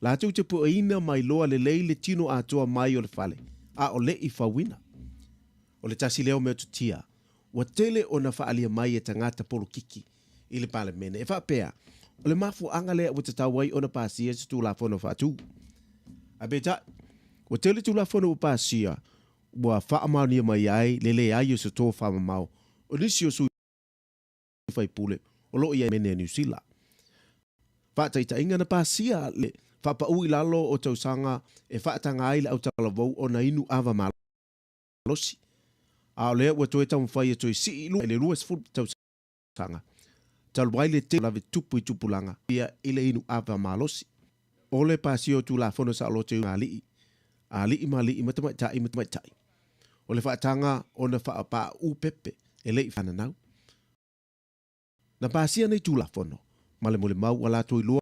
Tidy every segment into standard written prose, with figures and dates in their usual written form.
Latou te pueina ma iloa lelei le tino atoa mai o le fale, a o leʻi fauina. O le tasi lea o mea-o-tutia, ua tele ona faaalia mai e tagata polokiki i le Palemene, e faapea, o le mafuaaga lea ua tatau ai ona pasia se Tulafono Faatu. Ae peitai, ua tele Tulafono ua pasia ua faamaonia mai ai le leai o se tofamamao o nisi o sui faipule o lo o i ai mene a Niu Sila. Faataitaiga, na pasia le faapau i lalo o tausaga e faataga ai le autalavou ona inu ava malosi, a o lea ua toe taumafai e toe sii i luga i le 20 tausaga talu ai le tele o lave tupu i tupulaga ia i le inu ava malosi. O le pasia o Tulafono Saoloto i alii, alii ma alii ma tamaitai ma tamaitai. O le faataga ona faapauu pepe e le i fananau. Na pasia nei Tulafono ma le molimau ua latou iloa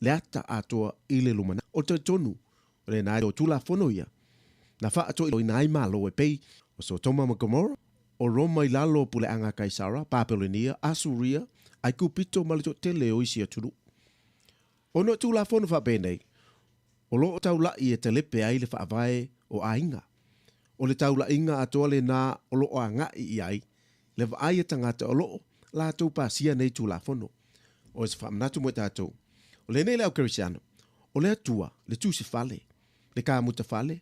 le ata atoa i le lumanai. O le talitonu o lena o Tulafono ia na faatoiloina ai Malo e pei o Sotoma ma Gomora, o Roma i lalo o puleaga a Kaisara, Papelonia, Asuria, Aikupito ma le toatele o isi atunuu. Ona o Tulafono faapenei, o lo o taulaʻi e talepe ai le faavae o aiga. O le taulaʻiga atoa lena o lo o agaʻi i ai le vaai a tagata o lo o latou pasia nei Tulafono. O se faamanatu mo i tatou, o lenei le au Kerisiano, o le Atua, le tusi fale, le kamuta fale,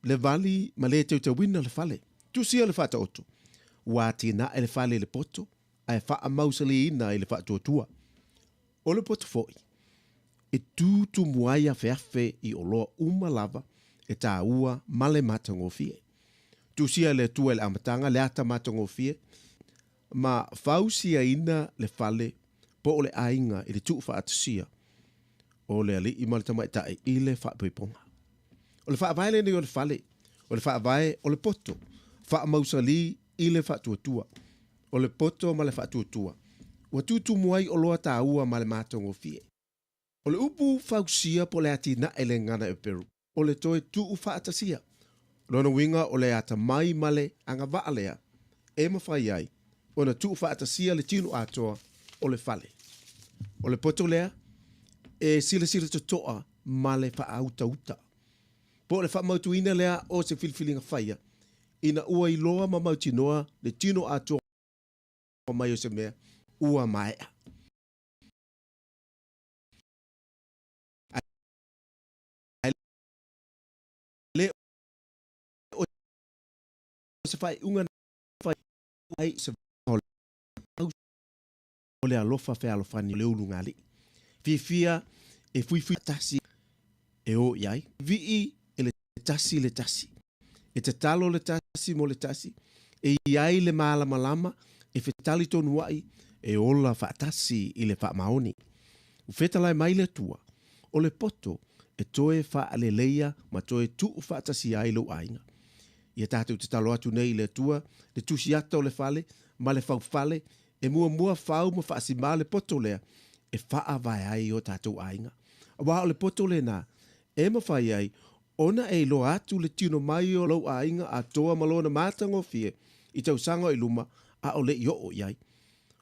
le vali ma le teuteuina le fale. Tusia le faataoto, ua atinae le fale i le poto, ae faamausaliina i le faatuatua. O le poto foi, e tūtumu ai afeafe i oloa uma lava e tāua ma le matagofie. Tusia e le Atua i le amataga le ata matagofie ma fausiaina le fale po o le aiga i le tuufaatasia o le alii ma le tamaitai i le faaipoipoga. O le faavae lenei o le fale, o le faavae o le poto, faamausali i le faatuatua. O le poto ma le faatuatua, ua tutumu ai oloa taua ma le matagofie. O le upu fausia po o le atinae le gagana Eperu, o le toe tuufaatasia. O lona uiga o le atamai ma le agavaa lea e mafai ai ona tuufaatasia le tino atoa o le fale. O le poto lea e silasila totoa ma le faautauta. Po o le faamautuina lea o se filifiliga faia ina ua iloa ma mautinoa le tino atoa mai o se mea ua maea. Ae le o se faaiuga na fai ai se o le alofa fealofani o le ulugalii. Fiafia e fuifui tasi e o i ai. Vii e le tasi le tasi. E tatalo le tasi mo le tasi. E i ai le malamalama e fetali tonu ai e ola faatasi i le faamaoni. Ua fetalai mai le Atua, o le poto e toe faaleleia ma toe tuufaatasia ai lou aiga. Ia tatou tatalo atu nei i le Atua, le tusiata o le fale ma le faufale, e muamua fau ma faasimā le poto lea e faavae ai o tatou aiga. Aua o le poto lena e mafai ai ona e iloa atu le tino mai o lou aiga atoa ma lona matagofie i tausaga o i luma a o le i oo i ai.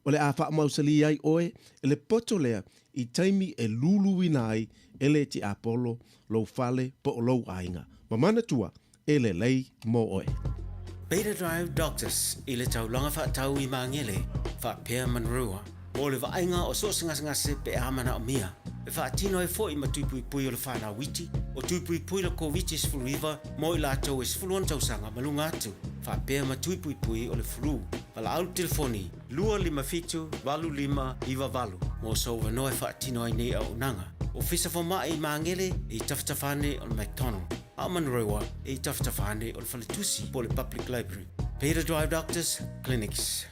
O le a faamausalī ai oe e le poto lea i taimi e luluina ai e le tiapolo lou fale po o lou aiga. Ma manatua, e lelei mo oe. Beta Drive Doctors i le taulaga faatau i Magele faapea Manurewa mo le vaaiga o so o se gasegase pe a manaomia. E faatino ai foi ma tui puipui o le fanau iti, o tui puipui le Koviti-19 mo i latou e 16 tausaga ma luga atu, faapea ma tui puipui o le flu. Valaau le telefoni 257 8598 mo sou avanoa e faatino ai nei auaunaga. Ofisa Fomai i Magele e i tafatafa ane o le McDonald, a o Manurewa e i tafatafa ane o le Faletusi po o le Public Library. Beta Drive Doctors Clinics.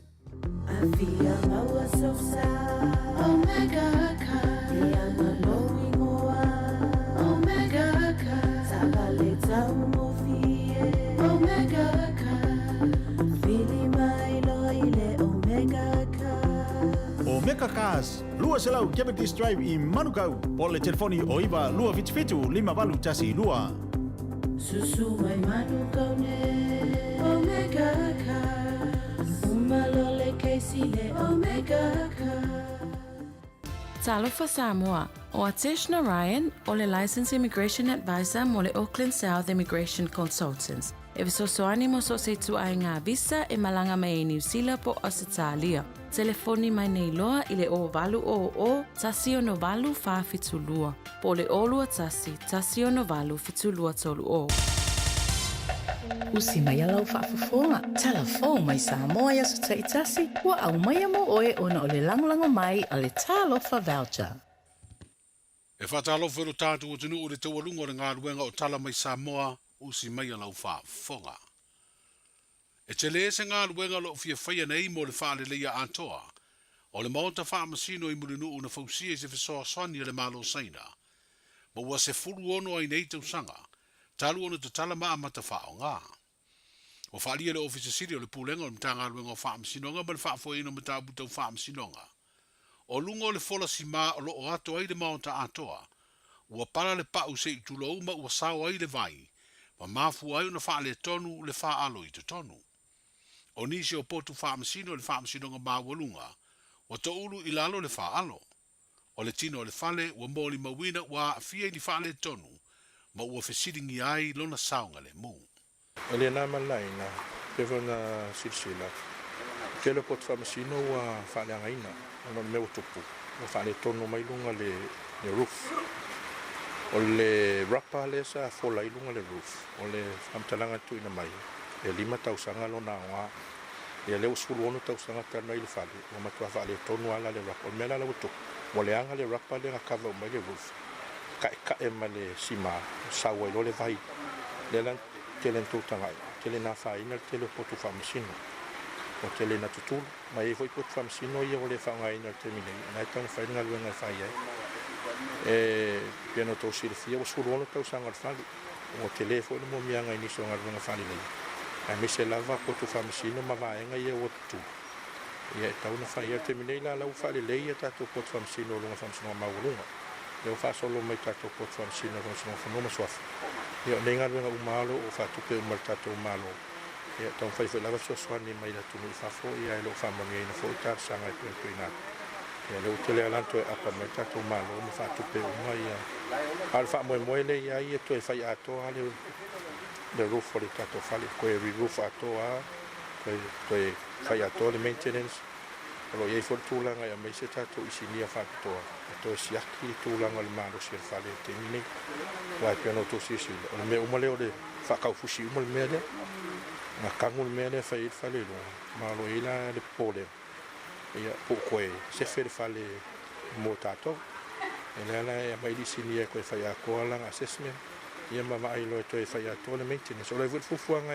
Omega Cars, 200 Cavendish Drive i Manukau, po o le telefoni o 9 277 5812. Susu mai Manukau ne Omega Cars Uma lo le Casey le Omega Cars. Talofa Samoa! O Atesh Narayan, o le Licensed Immigration Advisor mo le Auckland South Immigration Consultants, e fesoasoani mo so o se ituaiga visa e malaga mai ai Niu Sila po o Ausetalia. Telefoni mai nei loa i le 0800 168 472 po o le 021 168 7230. Usi mai lau faafofoga, Tala Fou mai Samoa i aso taitasi, ua aumaia mo oe ona o le lagolago mai a le Talofa Voucher. E faatalofa i lo tatou atunuu i le taualuga o le galuega o Tala Mai Samoa, usi maia lau faafofoga. E tele se galuega o lo o fia faia nei mo le faaleleia atoa o le Maota Faamasino i Mulinuu na fausia i se fesoasoani a le Malo Saina ma ua 16 ai nei tausaga talu ona tatala ma amata faaaoga. Ua faaalia le Ofisa Sili o le Pulega o le Matagaluega o Faamasinoga ma le Faafoeina o Mataupu Tau Faamasinoga o luga o le fola simā o lo o ato ai le Maota atoa, ua pala le pau se i tulou ma ua sao ai le vai ma mafua ai ona faaletonu le faaalo i totonu. O nisi o potu faamasino i le Faamasinoga Maualuga ua toulu i lalo le faaalo. O le tino o le fale ua molimauina ua aafia i ni faaletonu ma ua fesiligia ai lona saogalemu. E le na ma le laina, pei foi ona silasila, o tele o poto faamasino ua faaleagaina ona o le mea ua tupu, ua faaletonu mai luga le roof. O le rapa lea sa fola ai luga le roof, o le faamatalaga na tuuina mai, e 5 tausaga lona aoga. Ia lea ua 16 tausaga talu ona i le fale, ua matua faaletonu lava la le rapa. O le mea la la ua tupu, ua leaga le rapa lea na cover uma ai le roof, taetae ma le sima, sau ai loa le vai. Lea la tele na tou tagai, tele na afaina le tele o potu faamasino, ua tele na tutulu. Ma e i ai foi potu faamasino ia ua le faaaogaina i le taimi nei, o lena e taumafai le galuega e fai ai. E pei ona outou silafia, ua 16 tausaga o le fale, ua tele foi le momiaga i nisi o galuega faaleleia, aemaise lava potu faamasino ma vaega ia ua tutulu, ia e tatau ona fai ai. O le taimi nei la, la ua faalelei a tatou potu faamasino i luga o le Faamasinoga Maualuga, lea ua faasolo mai tatou potu faamasino i le Faamasinoga o Fanua ma Suafa. Ia o nei galuega uma lava o lo o faatupe uma e le tatou Malo. Ia taumafai foi lava fesoasoani mai le atunuu i fafo, ia e le o faamanuiaina foi talosaga e pei ona tuuina atu. Ia lea ua tele lava la ona toe apa mai le tatou Malo ma faatupe uma ia. A o le faamoemoe lea i ai ia toe fai atoa lava le roof o le tatou fale, toe re-roof atoa lava, toe fai atoa le maintenance. O lo o i ai foi le tulaga e aumai se tatou isinia faapitoa e toe siaki le tulaga o le malosi o le fale i le taimi lenei. Aua e pei ona outou silasila, o le mea uma lea o le faakaufusi uma le mea lea. Na tanu le mea lea e fai ai le fale i luga, ma o lo o i ai la le popolega, ia, po o toe sefe le fale mo tatou. O lea la e aumai le isinia e toe fai atoa lana assessment, ia ma vaai loa e toe fai atoa le maintenance. O lo o i ai foi le fuafuaga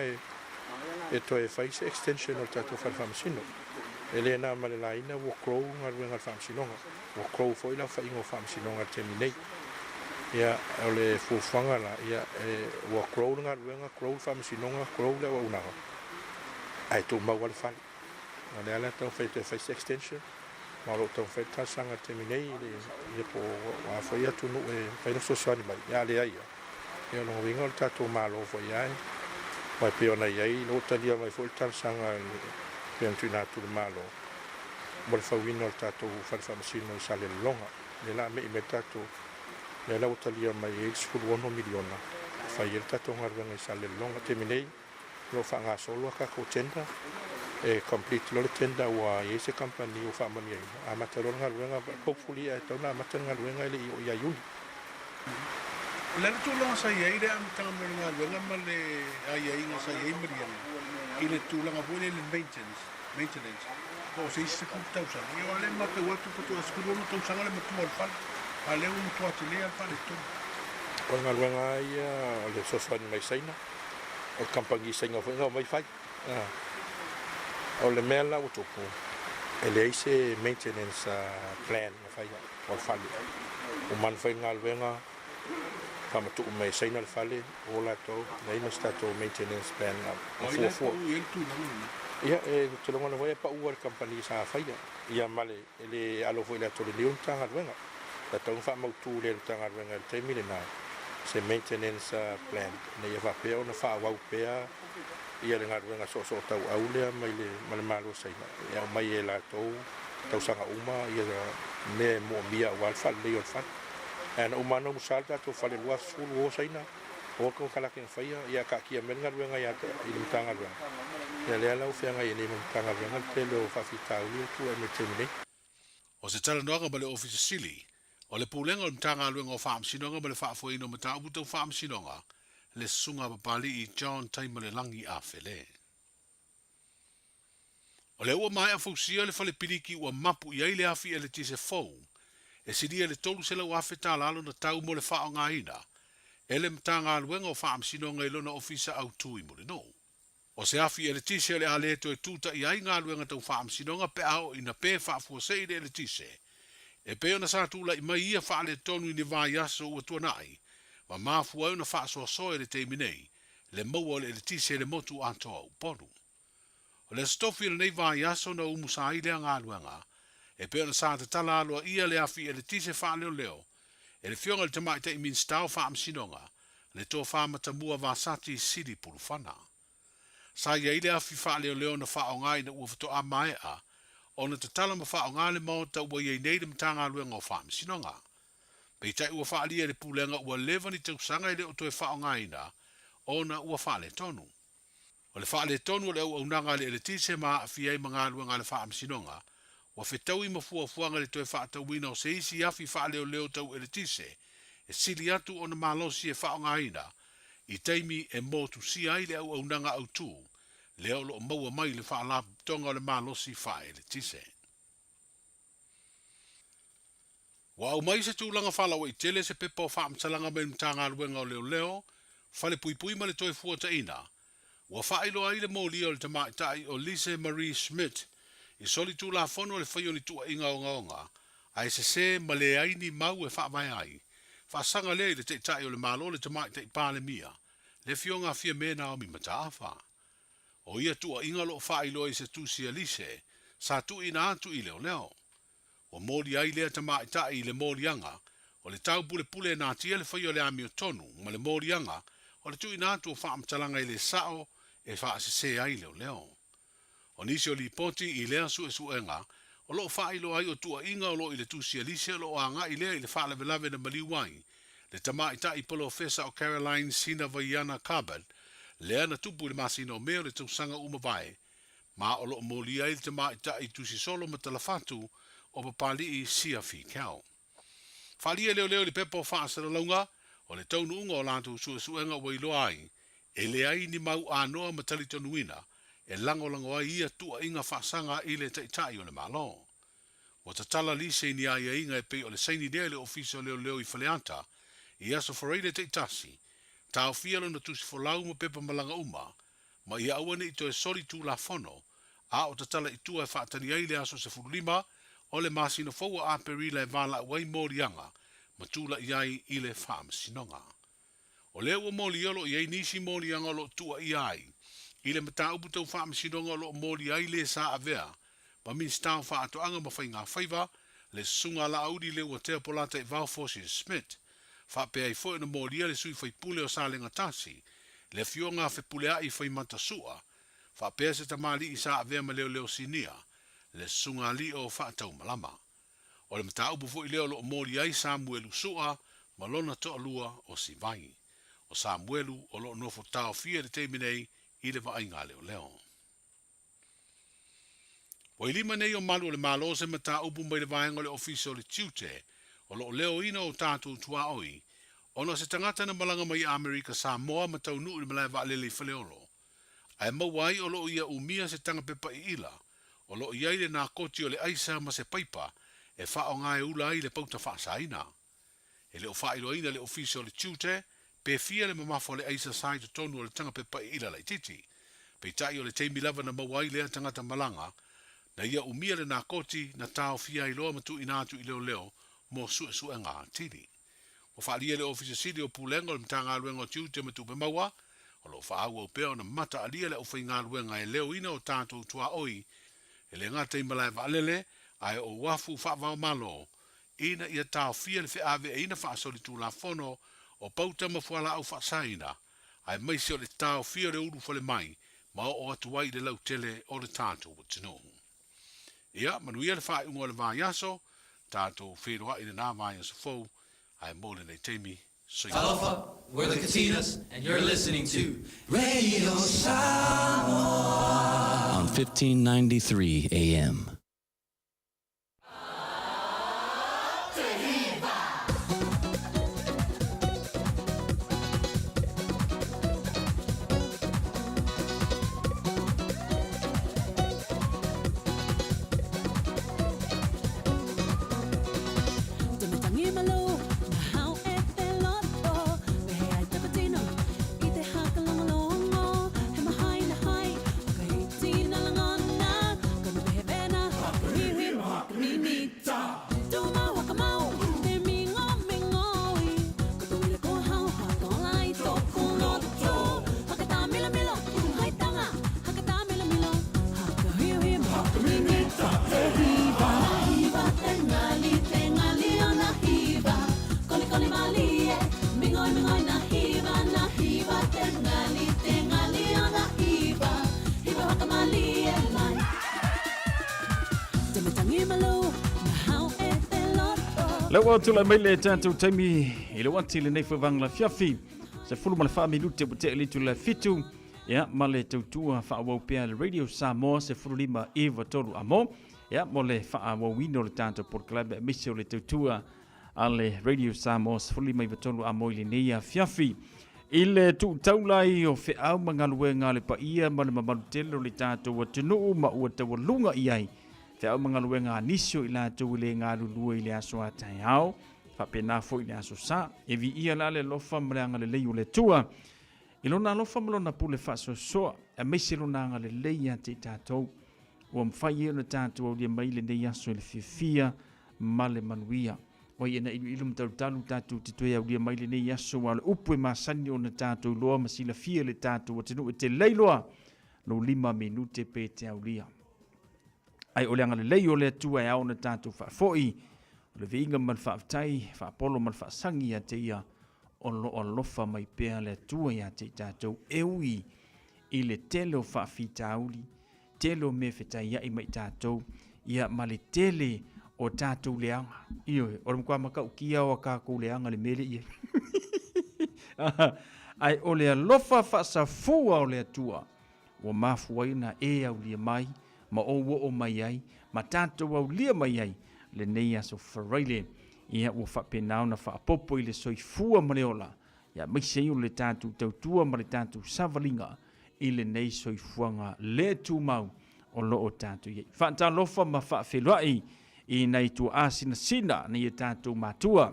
e toe fai se extension o le tatou fale faamasino. E le na ma le laina ua grow galuega a le Faamasinoga, ua grow foi le aofaiga o Faamasinoga i le taimi nei. Ia, o le fuafuaga la, ia, e, ua grow le galuega, grow le Faamasinoga, grow le auaunaga, ae tumau lava le fale. O lea la e taumafai e toe fai se extension, ma o lo o taumafai le talosaga i le taimi nei, i le, ia po o a foi atunuu e mafai ona fesoasoani mai, ia a leai lava, ia o lona uiga o le tatou Malo foi lava e, aua e pei ona i ai, ua talia mai foi le talosaga e pei ona tuuina atu i le Malo mo le fauina o le tatou fale faamasino i Salelologa. Lea la a me'i mai le tatou, lea la ua talia mai ai le $16 miliona e fai ai le tatou galuega i Salelologa. I le taimi nei, o lo o faagasolo a tatou tender, e complete loa le tender ua i ai se kamupani ua faamanuiaina, amata loa le galuega, hopefully ae tatau ona amata le galuega e le i oo ia Iuni. O le a le tulaga sa i ai le amataga mai o le galuega ma le aiaiga sa i ai maliega i le tulaga foi lea i le maintenance, maintenance, po o se isi 10 tausaga? Ia aua o lea e matau atu faatoa 16 tausaga le matua o le fale, a o lea ua matua tele lava le faaletonu. O le galuega lava ia o le fesoasoani mai Saina, o le kamupani Saina foi na omai fai. O le mea la ua tupu, e leai se maintenance plan na faia o le fale. Ua manu fai le galuega, faamatuu mai e Saina le fale, o latou, leai ma se tatou maintenance plan na fuafua. Ia, e te lagona foi e pau lava i le kamupani sa faia, ia ma le, e le alo foi i le ata o le niu le Matagaluega. Sa tatau ona faamautu lea e le Matagaluega i le taimi lena se maintenance plan ina ia faapea ona faaauau pea ia le galuega soosootauau lea mai le ma le Malo o Saina e aumai e latou tausaga uma ia mea e moomia aua le faaleleia o le fale. Ae ana uma lava ona umusa le tatou fale i le 2010 ua o Saina, o le konekarate na faia, ia taatia mai le galuega ia te i le Matagaluega. Ia lea la ua feagai ai nei ma le Matagaluega le tele o faafitauli ua tulai mai i le taimi nei. O se talanoaga ma le Ofisa Sili o le Pulega o le Matagaluega o Faamasinoga ma le Faafoeina o Mataupu Tau Faamasinoga, le Susuga a Papali'i John Taimalelagi Afele. O lea ua maea fausia le fale piliki ua mapu i ai le afi eletise fou e silia i le $300,000 tala lona tau mo le faaaogaina e le Matagaluega o Faamasinoga i lona ofisa autu i Mulinuu. O se afi eletise o le a le toe tutaia ai galuega tau faamasinoga pe a oo ina pe faafuasei le eletise e pei ona sa tulai mai ia faaletonu i ni vaiaso ua tuanai ma mafua ai ona faasoasoa i le taimi nei le maua o le eletise i le motu atoa o Upolu. O le Aso Tofi o lenei vaiaso na umusa ai lea galuega, e pei ona sa tatala aloaia le afi eletise faaleoleo e le Afioga i le Tamaitai Minisita o Faamasinoga, le Tofa Matamua Vasati Sili Pulufana. Sa i ai le afi faaleoleo na faaaoga ina ua faatoa maea ona tatala ma faaaoga le maota ua i ai nei le Matagaluega o Faamasinoga. Peitai ua faaalia e le Pulega ua leva ni tausaga e le o toe faaaogaina ona ua faaletonu. O le faaletonu o le auaunaga a le eletise ma aafia ai ma galuega a le Faamasinoga, ua fetaui ma fuafuaga i le toe faatauina o se isi afi faaleoleo tau eletise e sili atu ona malosi e faaaogaina i taimi e motusia ai le auaunaga autu lea o lo o maua mai i le Faalapotopotoga o le Malosi Faaeletise. Ua aumai se tulaga faalauaitele se pepa o faamatalaga mai le Matagaluega o Leoleo, Falepuipui ma le Toefuataiga, ua faailoa ai le molia o le tamaitai o Lise Marie Schmidt i solitulafono le fai o ni tuuaiga ogaoga ae sese ma leai ni mau e faavae ai, faasaga lea i le Taitai o le Malo le Tamaitai Palemia, le Afioga a Fiame Naomi Mataafa. O ia tuuaiga o lo o faailoa i se tusi a Lise sa tuuina atu i leoleo. Ua moli ai lea tamaitai i le moliaga o le taupulepule e natia le faia o le amiotonu ma le moliaga o le tuuina atu o faamatalaga e le sao e faasese ai leoleo. O nisi o lipoti i lea suesuega o lo o faailoa ai o tuuaiga o lo o i le tusi a Lise o lo o agai lea i le faalavelave na maliu ai le tamaitai polofesa o Caroline Sina Vaiana Carbert lea na tupu i le masina o Me o le tausaga ua mavae ma o lo o molia ai le tamaitai tusi solo ma talafatu o Papali'i Sia Fikau. Faaalia leoleo i le pepa o faasalalauga o le taunuuga o latou suesuega ua iloa ai e leai ni mau anoa ma talitonuina e lagolago ai ia tuuaiga faasaga i le Taitai o le Malo. Ua tatala lise i ni aiaiga e pei o le saini lea i le Ofisa o Leoleo i Faleata i Aso Faraile taitasi, taofia lona tusi folau ma pepa malaga uma, ma ia aua ne i toe soli tulafono, a o tatala i tua e faatali ai le aso 15 o le masina fou o Aperila e valaau ai moliaga ma tulai ai i le Faamasinoga. O lea ua molia o lo o i ai nisi moliaga o lo o tuuaia ai i le mataupu tau faamasinoga o lo o molia ai le sa avea ma Minisita o Faatoaga ma Faigafaiva, le Susuga a Laauli Leuatea Polataivao Fosi Smith, faapea ai foi ona molia le sui faipule o Salega Tasi, le Afioga a Fepuleai Faimata Sua, faapea se tamalii sa avea ma leoleo sinia, le Susuga Alii o Faataumalama. O le mataupu foi lea o lo o moli ai Samuelu Sua ma lona toalua o Sivai. O Samuelu o lo o nofo taofia i le taimi nei i le vaaiga a leoleo. Ua i lima nei o malu o le Malo se mataupu mai le vaega o le Ofisa o le Tiute o lo o leoina o tatou tuaoi ona o se tagata na malaga mai i Amerika Samoa ma taunuu i le malae vaalele i Faleolo ae maua ai o lo o ia umia se taga pepa iila o lo o i ai le nakoti o le aisa ma se paipa e faaaoga e ula ai le pauta faasaina. E le o faailoaina e le Ofisa o le Tiute pe fia le mamafa o le aisa sa i totonu o le taga pepa iila laitiiti. Peitai o le taimi lava na maua ai lea tagata malaga, na ia umia le nakoti na taofia ai loa ma tuuina atu i leoleo mo suesuega atili. Ua faaalia le Ofisa Sili o Pulega o le Matagaluega o Tiute ma Tupe Maua, o lo o faaauau pea ona mataalia le aufaigaluega e leoina o tatou tuaoi e le gata i malae vaalele ae o uafu faava-o-Malo ina ia taofia le feaveaiina faasolitulafono o pauta ma fualaau faasaina aemaise o le taofia o le ulu fale mai ma oo atu ai i le lautele o le tatou atunuu. Ia manuia le faaiuga o le vaiaso, tatou feiloai i lena vaiaso fou. Ae mo lenei taimi, soifua. Talofa, we're the Katinas and you're listening to Radio Samoa on 1593 AM. Lea ua tulai mai le tatou taimi i le uati lenei foi vaega lafiafi 14 minute ua tea i le itula e fitu ia ma le tautua faaauau pea le Radio Samoa 15 93 amo ia mo le faaauauina o le tatou polokalame aemaise o le tautua a le Radio Samoa 15 93 amo i lenei afiafi. I le tuu taula ai o feau ma galuega a le paia ma le mamalu tele o le tatou atunuu ma ua taualuga i ai feau ma galuega a nisi o i latou e le galulue i le aso a taeao, faapena foi i le aso Sa. E viia la le alofa ma le agalelei o le Atua i Lona alofa ma Lona pule faasoasoa, aemaise Lona agalelei ia te i tatou, ua mafai ai ona tatou aulia mai lenei aso i le fiafia ma le manuia. Ua ia na iluilu ma talutalu tatou te toe aulia mai lenei aso, aua o le upu e masani ona tatou iloa ma silafia e le tatou atunuu e tele ai loa lou 5 minute pe te aulia. Ai o le agalelei o le Atua e ao ona tatou faafoi, o le viiga ma le faafetai, faapolo ma le faasagi ia te ia, o lo o alofa mai pea le Atua ia te i tatou, e ui i le tele o faafitauli, tele o mea e fetaiai ma i tatou, ia ma le tele o tatou leaga. Ioe, o le matua matautia o a tatou leaga le mea lea i ai. Ae o le alofa faasafua o le Atua, ua mafua ai ona e aulia mai ma ou oo mai ai ma tatou aulia mai ai lenei aso Faraile. Ia ua faapena ona faaopoopo i le soifua ma le ola, ia aemaise ai o le tatou tautua ma le tatou savaliga i lenei soifuaga le tumau o lo o tatou i ai. Faatalofa ma faafeiloai i nai tuaa sinasina nei e tatou matua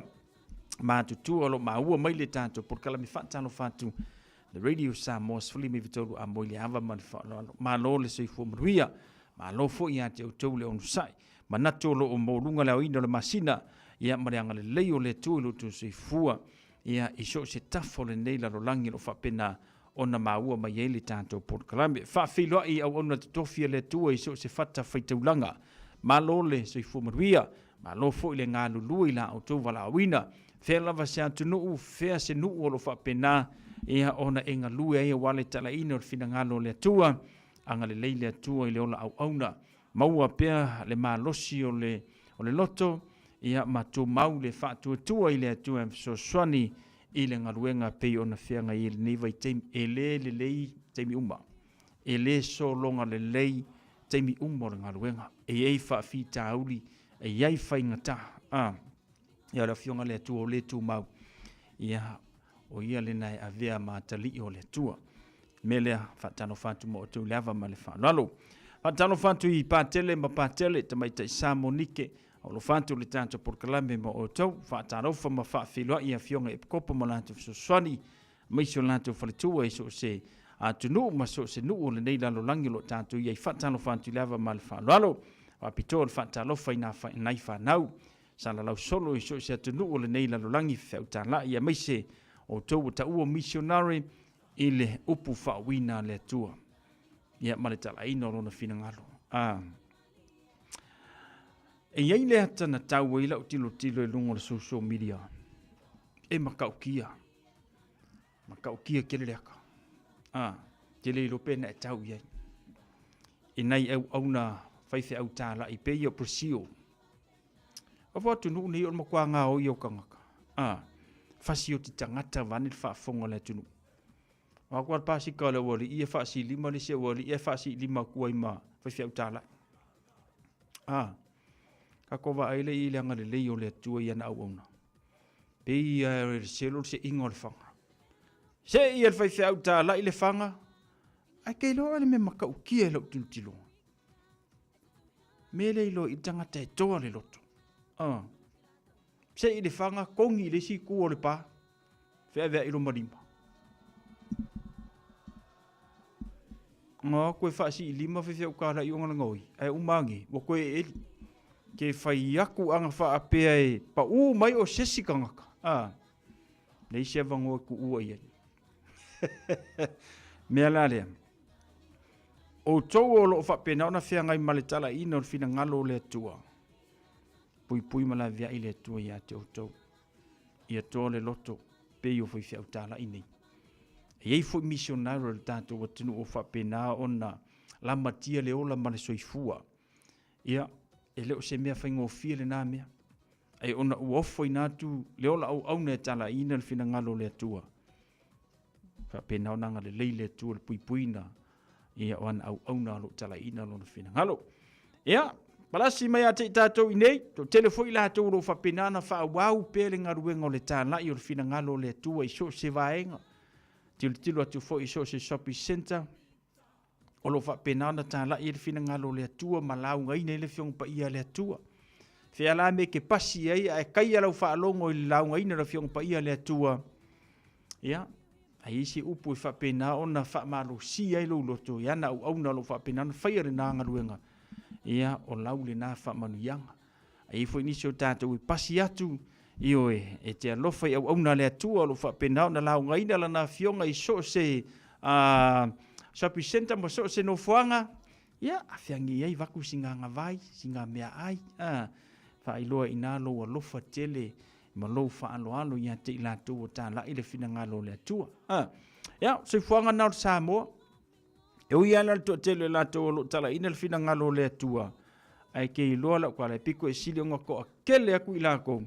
matutua o lo o maua mai le tatou polokalame faatalofa atu The Radio Samoa 13 a moi le ava ma le faaaloalo. Malo le soifua manuia, malo foi ia te outou le onosai. Manatu o lo o maualuga le aoina o le masina, ia ma le agalelei o le Atua i lo outou soifua, ia i so o se tafa o lenei lalolagi o lo o faapena ona maua mai ai le tatou polokalame. Faafeiloai i auauna totofi a le Atua i so o se fata faitaulaga. Malo le soifua manuia, malo foi le galulue i la outou valaauina. Fea lava se atunuu, fea se nuu o lo o faapena ia ona e galue ai aua le talaina o le finagalo o le Atua. Agalelei le Atua i le ola auauna. Maua pea le malosi o le, o le loto, ia ma tumau le faatuatua i le Atua e fesoasoani i le galuega pei ona feagai ai i lenei vaitaimi. E le lelei taimi uma. E le sologa lelei taimi uma o le galuega. E i ai faafitauli, e i ai faigata. A, ia o le Afioga a le Atua o le tumau. Ia, o ia lena e avea ma atalii o le Atua. Mea lea, faatalofa atu ma outou i le ava ma le faaaloalo. Faatalofa atu i Patele ma Patele, tamaitai Sa Monike, alofa atu le tatou polokalame ma outou. Faatalofa ma faafeiloai i Afioga i Epikopo ma latou fesoasoani, aemaise o latou faletua i so o se atunuu ma so o se nuu o lenei lalolagi o lo o tatou i ai. Faatalofa atu i le ava ma le faaaloalo. Faapitoa le faatalofa i nai fanau Sa lalau solo i so o se atunuu o lenei lalolagi feautala'i aemaise outou ua taua misionare i le upu faauuina a le Atua ia ma le talaaina o lona finagalo. A E i ai le ata na tau ai lau tilotilo i luga o le social media e matautia, matautia tele le ata. A te le iloa pe na e tau i ai i nai auauna faifeau talai pei o Brazil. O fo atunuu nei o le matua gaoi o tagata. A. Fasioti tagata vaeane le faafofoga a le atunuu. O aku lava le pasika o le aualii e faasilima le isi aualii ae faasilima atu ai ma faifeau talai. A, tatou vaai lea i le agalelei o le Atua i ana auauna. Pei ia e selo le seiga o le faga. Sei e le faifeau talai le faga, ae ke iloa le mea matautia i lau tilotilo. Mea lea iloa i le tagata e toa le loto. A, sei le faga, kogi i le isi itu o le pa, feaveai loma lima. Nga koe faasiilima faifeau talai o galagaoi, ae uma ane, ua toe eeli. Ke fai aku aga faapea e paʻū mai o se isi tagata, a, leai se avanoa e tuua i ai. Mea la lea, outou o lo o faapena ona feagai ma le talaiina o le finagalo o le Atua, puipui ma laveai le Atua ia te outou. Ia toa le loto pei o faifeau talai nei. E i ai foi misionari o le tatou atunuu o faapena ona lamatia le ola ma le soifua. Ia, e le o se mea faigofie lena mea. Ae ona ua ofoina atu le ola auauna e talaiina le finagalo o le Atua, faapena ona agalelei le Atua i le puipuiga ia o ana auauna o lo o talaiina lona finagalo. Ia, palasi mai ia te i tatou i nei, toatele foi latou o lo o faapena ona faaauau pea le galuega o le talai o le finagalo o le Atua i so o se vaega. Tilotilo atu foi i so o se shopping centre, o lo o faapena ona talai ai le finagalo o le Atua ma laugaina ai le Afioga Paia a le Atua. Fea la mea e te pasi ai ae taia lau faalogo i le laugaina o le Afioga Paia a le Atua, ia, a i ai se upu e faapena ona faamalosia ai lou loto i ana auauna o lo o faapena ona faia lena galuega, ia, o lau lena faamanuiaga. A i ai foi nisi o tatou e pasi atu, ioe, e te alofa i auauna a le Atua o lo o faapena ona laugaina Lana Afioga i so o se shopping centre ma so o se nofoaga, ia, afeagi ai vaku sina agavai, sina meaai, faailoa i ina lou alofa tele ma lou faaaloalo ia te i latou ua talai le finagalo o le Atua. Ia, soifuaga na o le Samoa. E ui lava la le toatele o latou o lo o talaiina le finagalo o le Atua, ae ke iloa lau tala, e pito e sili ona toatele atu i latou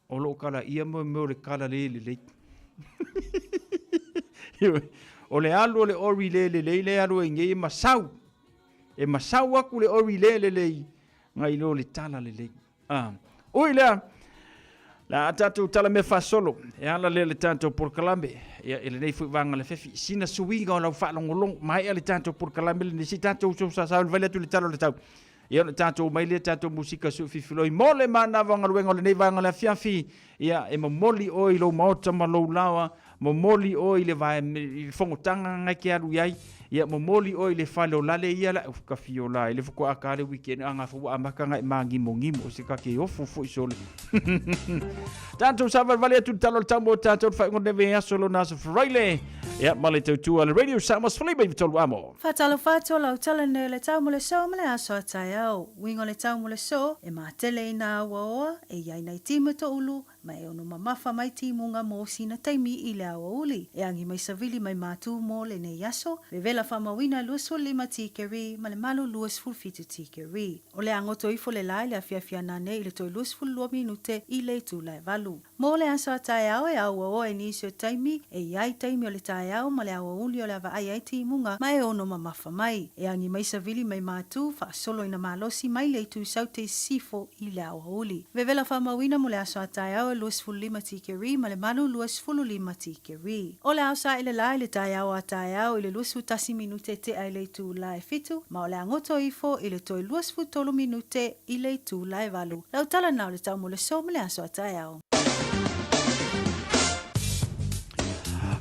o lo o talaia mo mea o le tala le lelei. O le alu o le ori le lelei le alu ai nei e masau. E masau atu le ori le lelei nai lo le tala lelei. Ah. Ui lea, la a tatou tala mea faasolo, e ala lea le tatou polokalame, ia, i lenei foi vaega o le afiafi, sina suiga o lau faalogologo, maea le tatou polokalame lenei, se i tatou sasao i le vale atu i le tala o le tau. Ia, ona tatou omai lea tatou musika suififiloi mo le manava o galuega o lenei vaega o le afiafi, ia, e momoli oe i lou maota ma lou laoa, Momoli oe i le vae, i le fonotaga na e te alu i ai, ia momoli oe i le fale o lale ia la, uf, ka fio la, i le faatoa ka le weekend, a gafa ua amata na e māgimogimo, se ka ke ofo foi sole. Tatou savalivali atu i le tala o le tau mo tatou le faaiuga o lenei vaiaso lona aso Faraile, ia ma le tautua a le Radio Samoa 13 amo. Faatalofa atu o lau tala nei o le tau mo le so ma le aso a taeao. Uiga o le tau mo le so, e matele i nā auaoa, e i ai nai timu toʻulu, Ma e ono mamafa mai timuga mo sina taimi i le aoauli. E agi mai savili mai mātū mo lenei aso, vevela faamauina 25 tikeri ma le malu 27 tikeri. O le a goto ifo le la i le afiafi ana nei i le toe 22 minute i le itula e valu. Mo le aso a taeao e auaoa i nisi o taimi, e i ai taimi o le taeao ma le aoauli o le a vaai ai timuga ma e ono mamafa mai. E agi mai savili mai mātū, faasolo ina malosi mai le itu saute i sisifo i le aoauli. Vevela faamauina mo le aso a taeao e 25 tikeri ma le malu 25 tikeri. O le ao saele la i le taeao a taeao i le 21 minute tea i le itula e fitu, ma o le a goto ifo i le toe 23 minute i le itula e valu. Lau tala na o le tau mo le so ma le aso a taeao.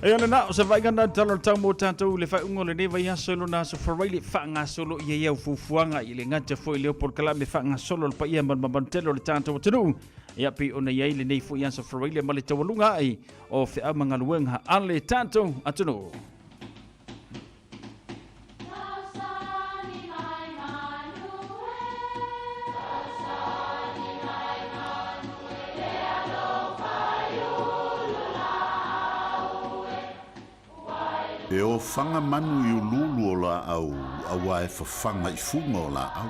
Ia lena, o se vaaiga na tala o le tau mo tatou i le faaiuga o lenei vaiaso i lona aso Faraile faagasolo i ai au fuafuaga i le gata foi i leo polokalame faagasolo le paia ma le mamalu tele o le tatou atunuu. Ia pei ona i ai lenei foi aso Faraile ma le taualuga ai o feau ma galuega a le tatou atunuu. E ofaga manu i uluulu o laau auā e fafaga i fuga o laau,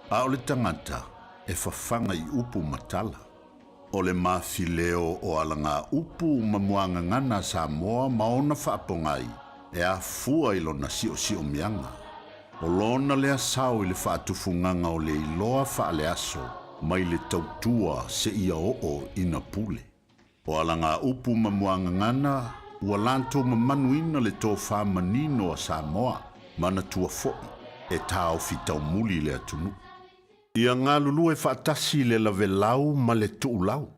a o le tagata e fafaga i upu ma tala. O le mafileo o alagaupu ma muagagana a Samoa ma ona faapogai e afua i lona siosiomiaga. O lona lea sao i le faatufugaga o le iloa faaleaso mai le tautua seia oo ina pule. O alagaupu ma muagagana ua latou mamanuina le tofa manino a Samoa, manatua foi e taofi taumuli le atunuu. Ia galulue faatasi le lavelau ma le tuulau.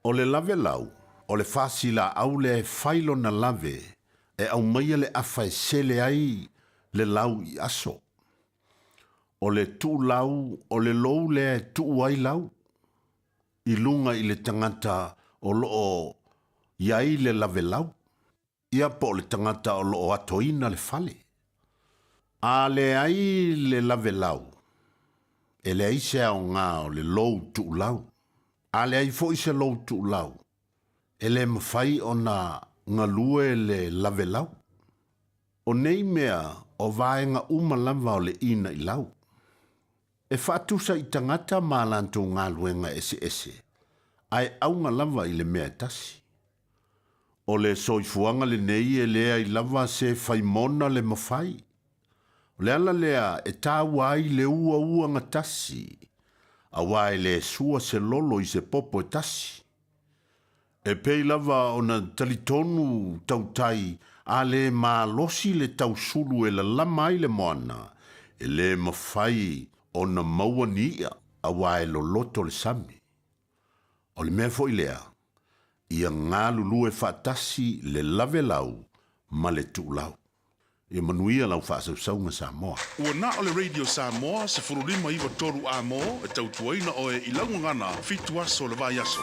O le lavelau, o le fasilaau lea e fai lona lave e aumaia le afa e sele ai le lau i aso. O le tuulau, o le lou lea e tuu ai lau i luga i le tagata o lo o i ai le lavelau. Ia po o le tagata o lo o atoina le fale. A leai le lavelau, e leai se aoga o le lou tuulau. A leai foi se lou tuulau, e le mafai ona galue le lavelau. O nei mea o vaega uma lava o le inailau. E faatusa i tagata ma a latou galuega eseese, ae auga lava i le mea e tasi. O le soifuaga lenei e leai lava se faimona le mafai. O le ala lea e taua ai le uauagatasi, aua e le sua se lolo i se popo e tasi. E pei lava ona talitonu tautai a le malosi le tausulu e lalama ai le moana, e le mafai ona maua ni i'a aua e loloto le sami. O le mea foi lea, ia galulue faatasi le lavelau ma le tuulau. Ia manuia lau faasausauga Samoa. Ua na o le Radio Samoa 15 93 amo e tautuaina oe i lau gagana fitu aso o le vaiaso.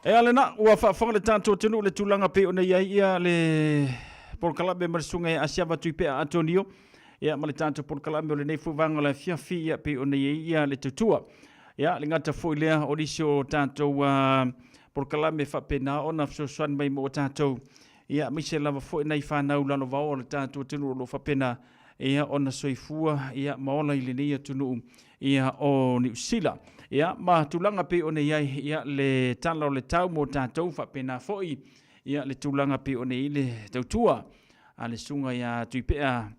E a lena, ua faafofoga le tatou atunuu i le tulaga pei ona i ai ia le polokalame ma le susuga ia Asiava Tuipea Atonio, ia ma le tatou polokalame o lenei foi vaega o le afiafi, ia pei ona i ai ia le tautua. Ia, le gata foi lea o nisi o tatou polokalame faapena ona fesoasoani mai mo tatou, ia aemaise lava foi nai fanau lalovaoa o le tatou atunuu o lo o faapena ia ona soifua ia ma ola i lenei atunuu ia o Niu Sila. Ia ma tulaga pei ona i ai ia le tala o le tau mo tatou faapena foi ia le tulaga pei ona i ai le tautua a le susuga ia Tuipea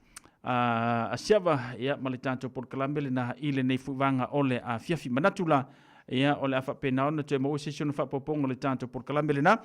Asiava ia ma le tatou polokalame lena i lenei foi vaega o le afiafi. Manatu la ia o le a faapena ona toe maua se isi ona faaopoopoga o le tatou polokalame lena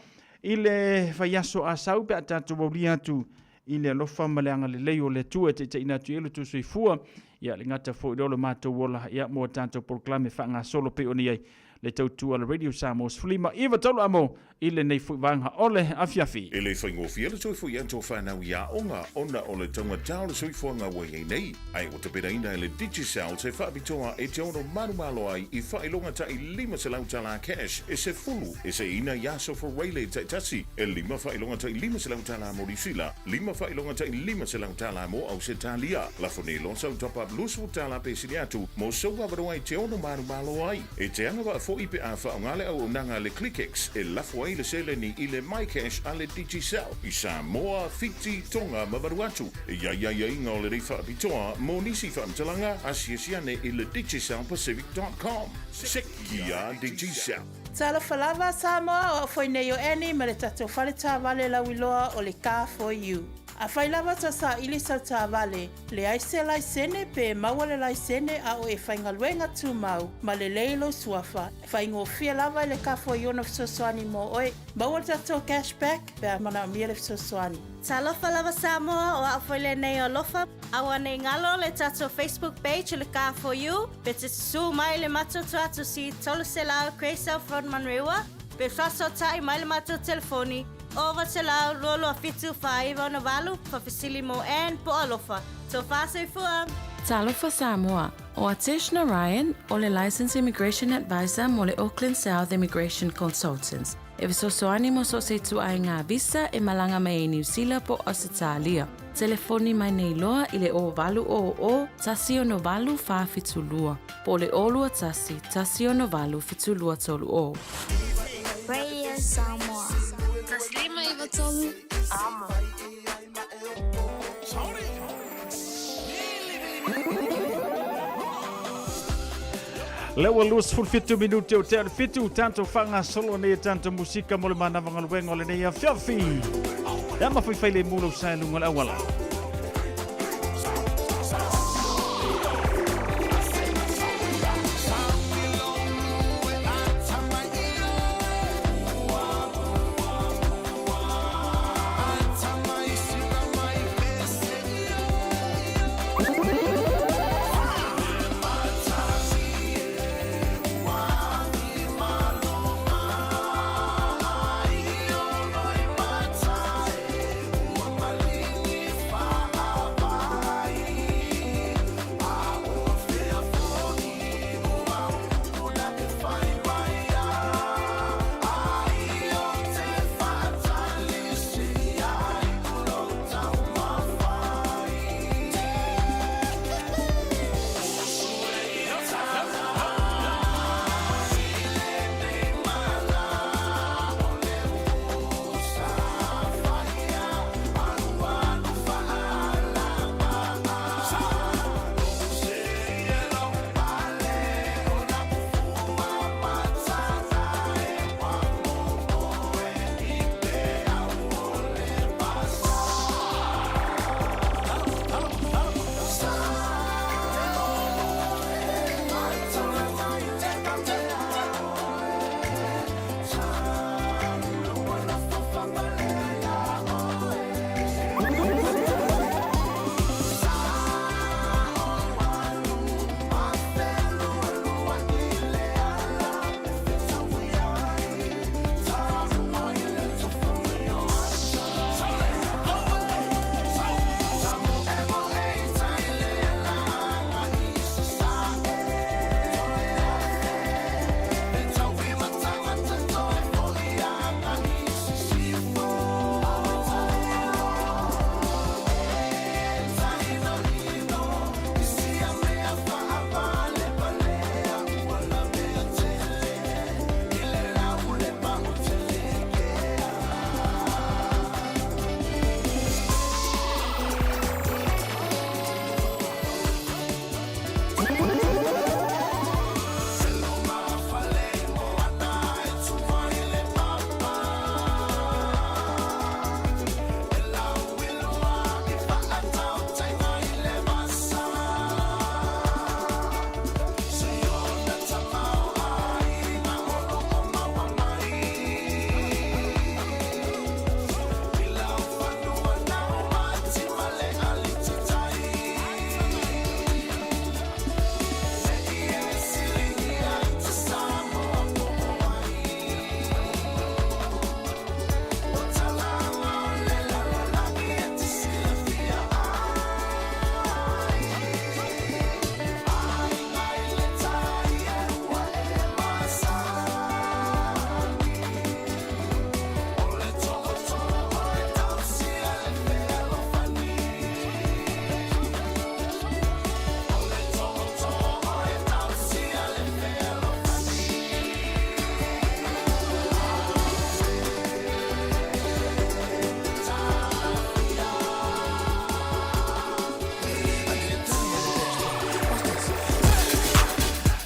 i le vaiaso a sau pe a tatou aulia atu i le alofa ma le agalelei o le Atua e taitaiina atu i ai lo outou soifua, ia le gata foi lea o lo matou ola, ia mo a tatou polokalame faagasolo pei ona i ai le tautua a le Radio Samoa 15 93 amo i lenei foi vaega o le afiafi. E le faigofie le toe foi atu o fanau i aoga ona o le taugata o le soifuaga ua i ai nei, ae ua tapenaina e le Digicel se faapitoa e te ono manumalo ai i faailoga tai $500 tala cash e sefulu e seiina i aso Fureile taitasi, e lima faailoga tai $500 tala mo Niu Sila, lima faailoga tai $500 tala mo Ausetalia. Lafo nei loa sau top up 20 tala pe sili atu mo sou avanoa e te ono manumalo ai. E te agavaa foi pe a faaaoga le auaunaga a le ClickX e lafo ai le seleni i le MyCash a le Digicel i Samoa, Fiti, Tonga ma Vanuatu. E i ai aiaiga o lenei faapitoa mo nisi faamatalaga, asiasi ane i le digicelpacific.com. Seki a Digicel. Talofa lava Samoa, o au foi nei o Annie ma le tatou fale taavale lauiloa o le Car For You. Afai lava tou saili sau taavale, leai se laisene pe maua le laisene a o e faigaluega tumau ma lelei lou suafa, faigofie lava i le Car For You ona fesoasoani mo oe. Maua le tatou cash back pe a manaomia le fesoasoani. Talofa lava Samoa, o au foi lenei o Alofa. Aua nei galo le tatou Facebook page o le Car For You, pe te susu mai i le matou tuatusi 300 Gracell Road Manurewa, pe faasootai mai le matou telefoni 900 227 498 faafesili mo Ann po o Alofa. Tofa soifua! Talofa Samoa, o Atesh Narayan, o le Licensed Immigration Advisor mo le Auckland South Immigration Consultants. E fesoasoani mo so o se ituaiga visa e malaga mai ai Niu Sila po o Ausetalia. Telefoni mai nei loa i le 0800 168 472 po o le 021 168 7230. Radio Samoa. 153 Amo. Lea ua 27 minute o tea le fitu, tatou faagasolo nei e tatou musika mo le manava galuega o lenei afiafi. Ia ma faifai lemu lau sa i luga o le auala.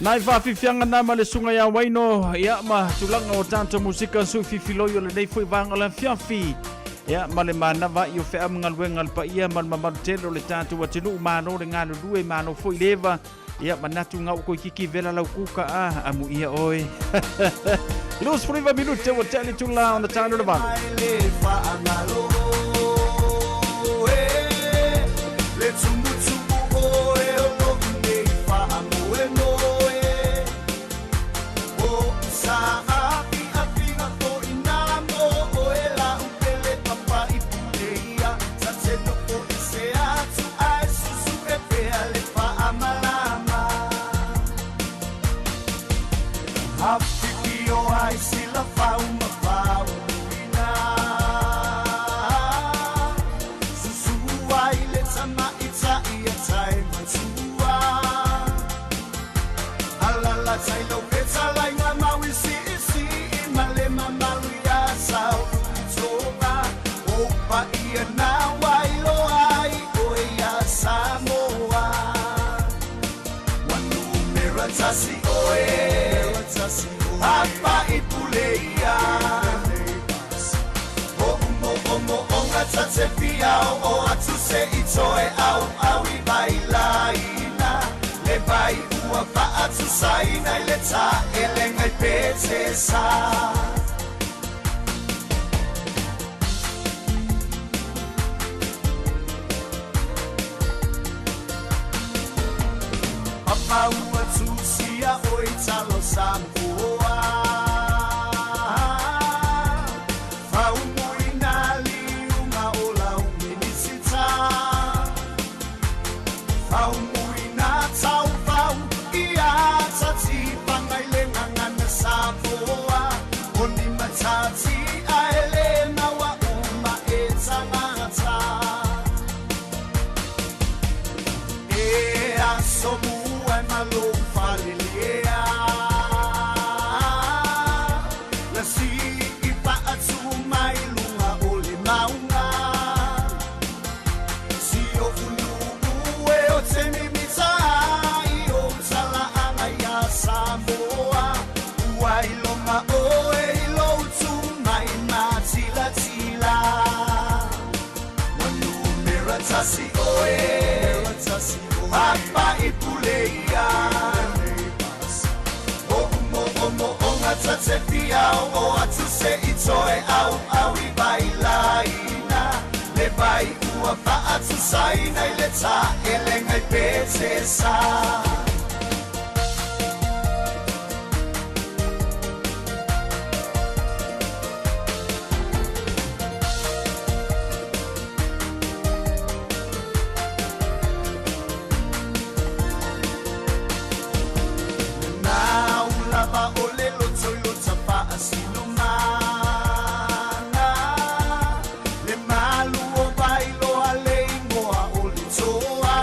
Nai faafiafiaga na ma le susuga ia Waino, ia ma tulaga o tatou musika sui fifiloi o lenei foi vaega o le afiafi. Ia ma le manava i o feau ma galuega a le paia ma le mamalu tele o le tatou atunuu, malo le galulue, malo foi le eva. Ia manatu ngau koi kiki vela lau kuka a amu ia oe. 29 minute ua tea le itula ona tano le valu. Papa i pule ia. O mo o mo o nga tate fia o atu se i toe au au i vai laina. Le vai ua faatu saina i le ta ele ngai pete sa. Papa ua tusia oi talo Samoa. Faumuina liuga o lau minisita. Faumuina taufau ia tatifaga i le gagana Samoa. O ni matati ae lē naua uma e tagata. E aso mua e malo falelea. Na si i faatu mai luga o le maunga. Si o ulu'u e o te mimita ai o talaaga iā Samoa. Ua iloga oe i lou tumai matilatila. Ua numera tasi oe, Papa i pule ia. O mo o mo o nga tate fia o atu se i toe au au i vai laina. Le vai ua faatu saina i le ta ele ngai pete sa. Na ulava o le loto i lo tafa'a silomana. Le malu o vailoa le igoa o le toa.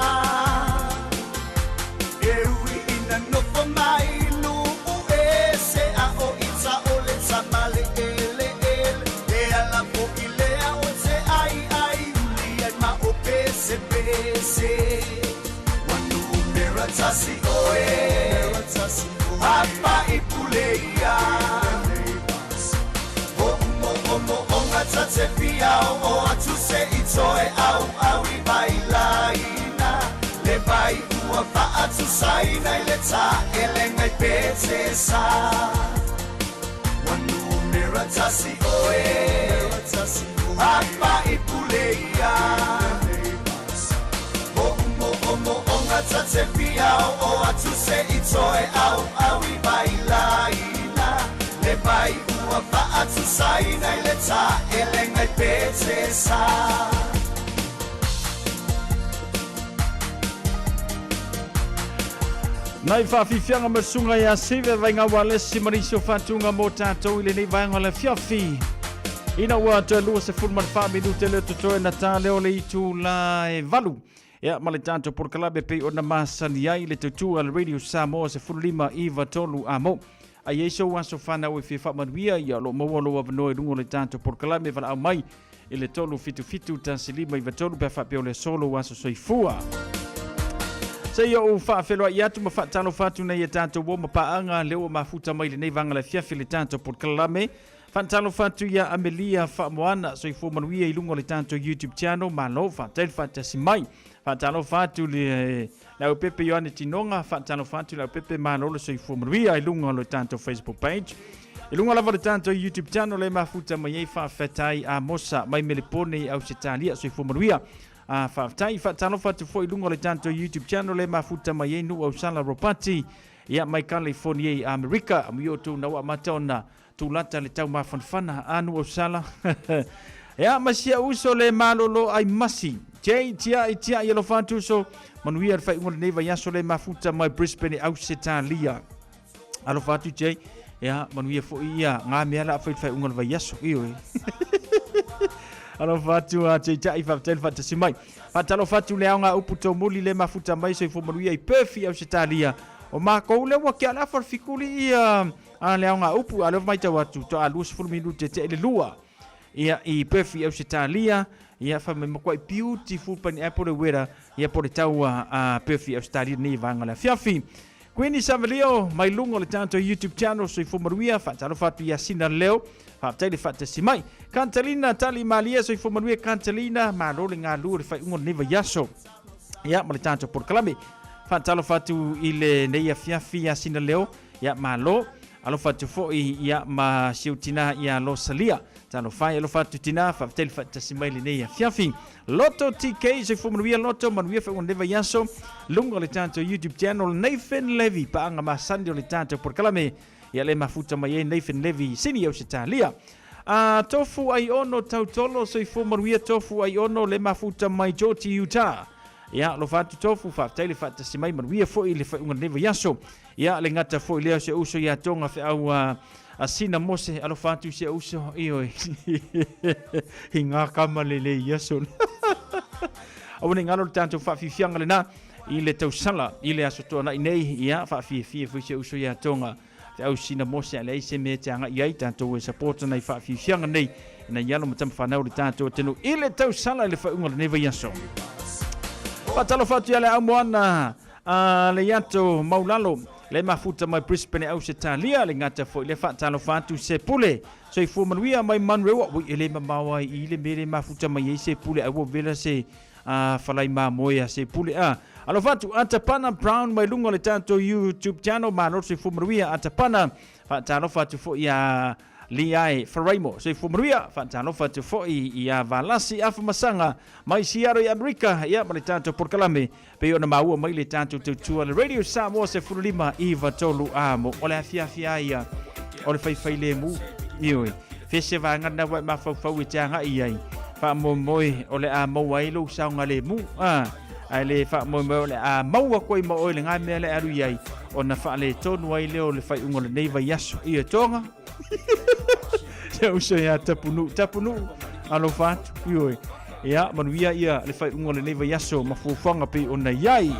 E ui ina nofo mai nu'u ese a o ita o le tama le eleele. Le ala fo'i lea o te ai ai uli ai ma o pese pese. Ua numera tasi oe, Papa i pule ia. O mo o mo o nga tate fia o atu se i toe au au i vai laina. Le vai ua faatu saina i le ta ele ngai pete sa. Ua numera tasi oe, Papa i pule ia. O mo o mo o nga tate fia o atu se i toe au au i vai laina. Le vai ua faatu saina i le ta ele ngai pete sa. Nai faafiafiaga ma susuga ia Sive Vaigau Alesi ma nisi o faatuga mo tatou i lenei vaega o le afiafi. Ina ua toe 24 minute lea totoe na tā lea o le itula e valu. Ia, ma le tatou polokalame pei ona masani ai le tautua a le Radio Samoa 15 9 3 a mo. A i ai sou aso fanau e fia faamanuia, ia o lo o maua lou avanoa i luga o le tatou polokalame valaau mai i le 377 1593 pe a faapea o le aso lou aso soifua. Seia ou faafeloai atu ma faatalofa atu nei e tatou o ma paaga lea ua mafuta mai lenei vaega le afiafi le tatou polokalame. Faatalofa atu ia Amelia Faamoana, soifua manuia i luga o le tatou YouTube channel, malo faafetai le faatasi mai. Faatalofa atu le le aupepe Ioane Tinoga, faatalofa atu le aupepe malo le soifua manuia i luga o le tatou Facebook page. I luga lava o le tatou YouTube channel e mafuta mai ai faafetai a Mosa mai Melepone i Ausetalia, soifua manuia. A faafetai, faatalofa atu foi i luga o le tatou YouTube channel e mafuta mai ai Nuu Ausala Ropati, ia mai California i Amerika, amuia outou na ua amata ona tulata le tau mafanafana a Nuu Ausala. Ia, ma si au uso le malolo ai masi. Jay, tiai, tiai, alofa atu uso. Manuia le faaiuga o lenei vaiaso le mafuta mai Brisbane i Ausetalia. Alofa atu Jay. Ia, manuia foi ia ngā mea la awhai whai unga le vaiaso. Io e. Alofa atu a Jay Tiai, faafetai le faatasi mai. Faatalofa atu le aoga upu tōmuli le mafuta mai soifua manuia i Perth i Ausetalia. O mākou lea ua kia le afa le fikuli ia a le aoga upu, a lea matau atu toa 20 minute te le lua. Ia i Perth i Ausetalia, ia wha mai makuai beautiful pani apple le wera, ia po le tau a Perth i Ausetalia nei vaega le afiafi. Queenie Savalio mai luga o le tatou YouTube channel, soifua manuia, faatalofa atu ia Sina Leo, faafetai le faatasi mai. Kantalina Tali Malia, soifua manuia Kantalina, malo le galue o le faaiuga o lenei vaiaso. Ia ma le tatou polokalame. Faatalofa atu i lenei afiafi ia Sina Leo, ia malo. Alofa atu foi ia ma si ou tina ia Losalia. Talofa e alofa atu tina, faafetai le faatasi mai lenei afiafi. Loto TK, soifua manuia Loto, manuia faaiuga o lenei vaiaso. Luga o le tatou YouTube channel, Nathan Levy, paaga masani o le tatou polokalame. Ia le mafuta mai ai Nathan Levy, Sini Ausetalia. A Tofu Aiono Tautolo, soifua manuia Tofu Aiono, le mafuta mai Georgie, Utah. Ia, alofa atu Tofu, faafetai le faatasi mai, manuia foi le faaiuga o lenei vaiaso. Ia, le gata foi lea o se uso ia Tonga Feau a, a Sina Mose, alofa atu si uso, ioe, i ngā kama lelei i aso. Aua ne i galo le tatou faafiafiaga lena i le tausala i le aso tuanai nei, ia, faafiafia foi si uso ia Tonga Feau Sina Mose, a leai se mea e te agai ai, tatou e support nai faafiafiaga nei, nai alo ma tama fanau o le tatou atunuu i le tausala i le faaiuga o lenei vaiaso. Faatalofa atu ia le au moana a le iato maulalo le mafuta mai Brisbane Ausetalia le gata foi le faatalofa atu se pule soifua manuia mai Manurewa ui e le mamao ai i le mea le mafuta mai ai se pule ai ua vela se a falai mamoe a se pule a alofa atu Atapana Brown mai luga o le tatou YouTube channel malo soifua manuia Atapana faatalofa atu foi ia Liae Faraimo. Soifua manuia, faatalofa atu foi ia Valasi Afamasaga mai Seattle i Amerika, ia ma le tatou polokalame pei ona maua mai le tatou tautua le Radio Samoa 15 93 amo. O le afiafi a ia o le faifailemu. Ioe, fea se vaega lena ua e mafaufau e te agai i ai. Faamoemoe o le a maua ai lou saogalemu. Ah, ae le faamoemoe o le a maua atu ai ma oe le ga mea le alu i ai ona faaletonu ai lea o le faaiuga o lenei vaiaso. Ia toga. Se uso ia Tapunuu, Tapunuu, alofa atu, ioe. Ia, manuia ia le faaiuga o lenei vaiaso ma fuafuaga pei ona i ai.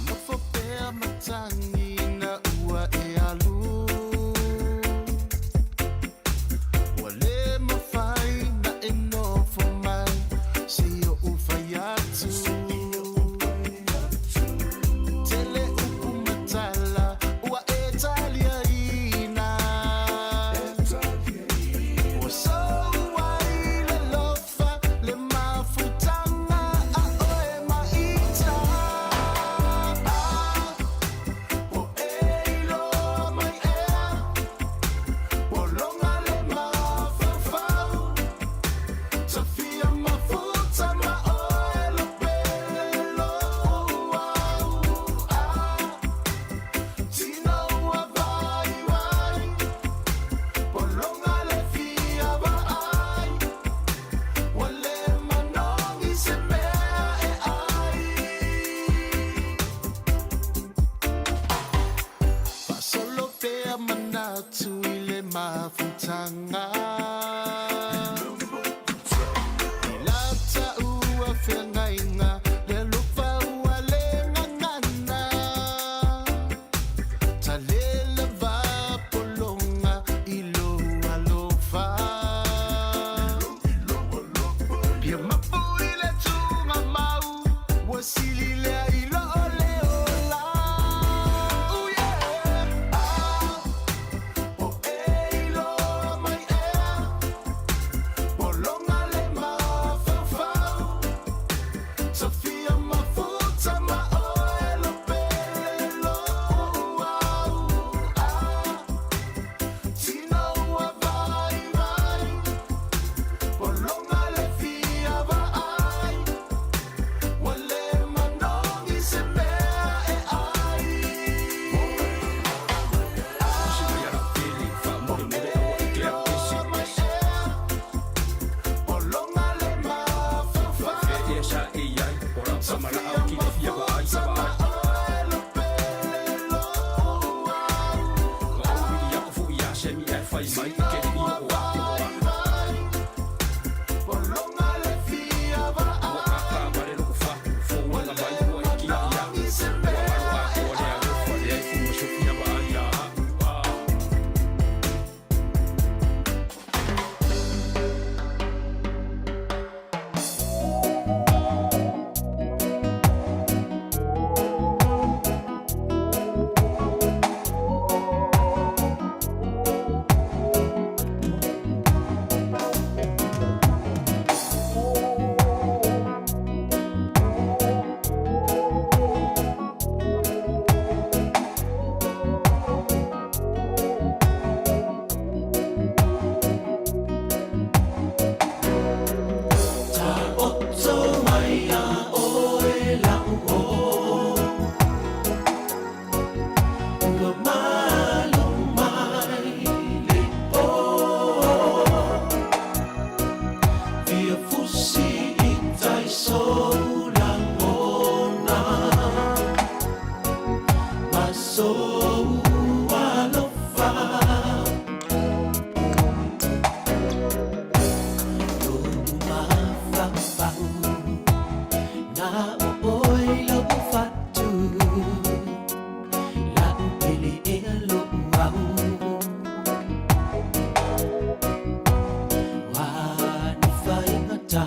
Nofo pea matagi ina ua e alu. Ua le mafai na e nofo mai se i oʻu fai atu. Tele upu ma tala ua e taliaina. Ua sou ai le alofa le mafutaga a oe ma ita. Po e iloa mai ea, pologa le mafaufau. Tafia mafuta ma oe lo pele lou au. Tino ua vaivai, pologa le fia vaai. Ua le manogi se mea e ai. Faasolo pea manatu i le mafutaga. I lata ua feagaiga le alofa ua le gagana. Talela va pologa i lou alofa. Pia mapu i le tugamau, ua sili lea i loo le ola. Ooh yeah. Ah, po e iloa mai ea, pologa le mafaufau. Tafia mafuta ma oe lo pele lou au. Ah, tino ua vaivai, pologa le fia vaai. Ua le manogi se mea e ai. Pologa le mafaufau. Tafia mafuta ma oe lo pele lou au. Tino ua vaivai, pologa le fia vaai. Ua le manogi se mea e ai. sou alofa. Lo'u mafaufau na o ʻoe lo'u fatu, la'u pele ea lo'u au. Ua ni faigata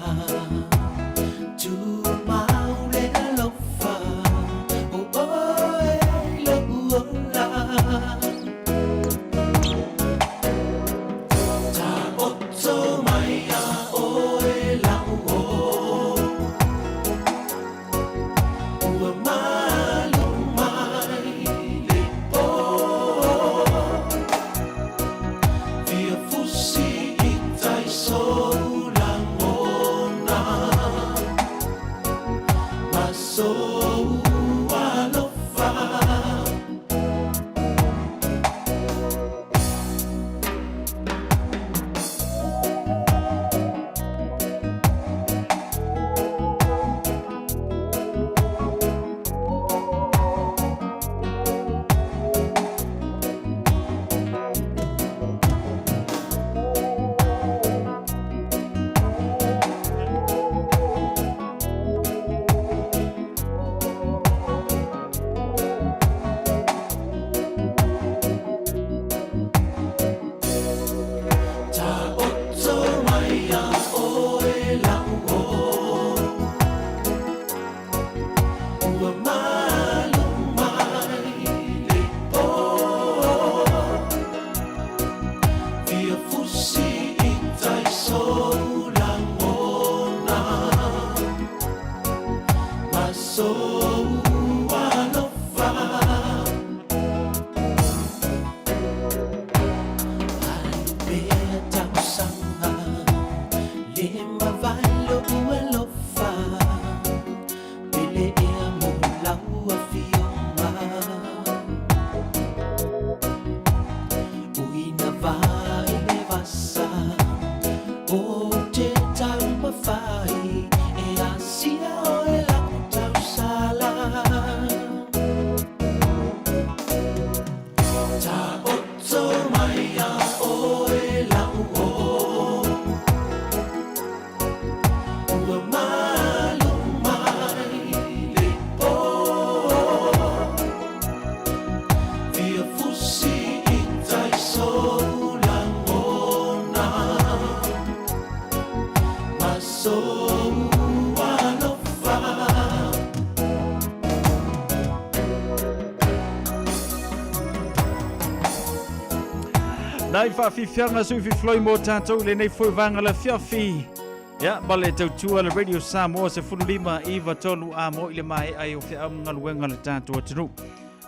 tumau le alofa, o ʻoe lo'u ola. Taoto mai ia ʻoe la'u o, ua malu mai le pō. Fia fusi i tai sou lagona, ma sou alofa. Taoto mai ia ʻoe la'u o, ua malu mai le pō. Fia fusi i tai sou lagona, ma sou alofa. Alu pea tausaga le mavae lo'u alofa, pele ea mo lau afioga. Uina vai le vasa o te taumafai e asia oe la'u tausala. Taoto mai ia ʻoe la'u o, ua malu mai le pō. Fia fusi i tai sou lagona, ma sou alofa. Nai faafiafiaga sui fifiloi mo tatou i lenei foi vaega le afiafi. Ia, ma le tautua le Radio Samoa 15 9 3 a mo i le mae'a ai o feau ma galuega a le tatou atunuu.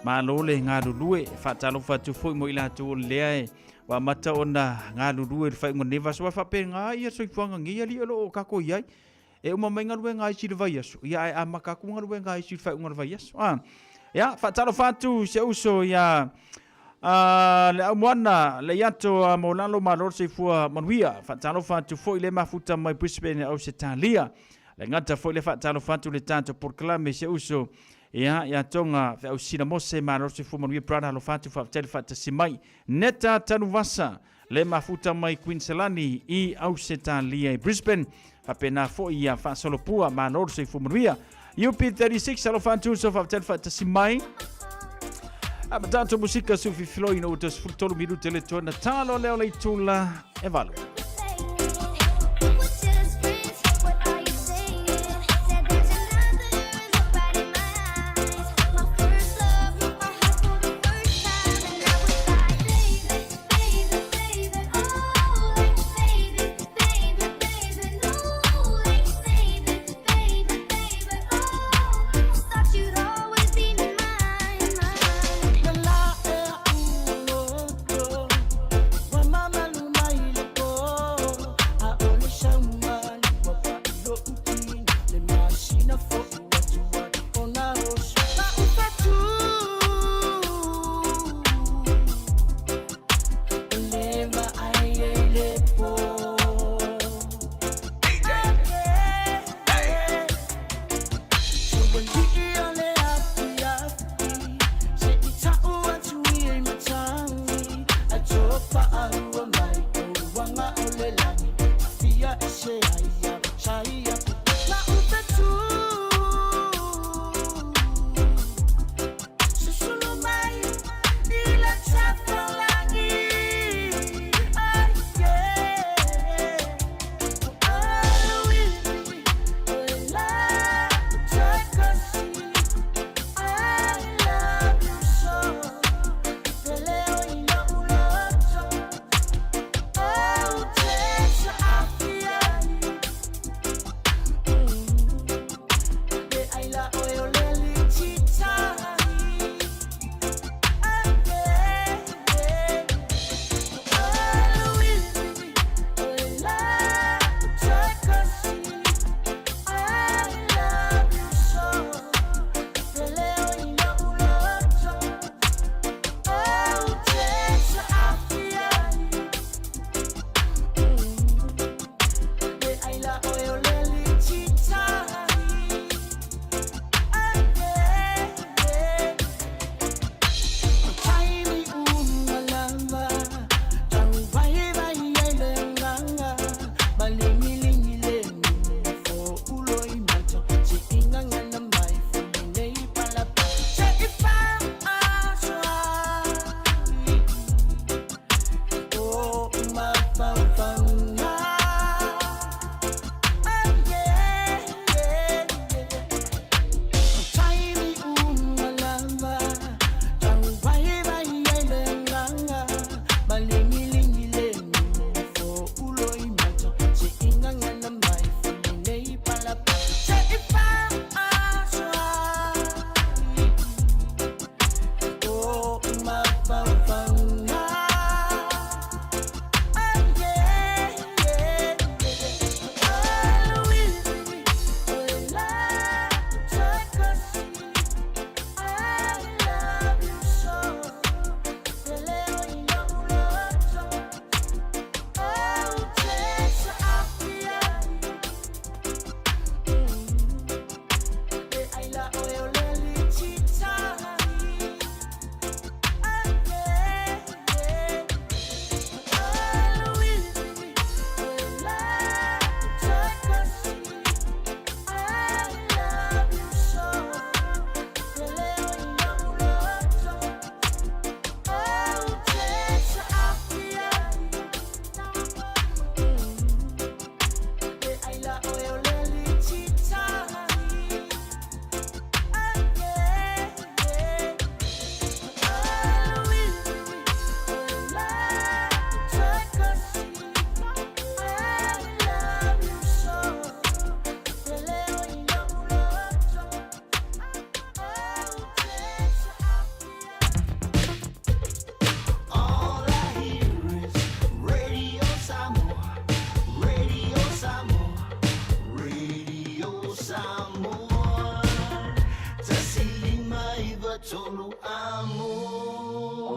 Malo le galulue, faatalofa atu foi mo i latou o lea e ua amata ona galulue i le faaiuga o lenei vaiaso. Aua e faapena ia le soifuaga nei alii o lo o tatou i ai. E uma mai galuega a isi i le vaiaso, ia ae amata atu galuega a isi i le faaiuga o le vaiaso. A, ia, faatalofa atu i si ou uso ia le Aumoana Leiato a Molalo, malo le soifua manuia. Faatalofa atu foi le mafuta mai Brisbane Ausetalia. Le gata foi le faatalofa atu le tatou polokalame si ou uso ia ia Tonga Feausina Mose, malo le soifua manuia brother, alofa atu faafetai le faatasi mai. Neta Tanuvasa le mafuta mai Queensland i Ausetalia i Brisbane, faapena foi ia Faasolopua, malo le soifua manuia. UP36 alofa atu so faafetai le faatasi mai. A ma tatou musika su fifiloi ina ua 13 minute le toena talo lea o le itula e 8.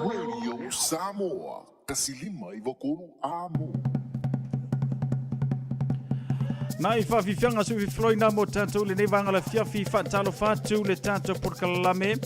Radio Samoa, 159 Amo. Nai whawhiwhianga su fifloina mo tātou lenei vanga la fiafi whaatalofa atu le tātou porokalame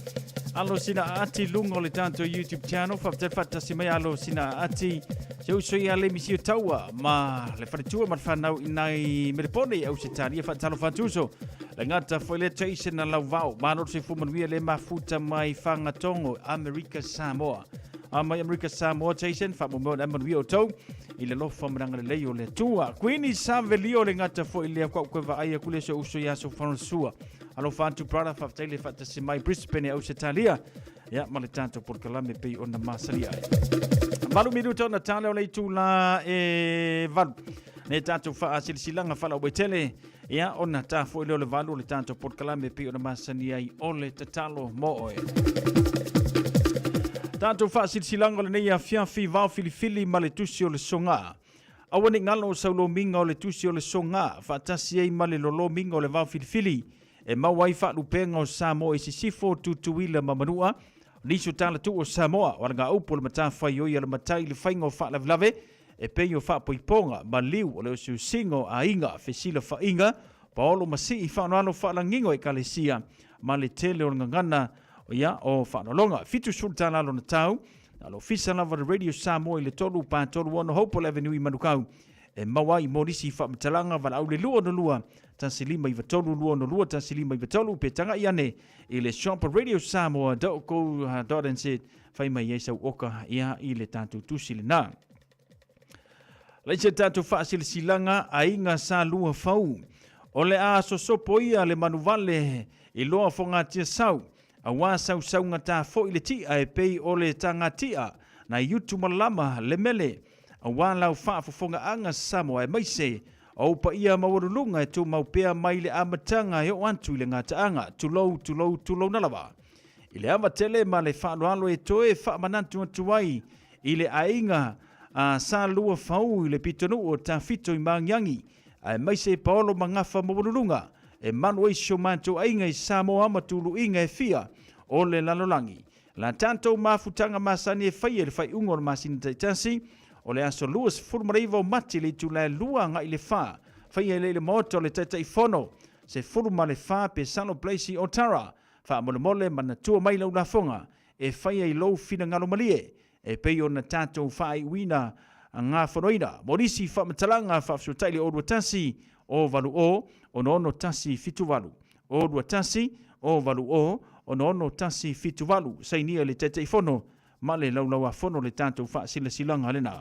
alo sina ati lunga o le tātou YouTube channel whawhitai whaatasi mai alo sina ati se uso ia le misi o taua ma le wharetua ma le whanau i nai merepone au se tāria whaatalofa atu uso le ngata foi le Jason na lau vao malo se fumanuia le mafuta mai whangatongo Amerika Samoa A mai Amerika Samoa Jason whaamomeo na manuia o tau i le lofa maranga le lei o le Atua. Queenie Savelio le ngata foi lea kwa koe vaai aku le so uso ia so whanasua. Alofa atu brother whaftai le whaatasi mai Brisbane au se talia. Ia ma le tātou porokalame pei ona masali ai. Malu minuta ona tale o le itu la e valu. Ne tātou whaasilsilanga whala wetele. Ia ona tā foi leo le valu o le tātou porokalame pei ona masani ai o le tatalo mo oe. Tātou whaasilsilanga o lenei afiafi vao filifili ma le tusi o le soga. Aua ne i ngalo o saulomiga o le tusi o le soga, faatasi ai ma le lolomiga o le vao filifili, e maua ai faalupega o Samoa i sisifo, Tutuila ma Manua, nisi o talatuu o Samoa, o alagaupu o le matafaioi a le matai i le faiga o faalavelave e pei o faapoipoga, maliu o le osiosiga o aiga, fesilafaiga, paolo ma sii faaaloalo faalagiga o ekalesia ma le tele o le gagana ia o faaaloaloga. 70 tala lona tau, na le ofisa lava o le Radio Samoa i le 3 4 3 6 Hopewell Avenue i Manukau e maua ai mo nisi faamatalaga valaau le 262 1593 262 1593 pe tagai ane i le shop radiosamoa.co.nz fai mai ai sau oka ia i le tatou tusi lena. Lai se tatou faasilasilaga aiga sa lua fau. O le a sosopo ia le manuvale i loa fogatia sau, auā sausaugata foi le ti'a e pei o le tagati'a nai utu malama le mele, auā lau faafofogaaga Samoa aemaise o ou paia maualuluga e tumau pea mai le amataga e oo atu i le gataaga. Tulou, tulou, tulouna lava. I le ava tele ma le faaaloalo e toe faamanatu atu ai i le aiga a Sa Lua Fau i le pitonuu o Tafito i Magiagi, aemaise Paolo ma Gafa Maualuluga e malu ai si o matou aiga i Samoa ma tuluiga e fia o le lalolagi. La tatou mafutaga masani e faia i le faaiuga o le masina taitasi, o le aso 29 o Mati i le itula e 2 agai le 4, faia i le Maota o le Taitaifono, 14 Pesalo Place i Otara. Faamolemole manatua mai lau lafoga e faia i lou finagalo malie, e pei ona tatou faaiuina gafonoina. Mo nisi faamatalaga faafesootai le 021 080 6178, 021 080 6178, sainia i le Taitaifono ma le Laulauafono le tatou faasilasilaga lena.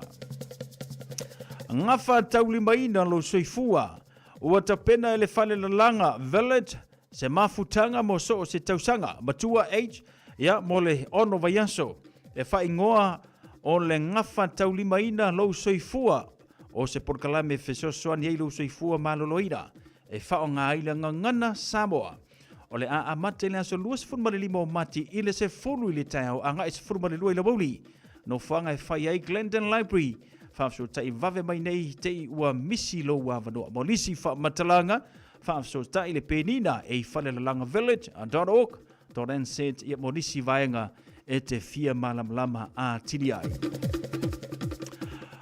Gafataulimaina lou soifua, ua tapena e le Falelalaga Village Se mafutaga mo so o se tausaga, matua H, ia, mo le ono vaiaso, e faaigoa o le gafa taulimaina lou soifua, o se polokalame e fesoasoani ai lou soifua maloloina, e faaaoga ai le gagana Samoa. O le a amata i le aso 25 o Mati i le 10 i le taeao agai 12 i le aoauli. Nofoaga e fai ai Glendon Library, faafesootai vave mai nei te i ua misi lou avanoa. Mo nisi faamatalaga, Faafesootai le penina e i falelalaga-village.org .nz ia mo nisi vaega e te fia malamalama atili ai.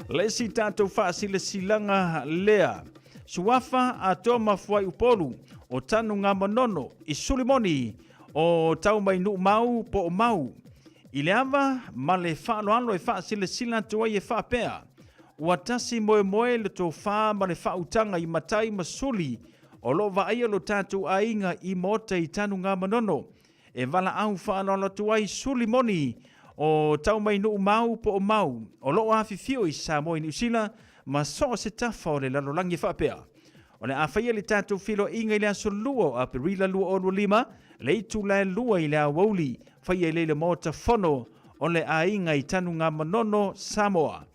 Le isi tatou faasilasilaga lea, Suafa atoa ma Fuaiupolu o Tanu Gamanono i Sulimoni o Taumainuu-mau po o Mau i le ava ma le faaaloalo e faasilasila atu ai e faapea, Ua tasi moemoe le tofa ma le faautaga i matai ma suli o lo o vaaia lo tatou aiga i Maota i Tanugamanono e valaau faaaloalo atu ai suli moni o Taumainuu-mau po o Mau o lo o afifio i Samoa i Niu Sila ma so o se tafa o le lalolagi e faapea o le a faia le tatou feiloaiga i le aso 2 o Aperila 2025 le itula e 2 i le aoauli faia i le Maota Fono o le aiga i Tanugamanono, Samoa.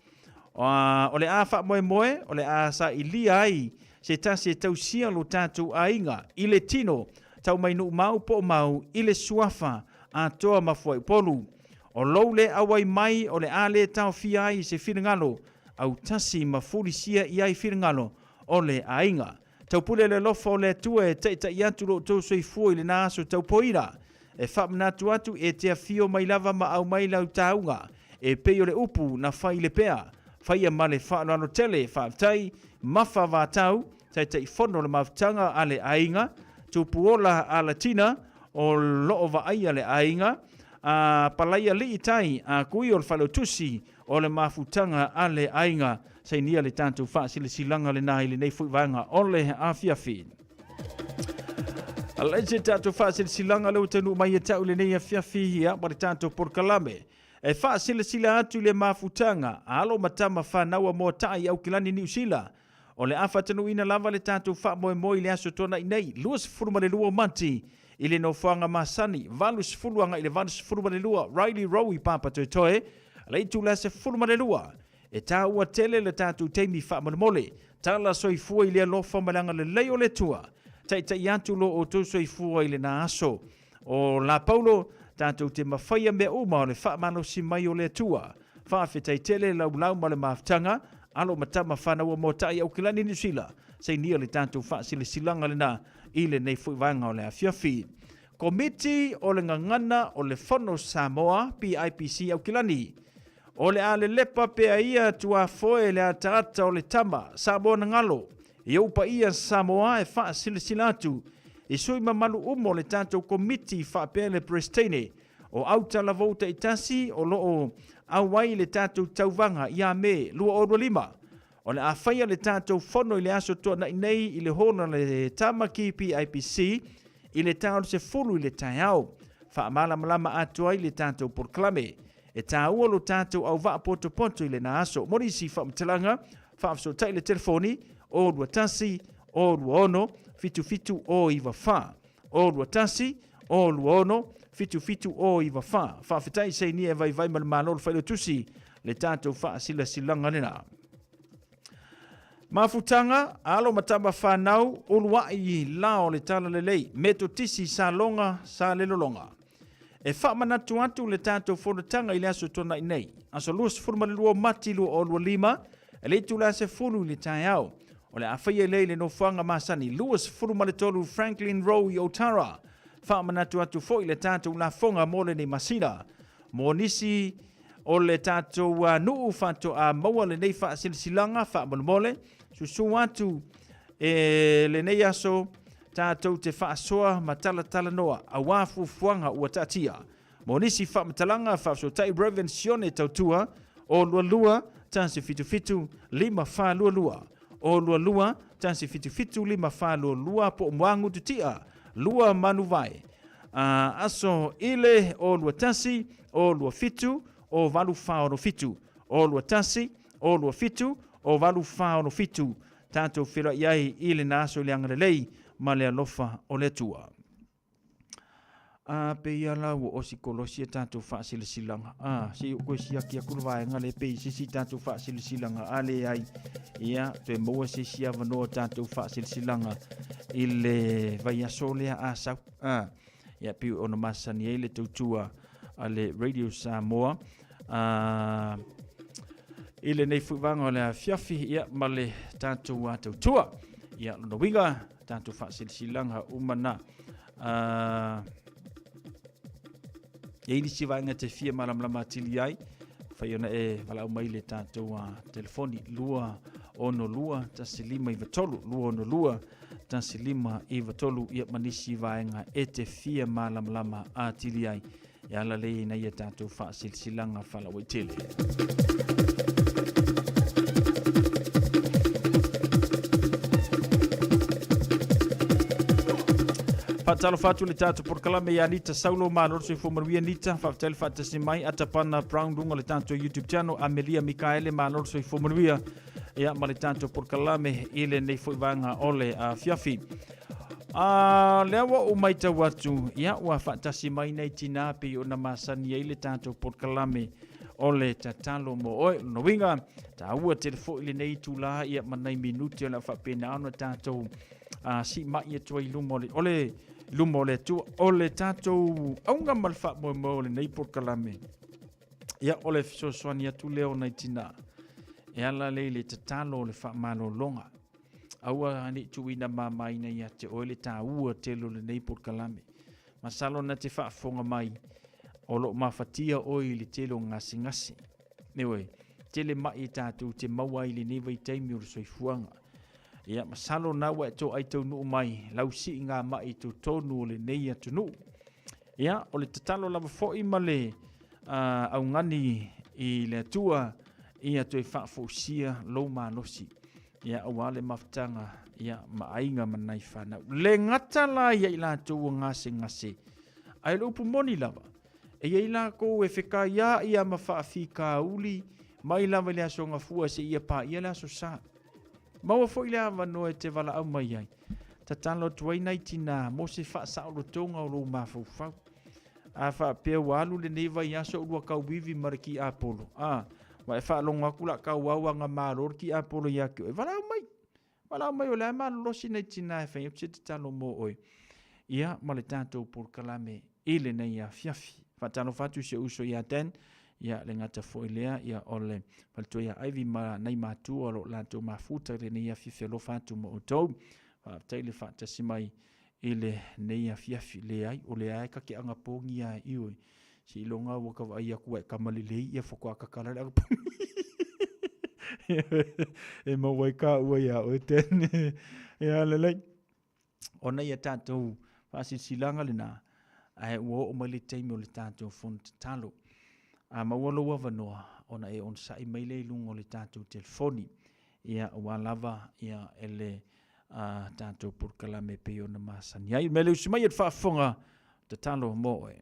O le a faamoemoe, o le a sailia ai se tasi e tausia lo tatou aiga i le tino, tau mai Nuumau po o Mau i le suafa atoa ma Fuaiupolu. O lou le auai mai o le a le taofia ai se finagalo autasi ma fulisia i ai finagalo o le aiga. Taupule le alofa o le Atua e taitai atu lo outou soifua i lena aso taupoira. E faamanatu atu e te afio mai lava ma aumai lau tauga e pei o le upu na fai i le pea, faia ma le faaaloalo tele, faafetai, Mafa Vatau, Taitaifono o le Mafutaga a le Aiga, Tupuola Alatina, o loo vaaia le aiga, a Palaialii Tai, a Kui o le Faleutusi o le Mafutaga a le Aiga. Sainia le tatou faasilasilaga lena i lenei foi vaega o le afiafi. Alai se tatou faasilasilaga lea ua taunuu mai ia te au i lenei afiafi, ia, ma le tatou polokalame. E faasilasila atu i le mafutaga a alo ma tama fanau a Moataa i Aukilani, Niu Sila, o le a faatanuuina lava le tatou faamoemoe i le Aso Toonai nei, 22 o Mati, i le nofoaga masani, 80 agai i le 82 Riley Row i Papatoetoe, le itula 12. E taua tele le tatou taimi faamolemole. Tala soifua i le alofa ma le agalelei o le Atua. Taitai atu lo outou soifua i lena aso. O la Paulo, tatou te mafaia mea uma o le faamalosi mai o le Atua. Faafetai tele laulau ma le mafutaga, alo ma tama fanau a Moatai Aukilani Niu Sila, sainia le tatou faasilasilaga lena i lenei foi vaega o le afiafi. Komiti o le Gagana o le Fono Samoa, PIPC Aukilani. O le a lelepa pea ia tuafoe le ataata o le tama, Samoa na galo. I ou paia Samoa e faasilasila atu i sui mamalu uma o le tatou Komiti faapea le Peresetene o autalavou taitasi o lo o auai i le tatou tauvaga ia Me 2025. O le a faia le tatou fono i le Aso Toonai nei i le holo a le Tamaki PIPC i le ta o le 10 i le taeao. Faamalamalama atu ai le tatou polokalame. E tāua lo tātou auvaa potopoto i lena aso. Mo nisi faamatalaga, faafesootai le telefoni 021 026 77 094. 021 026 77 094. Faafetai sainia e vaivai ma le Malo le Failautusi le tātou faasilasilaga lena. Mafutaga, alo ma tama whanau, uluai la o le talalelei, Metotisi Saloga Salelologa. E faamanatu atu le tatou fonotaga i le Aso Toonai nei, aso 22 o Mati 2025, i le itula 10 i le taeao. O le a faia lea i le nofoaga masani 23 Franklin Row i Otara. Faamanatu atu foi le tatou lafoga mo lenei masina. Mo nisi o le tatou nuu faatoa maua lenei faasilasilaga faamolemole, susu atu e lenei aso tatou te faasoa ma talatalanoa auā fuafuaga ua taatia. Mo nisi faamatalaga, faafesootai Rev. Sione Tautua, 022 177 5422, 022 177 5422 po o Moagutu Tia, 2 Manuvae, aso ile 021 027 0847, 021 027 0847. Tatou feiloai ai i lena aso i le agalelei ma le alofa o le Atua. A pei a la ua osi kolosi a tatou faasilasilaga. A se i ou toe siaki atu le vaega lea pe i se isi tatou faasilasilaga. A leai, ia toe maua se isi avanoa tatou faasilasilaga i le vaiaso lea a sau. A ia pei ona masani ai le tautua a le Radio Samoa. A i lenei foi vaega o le afiafi, ia ma le tatou tautua. Ia lona uiga, tatou faasilasilaga uma na. E i ai nisi vaega e te fia malamalama atili ai, fai ona e valaau mai le tatou telefoni 262 1593 262 1593 ia ma nisi vaega e te fia malamalama atili ai. E ala lea i nai a tatou faasilasilaga faalauaitele. Faatalofa atu le tatou polokalame ia Anita Saulo, malo le soifua manuia Anita, faafetai le faatasi mai, Atapana Brown luga o le tatou YouTube channel, Amelia Mikaele, malo le soifua manuia ia ma le tatou polokalame i lenei foi vaega o le afiafi. A lea ua ou matau atu, ia ua faatasi mai nei tinā pei ona masani ai le tatou polokalame o le tatalo mo oe. Lona uiga, taua tele foi lenei itulā ia ma nai minute o le a faapena ona tatou siimai atu ai i luma o le, o le luma o le Atua. O le tatou auga ma le faamoemoe o lenei polokalame, ia o le fesoasoani atu lea o nai tinā e ala lea i le tatalo o le faamalologa. Aua ne i tuuina mamaina ia te oe le taua tele o lenei polokalame. Masalo na te faafofoga mai o lo o mafatia oe i le tele o gasegase. Ioe, tele mai e tatou te maua ai i lenei vaitaimi o le soifuaga. Ia, masalo na ua e toai taunuu mai lau siiga mai i totonu o lenei atunuu. Ia, o le tatalo lava foi ma le augani i le Atua ia toe faafoisia lou malosi. Ia, aua le mafutaga ia, ma aiga ma nai fanau. Le gata la ia i latou ua gasegase, ae o le upu moni lava, e i ai lakou e fekaia'i a ma faafikauli mai lava i le Aso Gafua seia paia le Aso Sa. Maua foi le avanoa e te valaau mai ai. Tatalo atu ai nai tinā mo se faasaolotoga o lou mafaufau. A faapea ua alu lenei vaiaso o lua tauivi ma le tiapolo, a, ua e faalogo atu la tauau agamalo le tiapolo ia te oe, valaau mai. Valaau mai o lea e malolosi nai tinā e fai atu se tatalo mo oe. Ia, ma le tatou polokalame i lenei afiafi. Faatalofa atu i si ou uso ia Dan, ia le gata foi lea, ia o le faletua ia Ivy ma nai matua o lo o latou mafuta i lenei afiafi alofa atu mo outou. Faafetai le faatasi mai i lenei afiafi. Leai, o lea e ta te anapogi lava i oe. Seiloga ua ta vaai atu ua e kama lelei ia faatoa tatala le anapogi. E maua ai kaua ia oe Dan. Ia lelei. Ona ia tatou faasilasilaga lena, ae ua oo mai le taimi o le tatou fono tatalo. A maua lou avanoa, ona e onosai mai lea i luga o le tatou telefoni, ia aua lava ia e le a tatou polokalame e pei ona masani ai. O le mea lea usi mai e le faafofoga, tatalo mo oe.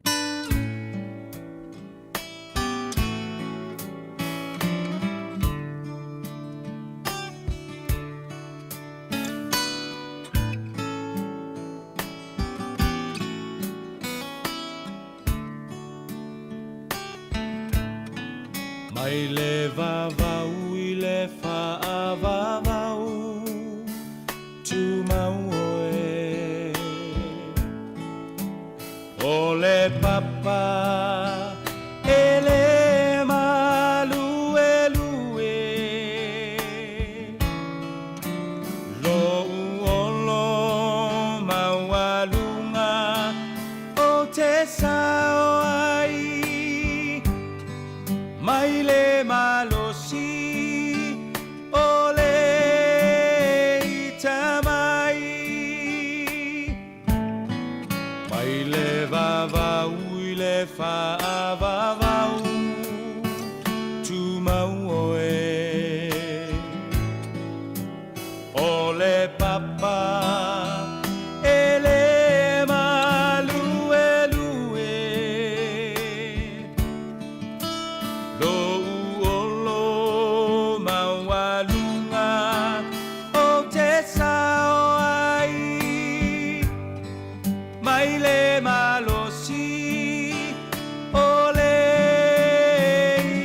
Mai le vavau i le faavavau Tumau oe O le papa e le maluelue Lou olo maualuga o te sao ai Mai le malosi o le ita mai Mai le vavau i le faavavau Tumau oe O le papa e le maluelue Lou olo maualuga o te sao ai Mai le malosi o le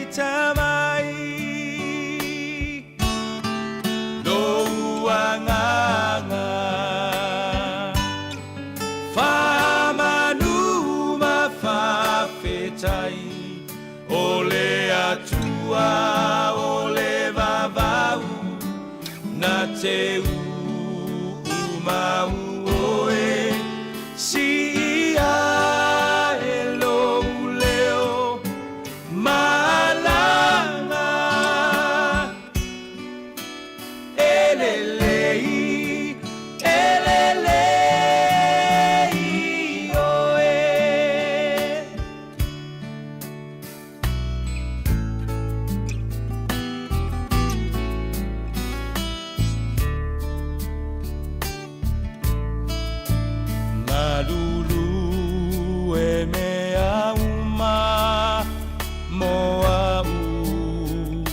ita mai Lou agaga Faamanu ma faafetai O le Atua o le vavau Na te uumau oe Siia e lou leo Malama E lelei, e lelei oe. Malulu e mea uma mo a'u.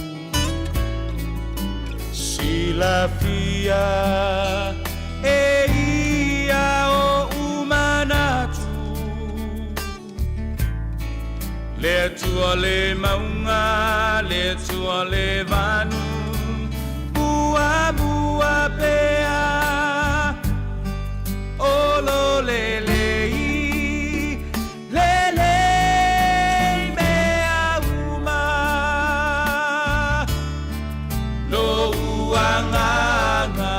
Silafia e ia oʻu manatu Le Atua le mauga, le Atua le vanu Muamua pea Olo lelei Lelei mea uma Lou agaga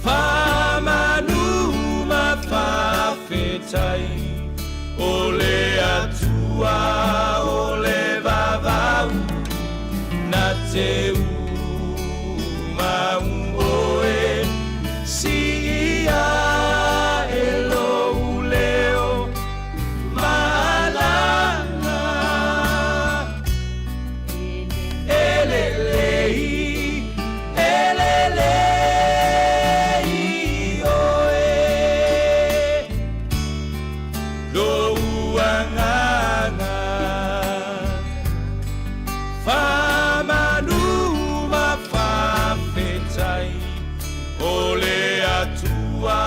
Faamanu ma faafetai. te uma oe Siia e lou leo malaga E lelei, e lelei oe Lou agaga Faamanu ma faafetai O le Atua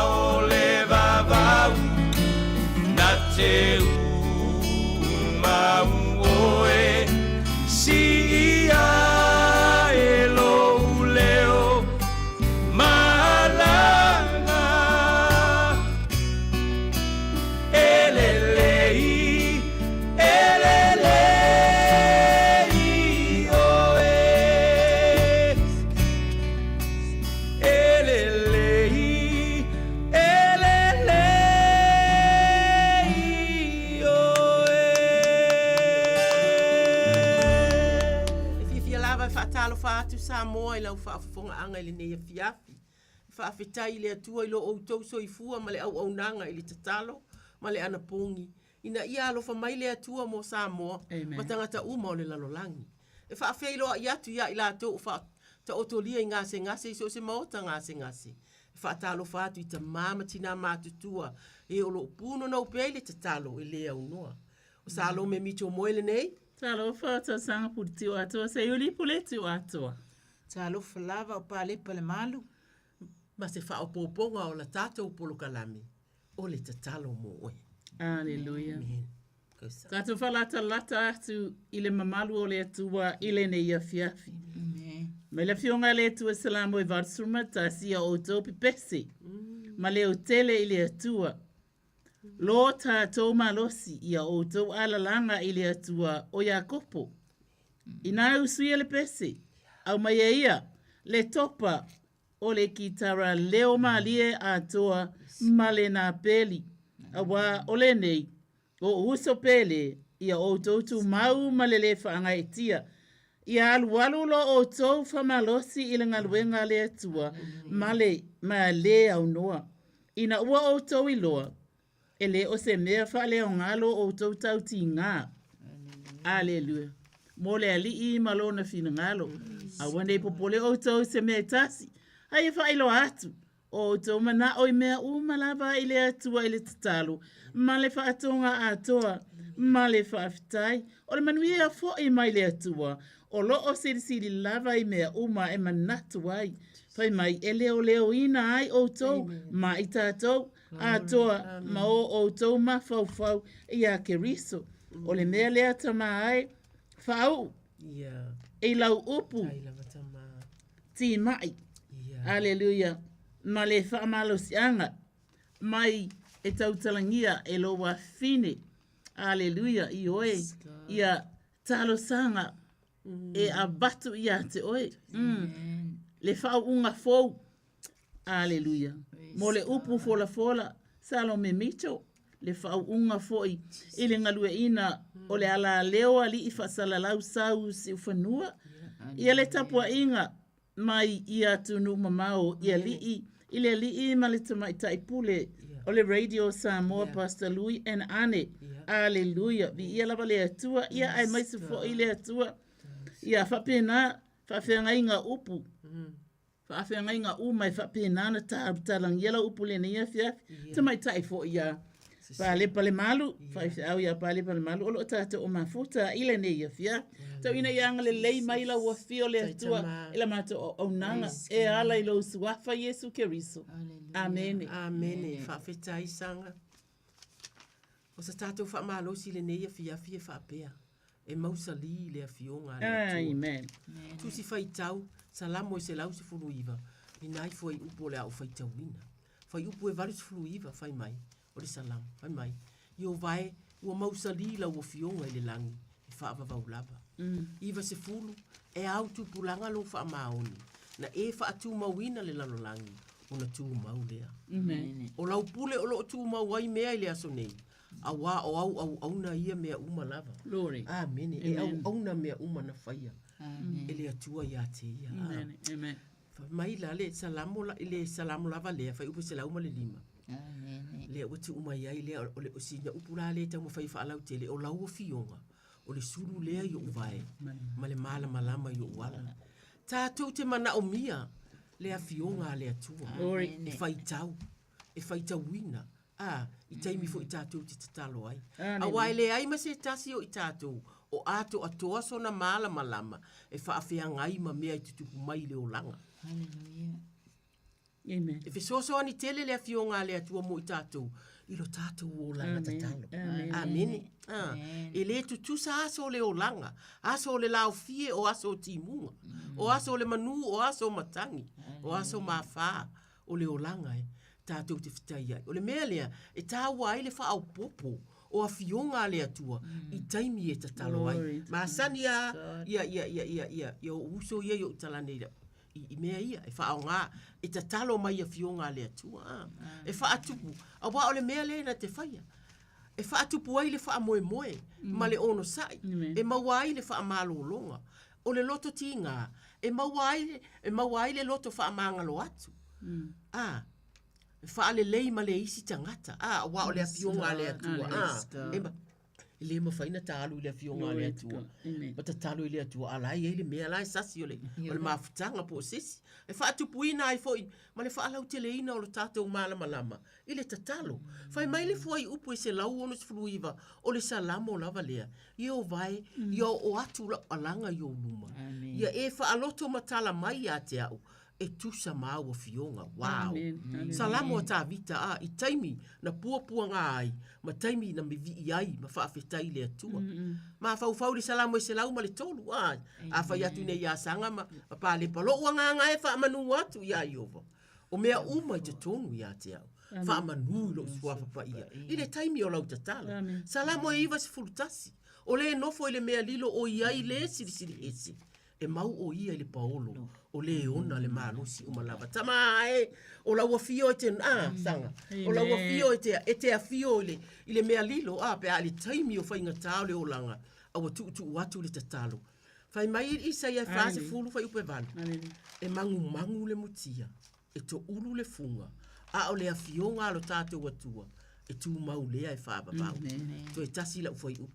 o le vavau Na te umau oe Siia e lou leo malaga E lelei, e lelei oe E lelei, e lelei oe. E fiafia lava e faatalofa atu Samoa i lau faafofogaaga i lenei afiafi. E faafetai i le Atua i lo outou soifua ma le auaunaga i le tatalo ma le anapogi ina ia alofa mai le Atua mo Samoa ma tagata uma o le lalolagi. E faafeiloai atu ia i latou o faataotolia i gasegase i so o se maota gasegase. E faatalofa atu i tama ma tina matutua e o lo o punonou pea i le tatalo e le aunoa. O Salome Mito Moe lenei. Talofa, tausaga puletiu atoa, seiuli puletiu atoa. Talofa lava o Palepalemalu. Ma se faaopoopoga o la tatou polokalame, o le tatalo mo oe. Aleluia. Tatou faalatalata atu i le mamalu o le Atua i lenei afiafi. Mai le Afioga a le Atua Salamo e 81 ia outou pepese ma leotele i le Atua. Lo tatou malosi ia outou alalaga i le Atua o Iakopo. Inā e usuia le pese, aumai e ia le topa o le kitara leo malie atoa ma le napeli, auā o lenei, o uso pele ia outou tumau ma le lē faagaeetia. Ia alualu lo outou faamalosi i le galuega a le Atua ma le ma le aunoa, ina ua outou iloa, e lē o se mea faaleaoga lo outou tautigā. Aleluia. Mo le Alii ma Lona finagalo. Aua nei popole outou i se mea e tasi, a ia faailoa atu o outou manao i mea uma lava i le Atua i le tatalo ma le faatoga atoa ma le faafetai. O le manuia foi mai le Atua o lo o silisili lava i mea uma e manatu ai. Fai mai e leoleoina ai outou ma i tatou atoa ma o outou mafaufau iā Keriso. O le mea lea tama ai, faauu i lau upu timai. Aleluia. Ma le faamalosiaga mai e tautalagia e lou afafine. Aleluia. Ioe. Ia talosaga e avatu ia te oe. Le faauuga fou. Aleluia. Mo le upu folafola, Salome Mitchell, le faauuga foi i le galueaiina o le alaleo alii faasalalau sau siufanua, ia le tapuaiga mai i atunuu mamao i alii, i le alii ma le tamaitai pule o le Radio Samoa Pastor Lui and Ane. Aleluia. Viia lava le Atua, ia aemaise foi le Atua. Ia faapena faafeagaiga upu. Faafeagaiga uma e faapena ona tautalagia lau upu i lenei afiafi. Tamaitai foi ia Palepalemalu, faifeau ia Palepalemalu, o lo o tatou o mafuta i lenei afiafi. Tau ina ia agalelei mai lau afio le Atua i la matou auaunaga e ala i lou suafa Iesu Keriso. Amene. Amene. Faafetai Saga. O sa tatou faamalosi i lenei afiafi e faapea, e mausali le Afioga a le Atua. Amen. Tusi Faitau, Salamo e 119, i nai fuaiupu o le a ou faitauina. Fuaiupu e 89, fai mai, o le Salamo, fai mai, Ieova e, ua mausali lau Afioga i le lagi, e faavavau lava. 90, e au tupulaga lou faamaoni, na e faatumauina le lalolagi, ona tumau lea. Amen. O lau pule o lo o tumau ai mea i le aso nei. Auā o au auauna ia mea uma lava. Glory. Amene. E Amen. auauna mea uma na faia Amen. e le Atua iā te ia. Amen. Amen. Fai mai la le Salamo la, le Salamo lava lea, fuaiupu 105. Amen. Lea ua tuu mai ai lea, o le, o sina upu la lea e taumafai e faalautele, o lau afioga, o le sulu lea i ou vae, ma le malamalama i ou ala. Tatou te manaomia le afioga a le Atua Glory. e faitau, e faitauina, a, i taimi foi tatou te tatalo ai. Aleluia. Auā e leai ma se tasi o i tatou o atoatoa sona malamalama e faafeagai ma mea e tutupu mai i le olaga. Amen. E fesoasoani tele le afioga a le Atua mo i tatou i lo tatou olaga Amen. tatalo. Amen. Amene. Ah, e lē tutusa aso o le olaga, aso o le laofie o aso o timuga, o aso o le manū o aso o matagi, o aso mafā o le olaga e tatou te fetai ai. O le mea lea e tāua ai le faaopoopo o afioga a le Atua i taimi e tatalo ai. Glory to Masani lava ia ia ia ia ia ia o'u uso ia i o'u tala nei i, i mea ia e faaaogā e tatalo mai i afioga a le Atua a. E faatupu auā o le mea lea na te faia e faatupu ai le faamoemoe ma le onosa'i e maua ai le faamalologa o le loto tigā e maua ai e maua ai le loto faamagalo atu a e faalelei ma le isi tagata a auā o le afioga a le Atua a e ma e lē mafai ona ta alu i le afioga a le Atua ma tatalo i le Atua a la e i ai le mea la e sasi o le o le mafutaga po o se isi e faatupuina ai foi ma le faalauteleina o lo tatou malamalama i le tatalo. Fai mai le fuaiupu e 169 o le Salamo lava lea, Ieova e, ia oo atu lau alaga i ou luma, ia e faaloto matala mai ia te au, e tusa ma au afioga. Wow! Salamo a Tavita a i taimi na puapuaga ai ma taimi na mivii ai ma faafetai i le Atua. Mafaufau i le Salamo e 103 a, a fai atu nei ia Saga ma, ma Palepa, Lo'u agaga e faamanū atu iā Ieova. O mea uma i totonu iā te au. Faamanū i lou suafa paia i le taimi o lau tatalo. Salamo e 91, O lē nofo i le mea lilo o i ai lē silisili ese, e mau ʻo ia i le paolo o lē ona le malosi uma lava. Tama e, o lau afio e te, a, Saga, o lau afio e te, e te afio i le, i le mea lilo, a, pe a i le taimi o faigatā o le olaga, a ua tuutuu atu le tatalo. Fai mai Isaia e 40 fuaiupu e 8, e magumagu le mutia, e toʻulu le fuga, a o le afioga a lo tatou Atua, e tumau lea e faavavau. Toe tasi lau fuaiupu.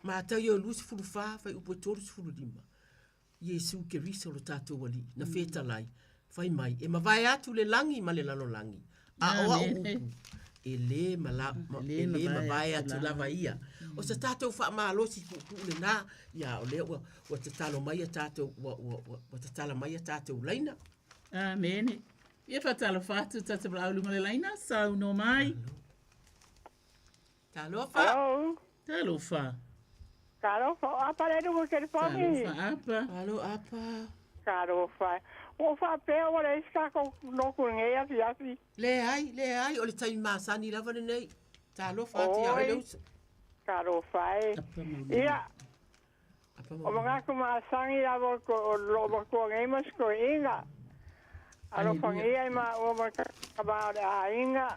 Mataio e 24 fuaiupu e 35, Iesu Keriso lo tatou Alii, na fetalai, fai mai, e mavae atu le lagi ma le lalolagi, a o a'u upu, e lē mala, ma, e lē mavae atu lava ia. O se tatou faamalosi puupuu lenā, ia o lea ua, ua tatalo mai a tatou, ua, ua, ua, ua tatala mai a tatou laina. Amene. Ia faatalofa atu tatou valaau i luga o le laina, saunoa mai. Talofa. Hello. Talofa. Talofa, o Apa le luga o telefoni. Talofa Apa. Alo Apa. Talofa. Ua ou faapea ua leai se tatou lotu i lenei afiafi. Leai, leai, o le taimi masani lava lenei. Talofa atu ia oe le uso. Talofa e. Ia, o manatu masani lava o loo matua nei ma se toeaina. Alofagia i maua ma le tama o le aiga.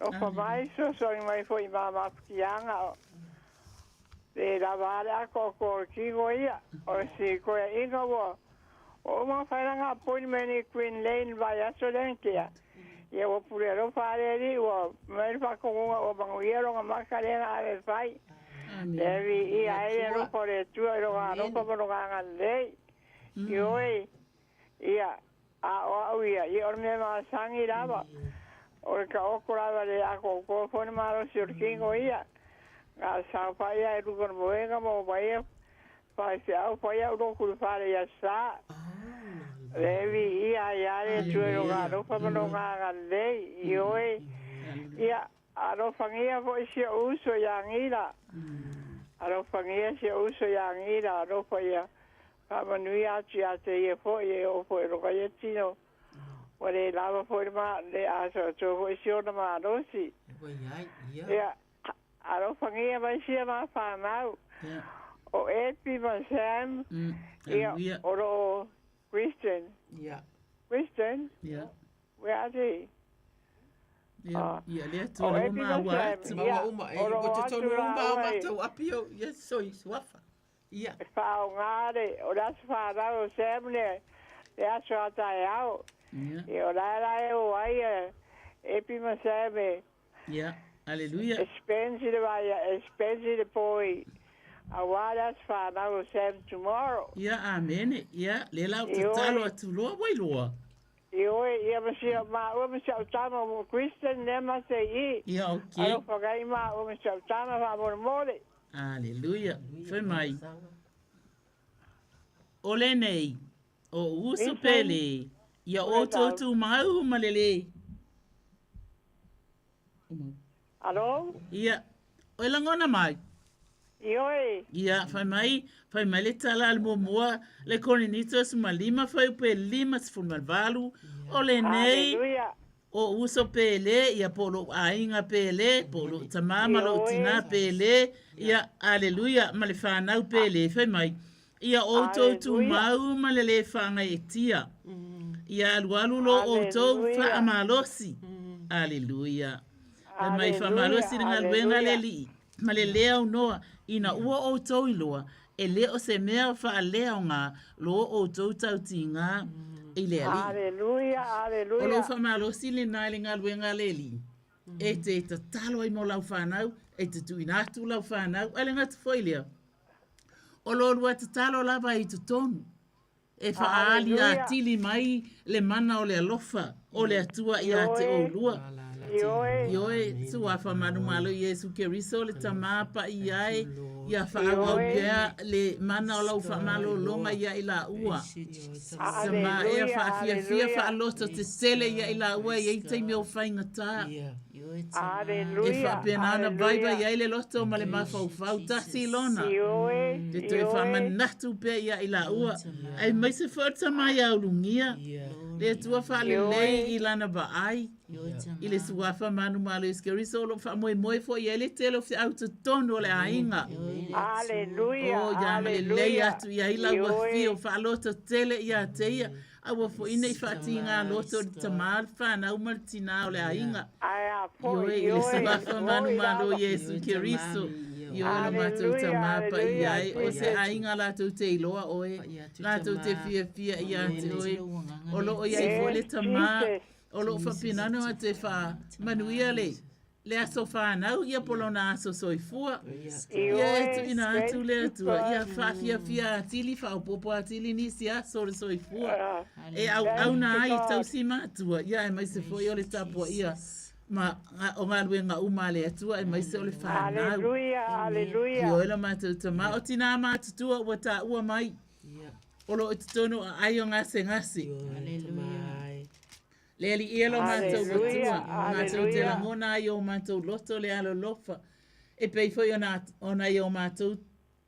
Alofa mai, fesoasoani mai foi i ma mafutiaga o le lava a le atoatoa o le tino ia. O le si toeaina ua ua uma ona fai lana appointment i Green Lane i le vaiaso lea na tea. Ia ua pule alofa lava le Alii ua aumai le faatonuga ua manuia lona maka lea na ave e fai. Lea e viia ai le alofa o le Atua i lona alofa ma lona agalelei. Ioe, ia, a o au ia, ia o le mea masani lava, o le taoto lava le atoatoa foi le malosi o le tino ia. Na o le saofai lava i luga o le moega ma omai ia faifeau fai au lotu i le fale i Aso Sa. Lea e viia ai lava le Atua i lona alofa ma lona agalelei. Ioe, ia, alofagia foi si ou uso ia Gila. Alofagia si ou uso ia Gila, alofa ia Faamanuia atu ia te ia foi e oo foi i lona ia tino. Ua le lava foi le ma, le atoatoa foi si ona malosi. Ia, alofagia mai sia ma fanau. O Epi ma Sam, ia, o lo o Christian. Christian? Where are they? Ia, ia le Atua O le ua Epi ma maua Sam, atu. ia, Maua uma, e, o loo ua atu totonu la uma o ua e- matou api o ia soi suafa. Ia. E faaaogā le o le aso fanau o Sam le le aso a taeao. Ia. Ia o la e la e o ai e Epi ma Sam e Ia, aleluia. e spend i le vaia e spend i le poi auā le aso fanau o Sam tomorrow. Ia, amene. Ia, le la u Ioe. tatalo atu loa ua iloa. Ioe, ia ma sia maua ma si au tama mo Christian lea ma te i. Ia, okay. Alofa kai maua ma si au tama faamolemole. Aleluia. Fai mai. O lenei, o uso Isa. pele, ia Ua outou tau. tumau ma le lē. Alo? Ia, o e lagona mai. Ioe. Ia, fai mai, fai mai le tala a le muamua, le Korinito 15 fuaiupu 58, o lenei, Aleluia. o uso pele, ia po o lou aiga pele, po o lou tamā ma lou Ioe. tinā pele, ia, aleluia, ma le fanau pele, fai mai. Ia outou Aleluia. tumau ma le lē fagaetia. Ia alualu lo outou Aleluia. faamalosi. Aleluia. Fai mai Aleluia, faamalosi le galuega aleluia. le alii ma le lē aunoa ina ua outou iloa e lē o se mea faaleaogā lo outou tautigā i le alii. Aleluia, O lou aleluia. faamalosi lenā i le galuega a le alii. E te tatalo ai mo lau fanau, e te tuuina atu lau fanau, ae le gata foi lea. O lo lua tatalo lava i totonu. E faaali Aleluia. atili mai le mana o le alofa o le Atua ia te Ioe. oulua. Ioe. Ioe, suafa manumalo Iesu Keriso le tamā paia e, ia faaauau Ioe. pea le mana o lau faamalologa ia i laua. Sama ea Aleluia, faafiafia aleluia. faaloto tetele ia i laua e iai taimi o faigatā. E Aleluia, faapena ona vaivai aleluia. ai le loto ma le mafaufau tasi lona. Ioe, Te toe ioe. faamanatu pea ia i laua. Ae maise foi o le tamā ia ulugia. Le Atua faalelei Ioe. i lana vaai. I le suafa manumalo Iesu Keriso o loo faamoemoe foi i ai le tele o feau totonu o le aiga. Aleluia, O ia ma lelei aleluia. atu i ai lau Ioe. afio faaloto tele ia te ia. Aua foi nei faatigā loto o le tamā le fanau ma le tinā o le aiga. Ae a foi, Ioe, i le ioe, suafa foi manumalo lava. Iesu Keriso. Ioe lo matou Aleluia, tamā paia aleluia, ai. O se Jesus. aiga latou te iloa oe. Latou te fiafia ia te oe. O loo iai foi le Yes, tamā. Jesus. O loo faapena ona te faamanuia le le aso fanau ia po lona aso soifua. Ia e tuuina Ioe, atu le thank you, Atua. Ia God. faafiafia atili faaopoopo atili nisi aso o le soifua. Ah, E Thank auauna you, ai God. tausi matua. Ia aemaise foi o le tapuaia ma o galuega uma a le Atua aemaise o le fanau. Aleluia, aleluia. Ioe lo matou tamā. O tinā matutua ua taua mai. O loo i totonu aai o gasegase. Le alii e lo matou Aleluia, matua. Matou te aleluia. lagona ai o matou loto le alolofa. E pei foi ona, ona i o matou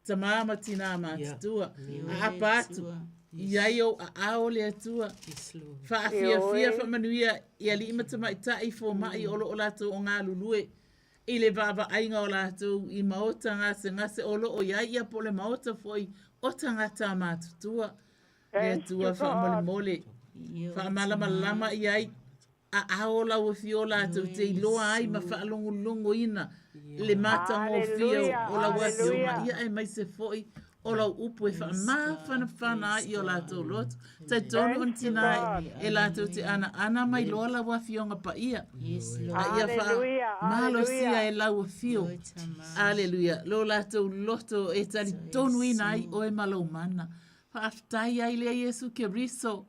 tamā ma tinā matutua. Aapa atu. I ai ou aao le Atua. Faafiafia Ioe. faamanuia i alii ma tamaitai fomaʻi o loo latou o galulue i le vaavaaiga o latou i maota gasegase o loo iai ia po o le maota foi o tagata matutua. Le Thank you, Atua God. faamolemole. Faamalamalama i ai aao lau afio latou te iloa ai ma faalogologoina le matagofie Aleluia, o lau afioga aleluia. ia aemaise foi o lau upu e faamafanafana ai i o latou loto. Talitonu ona Thank you, tinā God. e latou te anaana mai loa lau afioga paia. A ia Aleluia, faamalosia aleluia. e lau afio. Aleluia. Lo latou loto e talitonuina ai oe ma lou mana. Faafetai ai lea Iesu Keriso.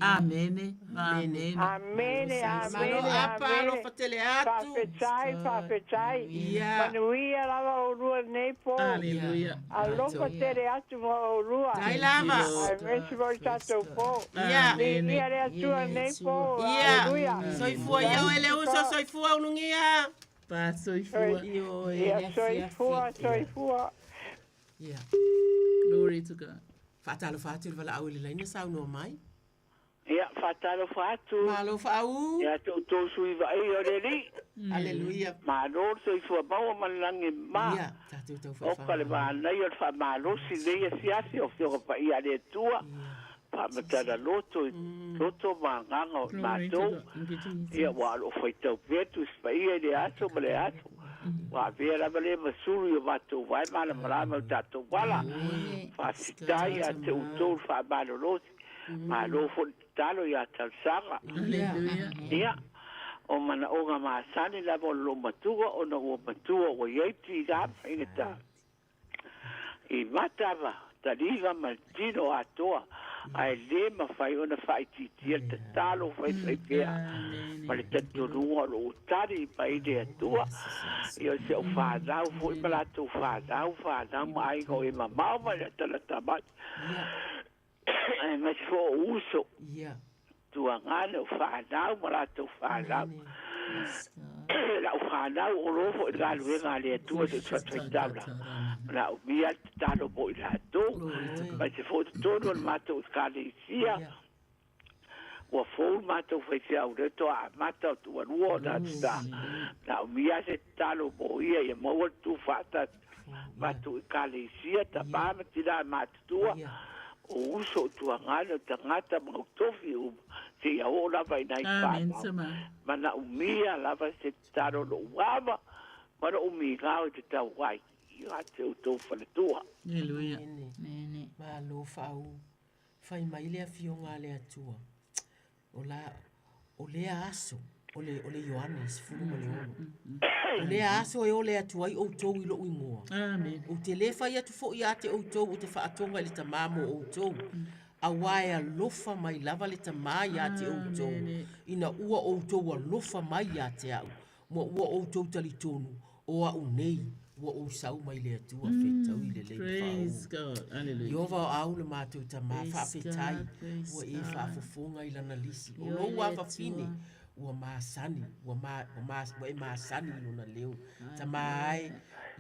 Amene ma amene. Amene, Malo amene, apa amene. alofa tele atu. Faafetai, faafetai. Ia. Manuia lava oulua lenei po. Aleluia. Alofa tele atu mo oulua. Tai lava. Aemaise foi tatou po. Ia. Amene. Viia le Atua lenei po. Ia. Aleluia. Soifua ia oe le uso, soifua ulugia. Pa soifua. Ia, soifua, soifua. Ia. Glory to God. Faatalofa atu i le valaau i le laina saunoa mai. Ia, faatalofa atu. Malo faau. Ia te outou sui vaai o le alii. Aleluia. Malo le soifua maua ma le lagi ma. Ia, tatou tau O ka le faafagaga. manaia o le faamalosi nei asiasi o afioga paia a le Atua. Faamatala loto i loto ma agaga o i matou, ia ua o lo o faitau pea Tusi Paia i lea aso ma lea aso. Ua avea lava lea ma sulu i o matou vae malamalama i o tatou ala. Faafetai ia te outou le faamalolosi. Malo foi le tatalo ia talosaga. Ia, o manaoga masani lava o le loomatua ona ua matua ua i ai tiga ma faigata. I mata ma taliga ma le tino atoa, ae le mafai ona faaitiitia le tatalo faifai pea ma le talitonuga o lo o tali mai le Atua. Ia o si au fanau foi ma latou fanau, fanau ma aiga o e mamao mai le atalata mai. Aemaise foi o uso, tuagane o fanau ma latou fanau. Lau fanau o lo foi i le galuega a le Atua i se fatafaitaula. Manaomia le tatalo mo i latou, aemaise foi o totonu o le matou Ekalesia. Ua fou le matou faifeau lea toe amata o tualua ona atu. Manaomia se tatalo mo ia ia maua le tuufaatasi matou Ekalesia, tama ma tina matutua, o uso o tuagane o tagata ma autofi uma, seia oo lava i nai fanau. Manaomia lava se tatalo lou ava ma lou migao e tatau ai ia te outou faletua. Hallelujah. Malo faauu. Fai mai le Afioga a le Atua, O la, o lea aso, o le, o le Ioane 16. O lea aso e ole atu ai outou i lou igoa. Amen. Ou te lē fai atu foi ia te outou ou te faatoga i le Tamā mo outou, auā e alofa mai lava le Tamā iā te outou, ina ua outou alofa mai iā te a'u, ma ua outou talitonu o a'u nei ua ou sau mai le Atua fetaui lelei ma Praise faauu. God. Hallelujah. Ieova o au le matou Tamā, Praise faafetai God, praise ua e God. faafofoga i lana lisi. O Ioe lou le afafine Atua. ua masani, ua ma, ua ma, ua e masani i lona leo. Tamā ae,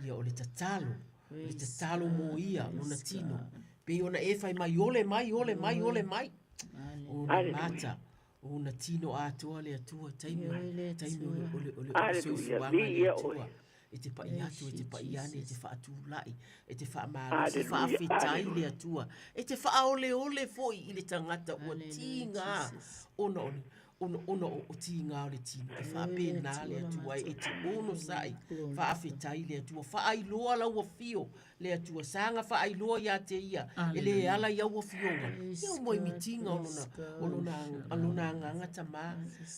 ia o le tatalo, o le Praise tatalo mo God, ia, lona praise tino. God. Pei ona e fai mai, ole mai, ole mai, ole mai. O ona Hallelujah. mata, O na tino atoa le Atua taimi taimi o le o le o le Hallelujah. soifuaga i le Viia Atua oe. e te pa'i atu e te pa'i ane e te faatula'i e te faamalosi Hallelujah. faafetai le Hallelujah. Atua e te faaoleole foi i le tagata ua tiga ona o le ona ona o o tiga o le tino e faapena le Atua e te onosa'i faafetai le Atua faailoa lau afio le Atua saga faailoa iā te ia e lē ala i au afioga ia o moemitiga o lona o lona o lona agaga tamā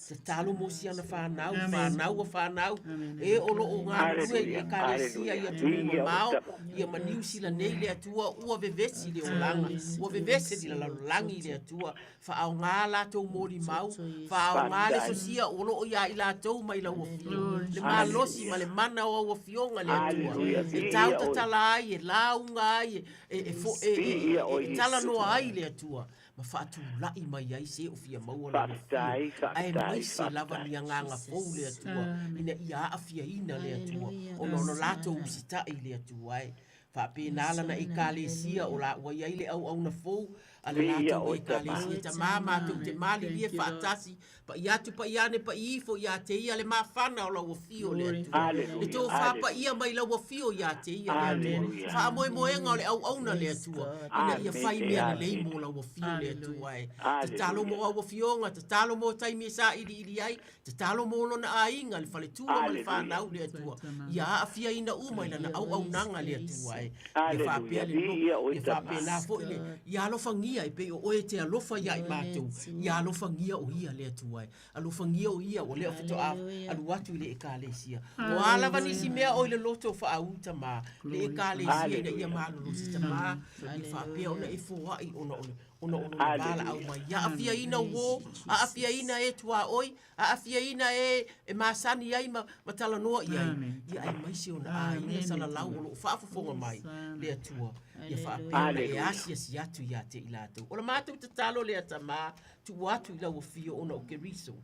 tatalo mo si ana fanau fanau a fanau e o loo galulue i le Ekalesia i atunuu mamao ia ma Niu Sila nei le Atua ua vevesi le olaga ua vevesi le lalolagi i le Atua Faaaoga latou molimau, faaaoga le sosia o lo o iā i latou mai lau Afioga, le malosi ma le mana o au Afioga le Atua, e tau tatala ai, e lauga ai, e, e, e, e, e, e talanoa ai le Atua, ma faatula'i mai ai se o fia maua lau Afioga, aemaise lava ni agaga fou le Atua, ina ia aafiaina le Atua, ona o lo latou usita'i i le Atua e. Faapena lana Ekalesia o la ua i ai le auauna fou a le latou Ekalesia. Tamā matou te malilie faatasi, pa'i atu pa'i ane pa'i ifo iā te ia le mafana o lau afio le Atua. Le tofā paia mai lau afio iā te ia le Atua. Faamoemoega o le auauna le Atua ina ia fai mea lelei mo lau afio le Atua e. Tatalo mo au afioga, tatalo mo taimi e sailiili ai, Tatalo mo lona aiga, le faletua ma le fanau le Atua, ia aafiaina uma i lana auaunaga le Atua e. Ia faapea le no, ia faapena foi le, ia alofagia e pei o oe e te alofa ia i matou, ia alofagia o ia le Atua e. Alofagia o ia ua lea faatoa alu atu i le Ekalesia. O a lava nisi mea o i le loto faauu tamā, le Ekalesia ina ia malolosi tamā, ia faapea ona e foai ona o le ona o lona valaau mai. Ia aafiaina uō, aafiaina e tuaoi, aafiaina e e masani ai ma, ma talanoa i ai. Ia aemaise ona aiga salalau o loo faafofoga mai le Atua. Ia faapea ona e asiasi atu ia te i latou. O le matou tatalo lea Tamā, tuu atu i lau afio ona o Keriso.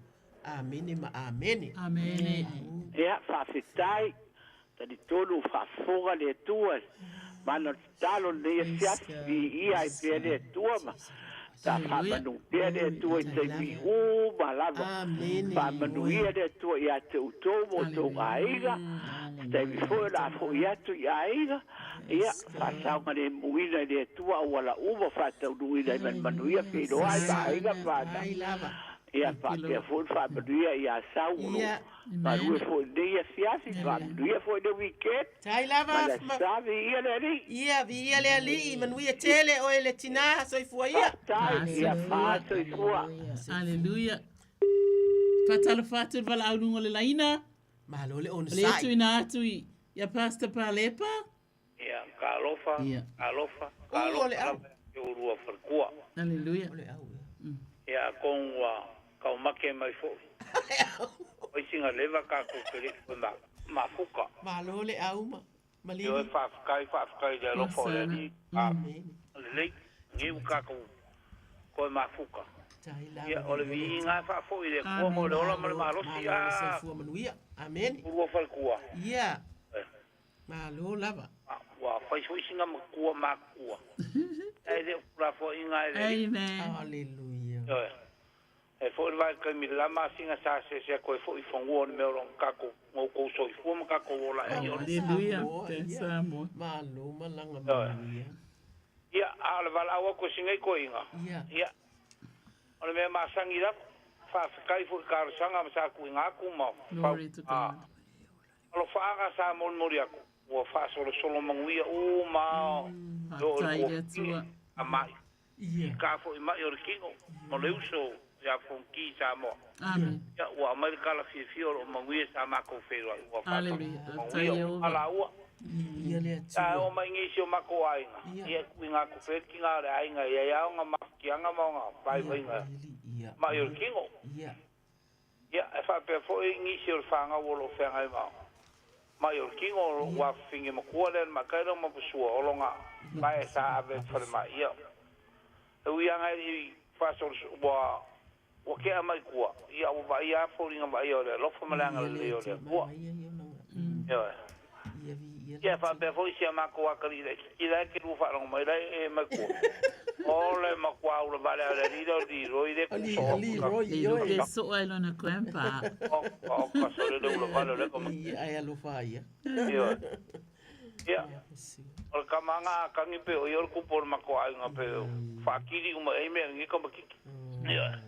Amene ma amene. Amene. Ia, faafetai. Talitonu ua faafofoga le Atua i mana o le tatalo i lenei afiafi. Viia ai pea le Atua ma Sa faamanu pea le Atua i taimi uma lava. Faamanuia le Atua ia te outou ma outou aiga, se taimi foi o le a foi atu i aiga, ia, faasaogalemuina i le Atua auala uma faataunuuina ai ma le manuia feiloai ma aiga ma fanau. Ia, faapea foi le faamanuia ia Sau o lo o galue foi i lenei afiafi, faamanuia foi i le weekend. Tai lava. Ma le Sa, viia le Alii. Ia, viia le Alii, manuia tele oe le tinā, soifua ia. Faafetai, ia faasoifua. Aleluia. Faatalofa atu i le valaau luga o le laina. Malo le onosai. O lea e tuuina atu i ia Pastor Palepa. Ia, talofa, talofa, talofa lava ia te oulua faletua. Aleluia. Ia, atonu ua taumate mai foi. Oi sina leva tatou te le i toe mafuta. Malo le au ma Lili. Ioe, faafetai, faafetai i le alofa o le Alii. Lelei, nei ua tatou toe mafuta. Ia, o le viiga e faafoi i le Atua mo le ola ma le malosi. Malo le soifua manuia. Amene. Oulua faletua. Ia. Malo lava. Ua fai foi sina matua matutua. Ae le o tulafoaiga e le Alii. Amen. Hallelujah. Ioe. E foi le vaitaimi i le la masina sa asiasi atu ai foi i fanua o le mea o lo o tatou na outou soifua ma tatou ola ai i ole. Hallelujah. Samoa. Malo malaga manuia. Ia, a o le valaau atu e si nei toeaina, ia, o le mea masani lava, faafetai foi i talosaga ma sa tuuina atu ma Glory to God. Alofaaga sa molimoli atu, ua faasolosolo manuia uma e oo i le tuafafine a mai. I ka foi mai o le tino ma le uso ia Fonoti i Samoa. Ia, ua aumai le tala fiafia o lo o manuia sa matou feiloai, ua faasolosolo manuia uma laua. A oo mai nei i si o matou aiga, ia e tuuina atu pea le tina o le aiga e i ai lava ona mafatiaga ma ona vaivaiga mai o le tino. Ia, e faapea foi nisi o le fanau o lo o feagai ma maʻi o le tino, o lo'u afafine matua lea le Makaila ma Pasua o lona vae sa ave i le falemai. Ia, e ui lava ina e le i faasolo ua ua tea mai tua, ia ua vaaia lava foliga vaaia o le alofa ma le agalelei o le Atua. Ioe. Ia, e faapea foi si a matou atalii laitiiti la e te lua faalogo mai la e mai tua. O le matua ula vale a le alii lea o Leroy le ku soa ku Leroy, ioe. Ke soa i lona grandpa. O, o ka sole le ula vale o le kama. Ia, ai alofa ia. Ioe. Ia, o le kama anga a tangi pe o ia o le kupu o le matou aiga pe faakili uma i ai mea nei kamakiki. Ioe.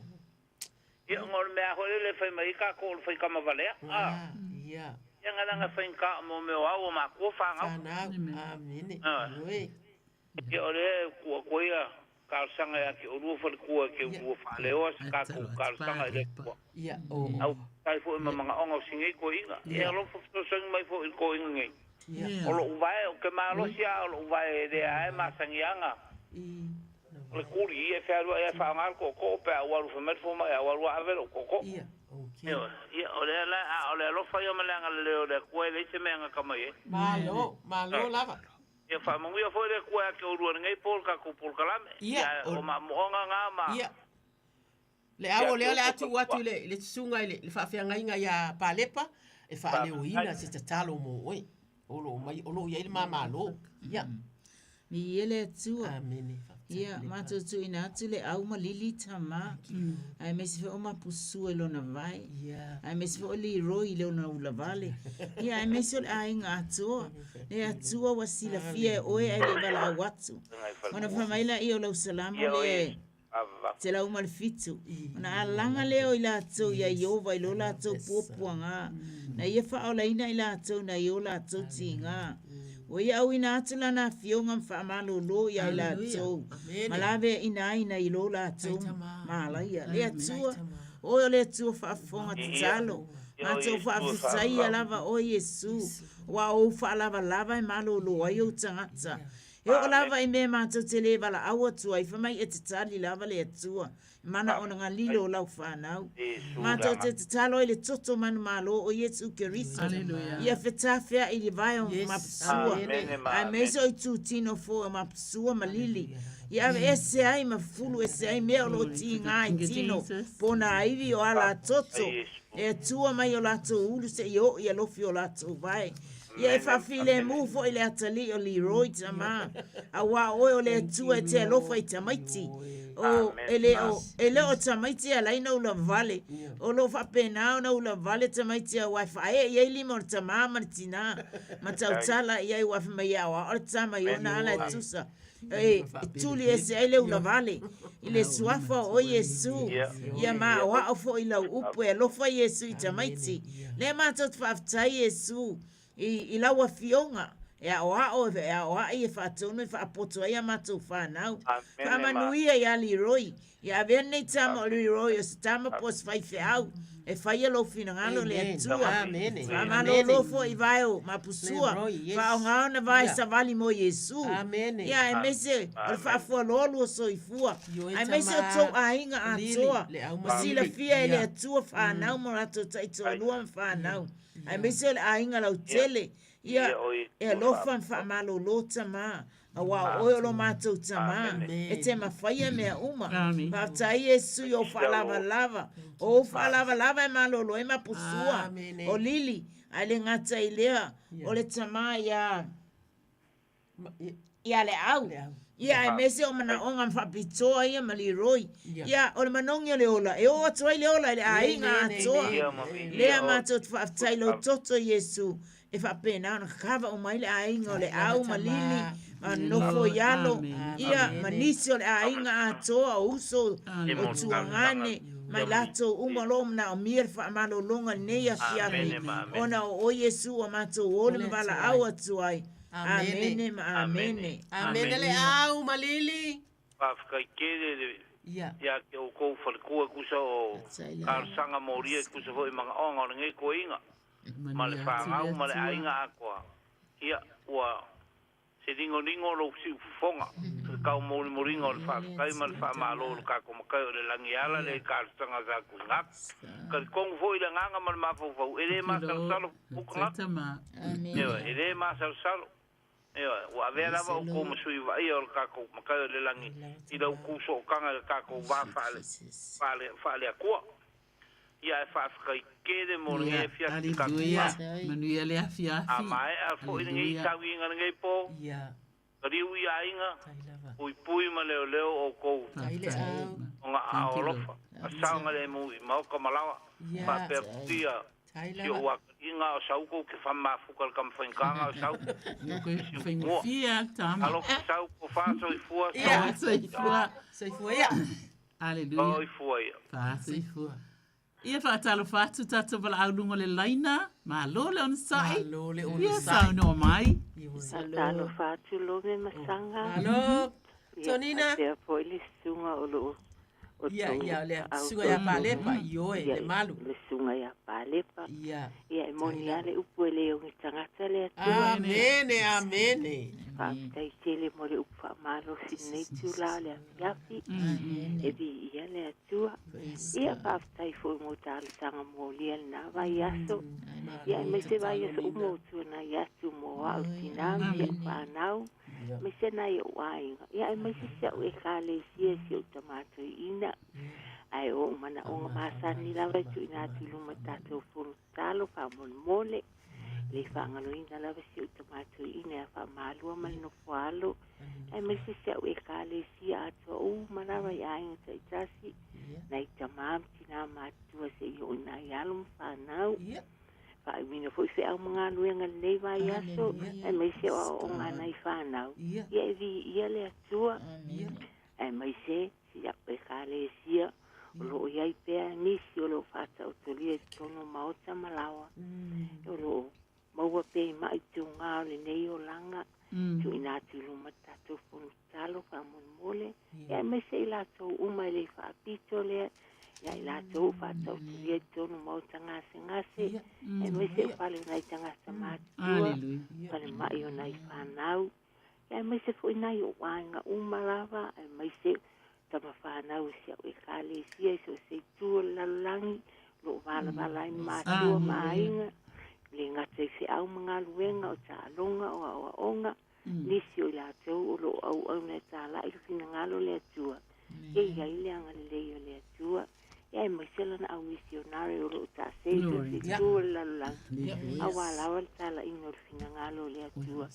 Ia, ona o le mea foi lele e fai mai ai tatou o le faikama valea, a. Ia. Ia, na leaga e faigata mo mea o au o matua fanau. Fanau, amene, ioe. Ia, o lea e tuu atu ai a talosaga ia te oulua faletua e te ulua faaleoa se tatou talosaga i le Atua. Ia, o. Au tai foi ma manaoga o si nei toeaina. Ia, alofa fesoasoani mai foi i le toeaina nei. O lou vae, ou te malosi lava o lou vae e lea lava e masani ana. O le kuli ia e fealuai ai e faaaoga le tootoo pe a ou alu fai mai le fomai a ou alu a ave lou tootoo. Ioe, ia o lea la, a o le alofa ia ma le agalelei o le Atua e leai se mea e gata mai ai. Malo, malo lava. Ia faamanuia foi le Atua ia te oulua i lenei po le tatou polokalame. Ia, o maamoaga na ma. Ia. Le au o lea o le a tuu atu i le, le susuga i le, le faafeagaiga ia Palepa e faaleoina se tatalo mo oe. O lo o mai, o lo o i ai le ma malo. Ia. Viia le Atua. Amene. Ia, matou tuuina atu le au ma Lili tama, aemaise foi o Mapusua i lona vae, aemaise foi o Leroy i lona ulavale, ia aemaise o le aiga atoa. Le Atua ua silafia e oe ae le i valaau atu. Ona fai mai laia o lau salamo lea e 107, ona alaga lea o i latou iā Ieova i lo latou puapuaga, na ia faaolaina i latou nai o latou tiga. Ua ia auina atu lana afioga ma faamalōlō iā i latou, ma laveaina ai nai lo latou malaia. Le Atua, oe o le Atua faafofoga tatalo, matou faafetaia lava oe Iesu, aua o ou faalavalava e malōlō ai ou tagata. E oo lava i mea matou te le valaau atu ai, fai mai e te tali lava le Atua i manaoga lilo o lau fanau. Matou te tatalo ai le toto manumalo o Iesu Keriso ia fetafeaʻi i le vae o Mapusua, aemaise o itutino foi o Mapusua ma Lili, ia aveese ai ma fufulu ese ai mea o lo o tiga i tino po o nā ivi o a la toto, e Atua mai o latou ulu seia oo i alofi o latou vae. Ia e faafilemu foi le atalii o Leroy tamā, auā o oe o le Atua e te alofa i tamaiti. O, e le o, e le o tamaiti e ala ai ona ulavale. O lo o faapena ona ulavale tamaiti auā e faaee i ai lima o le tamā ma le tinā, ma tautala i ai auā fai mai e aoao le tama i ona ala e tusa. E tuli ese ai le ulavale i le suafa o oe Iesu, ia ma aoao foi i lau upu e alofa Iesu i tamaiti. Lea matou te faafetai Iesu i, i lau afioga e aoao, e aoai, e faatonu, e faapoto ai a matou fanau. Faamanuia ia Leroy. Ia avea lenei tama o Leroy o se tama po o se faifeau e faia lou finagalo le Atua. Faamalolo foi i vae o Mapusua, faaaoga ona vae savali mo Iesu. Ia aemaise o le faafualoalu o soifua, aemaise o tou aiga atoa, ua silafia e le Atua fanau ma latou taitoalua ma fanau, aemaise o le aiga lautele. Ia e alofa ma faamalolo tama. Auā o oe o lo matou Tamā, e te mafaia mea uma. Faafetai Iesu i ou faalavalava, o ou faalavalava e malolo ai mapusua o Lili, ae le gata i lea, o le Tamā iā, iā Leau, ia aemaise o manaoga faapitoa ia ma Leroy. Ia, o le manogi o le ola, e oo atu ai le ola i le aiga atoa. Lea matou te faafetai i lou toto Iesu, e faapena ona kakava uma ai le aiga o Leau ma Lili ma nofo i alo, ia, ma nisi o le aiga atoa o uso o Tuagane ma i latou uma o lo o manaomia le faamalologa i lenei afiafi, ona o oe Iesu ua matou oli ma valaau atu ai. Amene ma amene. Amene Leau ma Lili. Faafetai tele le ia te outou faletua e tusa o talosaga molia e tusa foi i manaoga o lenei toeaina. ma le fanau ma le aiga atoa, ia, ua se ligoligo lou siufofoga i le taumolimoliga o le faafetai ma le faamalo i lo tatou Matai o i le Lagi e ala lea i talosaga sa tuuina atu. Talitonu foi i le agaga ma le mafaufau, e le masalosalo ou tagata. Ioe, e le masalosalo. Ioe, ua avea lava outou ma sui vaaia o le tatou Matai o i le Lagi i la outou sootaga i le tatou va faale, faale, faale-Atua. Ia ae faafetai tele mo lenei afiafi i tatou Aleluia. Manuia le afiafi. A maea foi lenei tauiga lenei po, taliu i aiga, puipui ma leoleo outou o ga aao alofa, a saogalemu i maota ma laoa, faapea foi si ou akaliga o Sauko ou te famafuta i le tamafaigataga o Sauko. Faigofie lava le tama. Alofa Sauko, faasoifua, soifua. Soifua ia. Aleluia. Soifua ia. Faasoifua. Ia faatalofa atu tatou valaau luga o le laina. Malo le onosai. Malo le onosai. Ia saunoa mai. Faatalofa atu Lome ma Saga. Malo. Tonina. Ia faapea foi le susuga o loo Ia, ia, le susuga ia Palepa, ioe, le malu. Le susuga ia Palepa. Ia. Ia, e moni lava le upu e le oge tagata le Atua. Amene, amene. Faafetai tele mo le upu faamalosi i lenei itula o le afiafi. E viia le Atua. Ia, faafetai foi mo talosaga molia i lena vaiaso. Ia, aemaise vaiaso uma ua tuanai atu mo au tinā ma si au fanau. Aemaise nai ou aiga, ia aemaise si au Ekalesia i si ou tama toeaina. Ae o ou manaoga masani lava e tuuina atu i luma i tatou fono tatalo faamolemole. E le faagaloina lava si ou tama toeaina ia Faamalua ma le Nofoaalo, aemaise si au Ekalesia atoa uma lava i aiga taitasi, nai tama ma tinā matutua seia oo i nai alo ma fanau. Faaiuina foi feau ma galuega i lenei vaiaso, aemaise o aoaoga a nai fanau, ia e viia le Atua, aemaise si au Ekalesia o lo o i ai pea nisi o lo o faataotolia i totonu o maota ma laoa, o lo o maua pea i maʻi tugā o lenei olaga, tuuina atu i luma tatou fono tatalo faamolemole, Ia aemaise i latou uma e le faapito lea, ia i latou ua faataotolia i totonu o maota gasegase, aemaise o fale o nai tagata matutua, falemai o nai fanau, ia aemaise foi nai ou aiga uma lava, aemaise tama fanau o si au Ekalesia i so o se itu o le lalolagi, o lo o valavala ai matua ma aiga, e le gata i feau ma galuega, o taaloga, o aoaoga, Nisi o i latou o lo o auauna e talai le finagalo o le Atua, e i ai le agalelei o le Atua. Ia aemaise lana au misionare o lo o taasē i so o se itu o le lalolagi, aua lava le talaiga o le finagalo o le Atua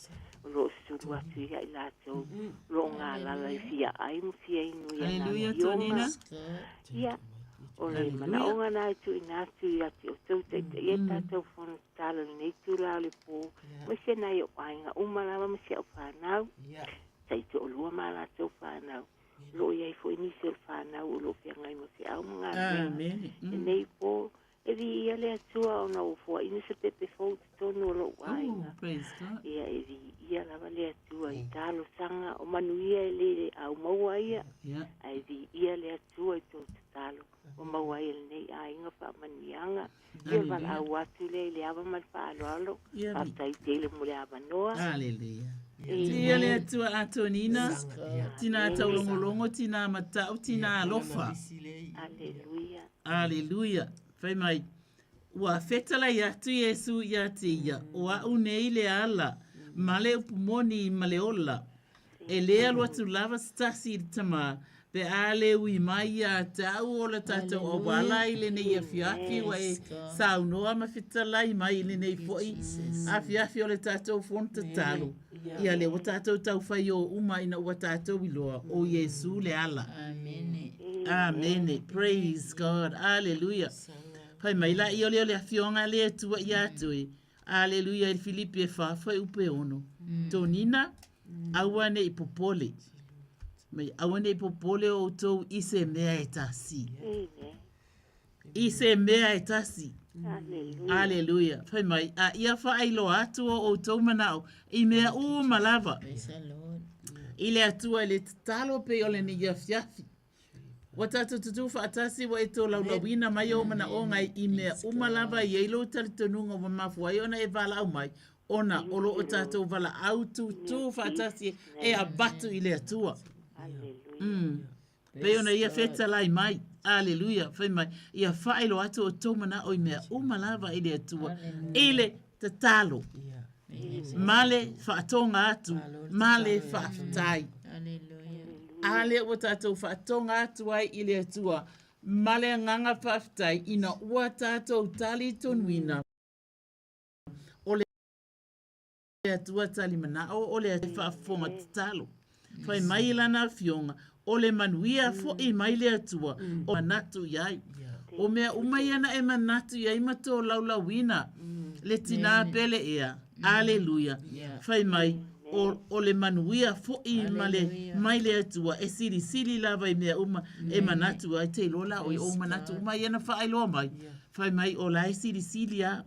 o lo o sulu atu ia i latou o lo o galala e fia ai ma fia inu i ana afioga. Ia, o le manaoga na e tuuina atu ia te outou taitaia tatou fono tatalo i lenei itula o le po, aemaise nai ou aiga uma lava ma si au fanau, taitoalua ma a latou fanau. O lo o i ai foi nisi o le fanau o lo o feagai ma feau ma galuega. Lenei po, e viia le Atua ona ua foaina se pepe fou i totonu o lou aiga. Ia, e viia lava le Atua i talosaga o manuia e le aumaua ia, ae viia le Atua i tou tatalo ua maua ai e lenei aiga faamanuiaga. Ia valaau atu lea i le ava ma le faaaloalo. Faafetai tele mo le avanoa. Aleluia. Tia le Atua Antonina, tina taulogologo, tina matau, tina alofa. Aleluia. Aleluia. Fai mai, ua fetalai atu Iesu ia te ia, o a'u nei le ala, ma le upu moni ma le ola. E lē alu atu lava se tasi i le Tamā, pe a le ui mai iā te au o le tatou auala i lenei afiafi ua e saunoa ma fetalai mai i lenei foi afiafi o le tatou fono tatalo. Ia lea ua tatou taufai o uma ina ua tatou iloa o Iesu le ala. Amene. Praise God. Aleluia. Fai mai laia o lea o le Afioga a le Atua ia te oe, Aleluia i le Filipi e fa fuaiupu e ono. Tonina, aua ne i popole. Mai aua ne i popole outou i se mea e tasi. I se mea e tasi. Aleluia. Fai mai, a ia faailoa atu o outou manao i mea uma lava. I le Atua i le tatalo pei o lenei afiafi. Ua tatou tutū faatasi, ua e tolaulauina mai ou manaoga i mea uma lava e i ai lou talitonuga ua mafua ai ona e valaau mai, ona o lo o tatou valaau tutū faatasi e avatu i le Atua. Mm. Pei ona ia fetalai mai. Aleluia. Fai mai, ia faailoa atu outou manao i mea uma lava i le Atua, i le tatalo, ma le faatoga atu, ma le faafetai. A lea ua tatou faatoga atu ai i le Atua ma le agaga faafetai ina ua tatou talitonuina o le Atua tali manao o le faafofoga tatalo. Fai mai i lana afioga, o le manuia foi mai le Atua o manatu i ai. O mea uma ia na e manatu i ai ma tolaulauina le tinā pele ea. Aleluia. Fai mai, o, o le manuia foi ma le, mai le Atua e silisili lava i mea uma e manatu ai. Te iloa la oe, o manatu uma ia na faailoa mai. Fai mai, o la e silisili lava.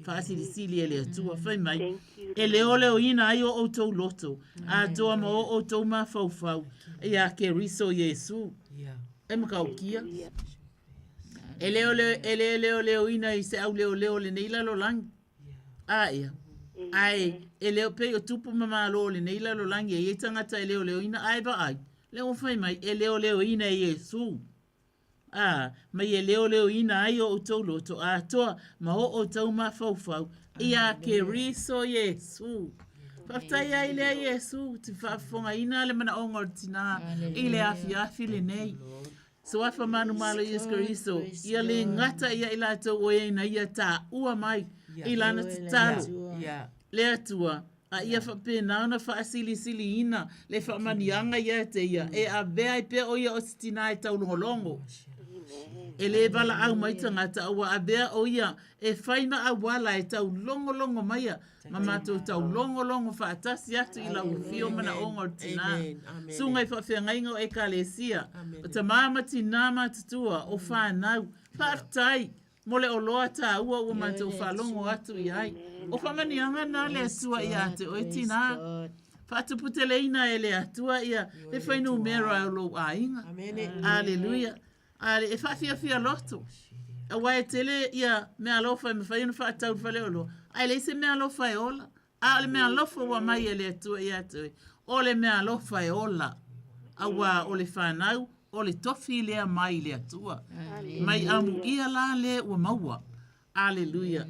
Faasilisili e le Atua, fai mai, e leoleoina ai o outou loto, atoa ma o outou mafaufau, iā Keriso Iesu. E matautia. E leoleo, e le leoleoina i se auleoleo o lenei lalolagi. A ia. Ae, e leo pei o tupu ma malo o lenei lalolagi e i ai tagata e leoleoina, ae vaai, lea ua fai mai, e leoleoina e Iesu. Ā, mai e leoleoina ai o outou loto atoa ma o outou mafaufau iā Keriso Iesū. Faafetai ai lea Iesū, te faafofogaina le manaoga o le tinā i le afiafi lenei. Suafa manumalo Iesu Keriso, ia le gata ia i latou o e na ia tāua mai i lana tatalo. Le Atua, a ia faapena ona faasilisiliina le faamaniaga ia te ia, e avea ai pea o ia o se tinā e taulogologo. E lē valaau mai tagata, a ua avea o ia e fai ma auala e taulogologo maia ma matou taulogologo faatasi atu i lau afio manaoga o le tinā. Susuga i faafeagaiga o Ekalesia, o tamā ma tinā matutua, o fanau, faafetai Mo le oloa tāua ua matou faalogo atu i ai. O faamanuiaga na le Atua ia te oe tinā. Faatuputeleina e le Atua ia le fuainumera o lou aiga. Aleluia. Ale, e faafiafia loto. Aua e tele ia meaalofa e mafai ona faatau i le faleoloa, ae leai se meaalofa e ola. A o le meaalofa ua aumai e le Atua ia te oe, o le meaalofa e ola, auā o le fanau, o le tofi lea mai le Atua. Mai amuia la le ua maua. Aleluia.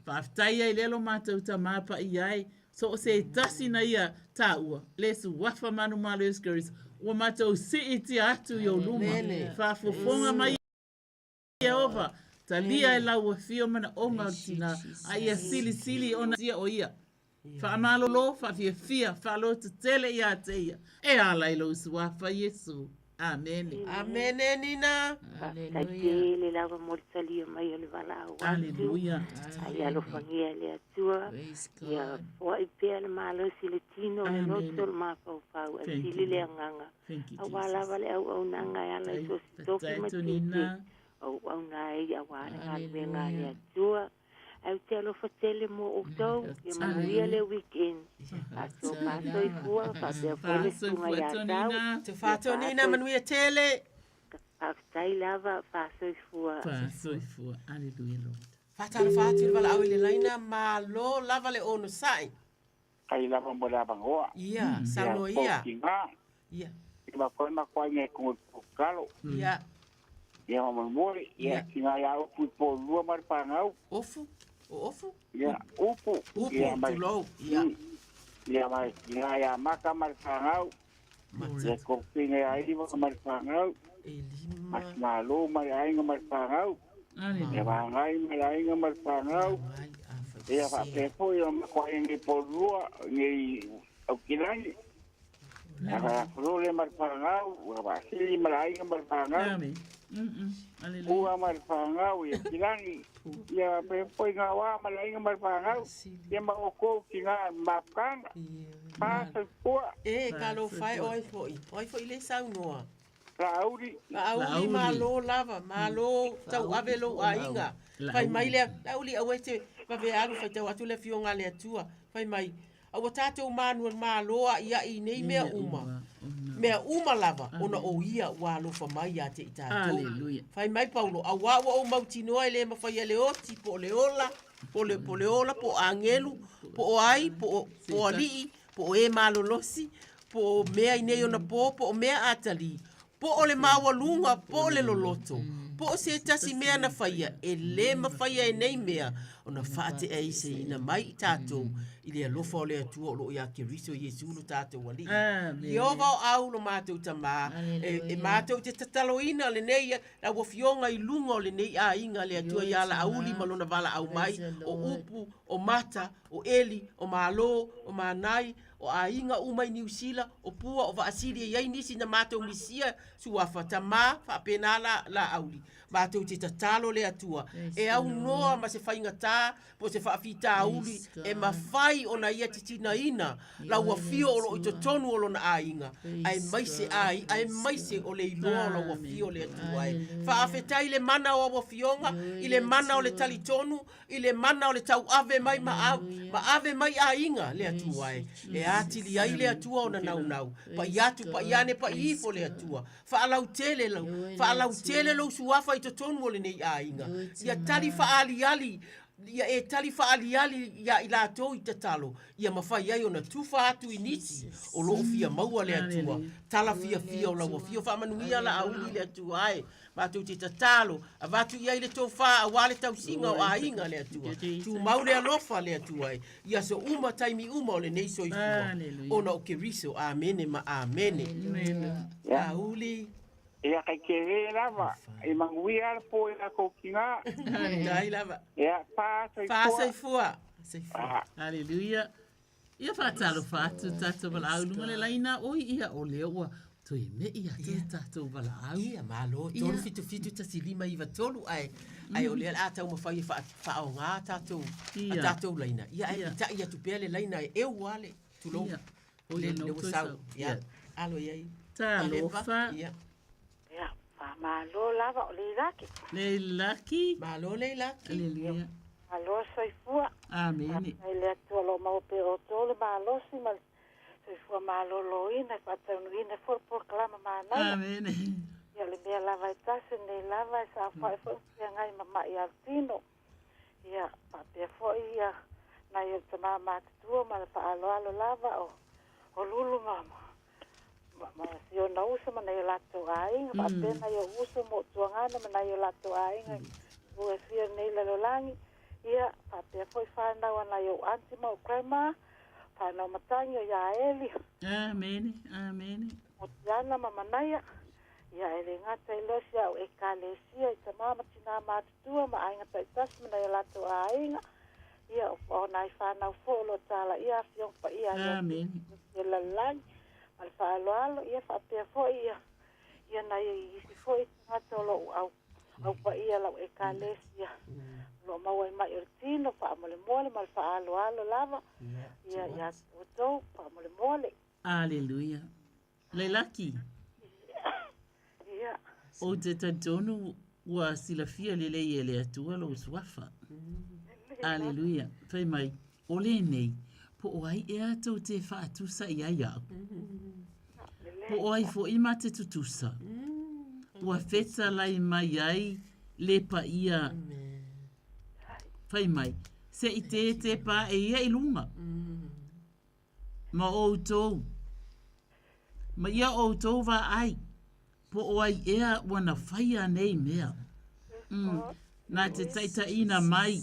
Faafetai ai lea lo matou Tamā Paia ai, so o se tasi na ia tāua, le suafa manumalo Iesu Keriso, ua matou siitia atu i ou luma, faafofoga mai. Ieova, talia e lau afio manaoga o le tinā, a ia silisili ona ia o ia. Faamalolo, faafiafia, faalototele iā te ia, e ala i lou Suafa Iesu. Amene. Amene Nina. Faafetai tele lava mo le talia mai o le valaau atu. Aleluia. A ia alofagia e le Atua, ia foai pea le malosi i le tino, le loto, le mafaufau, ae sili le agaga. Aua lava le auaunaga e ala i so o se tofi ma tiute o auauna ai aua le galuega a le Atua. Ae ou te alofa tele mo outou, ia manuia le weekend. Faatoa soifua, faapea foi le susuga ia Tau. Tofa Tonina, manuia tele. Faafetai lava, faasoifua. Faasoifua. Aleluia Lord. Faatalofa atu i le valaau i le laina, malo lava le onosai. Faafetai lava mo le avanoa. Ia, saunoa ia. Ia, Ia. Ia ma koe ma koe ngai kongo talo. Ia. Ia ma molimoli. Ia tina ia upu i polua ma le fanau. Ofu. O ofu? Ia, upu. Upu, Ia, ma, tulou. Ia. Ia ma tina ia maka ma le fanau. Ia kopina ia iwa ma le fanau. E Malo ma le aiga ma le fanau. Ia vagai ma le aiga ma le fanau. Ia faapea foi o makuai nei polua nei Aukilani. Ia faafulole ma le fanau, ua faasili ma le aiga ma le fanau. Amen. Pua ma le fanau ia Kilani. Ia faapea foi Gaoa ma le aiga ma le fanau. Ia ma outou tina mafukana. Faasoifua. E, talofa e, o ai foi. O ai foi le saunoa. Laauli. Laauli, malo lava, malo tauave lou aiga. Fai mai le Laauli aua e te vave alu faitau atu le afioga a le Atua. Fai mai, aua tatou manualimalo a'ia'i i nei mea uma, mea uma lava, ona o Ia ua alofa mai ia te i tatou. Fai mai Paulo, auā ua ou mautinoa e le mafai e le oti, po o le ola, po o le, po o le ola, po o agelu, po o ai, po o, po o ali'i, po o e malolosi, po o mea i nei ona pō, po o mea atalī, po o le maualuga, po o le loloto, po o se tasi mea na faia, e lē mafaia e nei mea ona faateʻaiseina mai i tatou i le alofa o le Atua o lo o iā Keriso Iesu lo tatou Alii. Ieova o au lo matou Tamā, e, e matou te tataloina lenei lau Afioga i luga o lenei aiga le Atua iā Laauli ma lona valaau mai, o Upu, o Mata, o Eli, o Malo, o Manai, o aiga uma i Niu Sila, o Pua, o Vaasili e i ai nisi na matou misia suafa, Tamā, faapena la, Laauli. Matou te tatalo le Atua e aunoa ma se faigatā po o se faafitauli e mafai ona ia titinaina lau afio o lo o i totonu o lona aiga, aemaise ai, aemaise o le iloa o lau afio le Atua e. Faafetai i le mana o au afioga, i le mana o le talitonu, i le mana o le tauave mai ma, ma ave mai aiga le Atua e, e atili ai le Atua ona naunau. Pa'i atu, pa'i ane, pa'i ifo le Atua. Faalautele lau, faalautele lou suafa i totonu o lenei aiga. Ia tali faaaliali, ia e tali faaaliali iā i latou i tatalo, ia mafai ai ona tufa atu i nisi o lo o fia maua le Atua. Tala fiafia o lau afio faamanuia Laauli le Atua e. Matou te tatalo, avatu i ai le tofa aua le tausiga o aiga le Atua. Tumau le alofa le Atua e, i aso uma taimi uma o lenei soifua, ona o Keriso. Amene ma amene. Auli. Ia kai tele lava, e manuia le po i latou tina. Faafetai lava. Ia, fa soifua. Fa soifua. Soifua. Hallelujah. Ia faatalofa atu tatou valaau i luga o le laina, oi ia o lea ua toe me'i atu le tatou valaau. Ia, malo, 377 1593, ae, ae o lea o le a taumafai e faaoga a tatou, a tatou laina. Ia, ae pita'i atu pea le laina e eu lava le, tulou, le, le ua sau. Ia, alo i ai. Talofa. Ia. Ia, faamalo lava o Leilaki. Leilaki. Malo Leilaki. Aleluia. Malo soifua. Amene. Faafetai i le Atua o lo o maua pea outou le malosi ma le soifua maloloina e faataunuuina foi le polokalama manaia. Amene. Ia, o le mea lava e tasi lenei lava e saofai foi ma feagai ma ma'i alotino. Ia, faapea foi ia nai ou tama matutua ma le faaaloalo lava o o Lulu ma ma, ma si ona uso ma nai o latou aiga, faapea nai ou uso ma ou tuagana ma nai o latou aiga i e fia nei lalolagi. Ia, faapea foi whanau a nai ou aunty ma ou grandma, whanau matangi o ia Eli. Amene, amene. O Tiana ma Manaia. Ia, e le gata i lea si au Ekalesia i tamā ma tinā matutua ma aiga taitasi ma nai o latou aiga, ia, o nai fanau foi o lo o talaia Afioga Paia a le Atua i le lalolagi ma le faaaloalo, ia faapea foi ia, ia nai isi foi tagata o lo o au, au paia lau Ekalesia o lo o maua i mai o le tino, faamolemole ma le faaaloalo lava, ia, ia te outou, faamolemole. Aleluia. Lailaki. Ia. Ou te talitonu ua silafia lelei e le Atua lou suafa. Aleluia. Fai mai, o lenei, po o ai ea tou te faatusa i ai au? Po o ai foi ma te tutusa? Ua fetalai mai ai le paia. Fai mai, se i tētēpā e ia i lunga. Ma outou, ma ia outou vaai, po o ai ea ua na whaia nei mea. Mm. Nā te taitaina mai,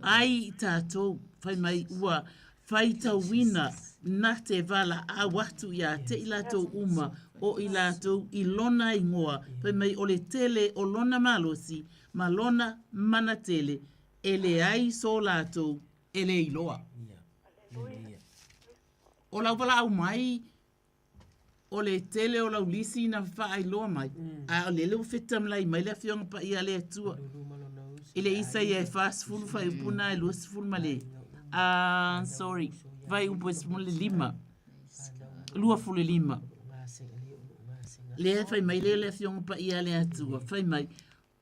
ai i tātou, whai mai ua whaitauina na te vala au atu i a te i latou uma o i latou i lona ingoa, whai mai o le tele o lona malosi ma lona mana tele, e leai so latou e le iloa. O lau valaau mai, o le tele o lau lisi na faailoa mai, mm. a o lele ua fetamlai mai le afioga paia a le Atua. I le Isaia e 40 fuaiupu na e 20 ma le, ah, sorry, fuaiupu e 15, 25. Lea e fai mai lea le afioga paia a le Atua, fai mai,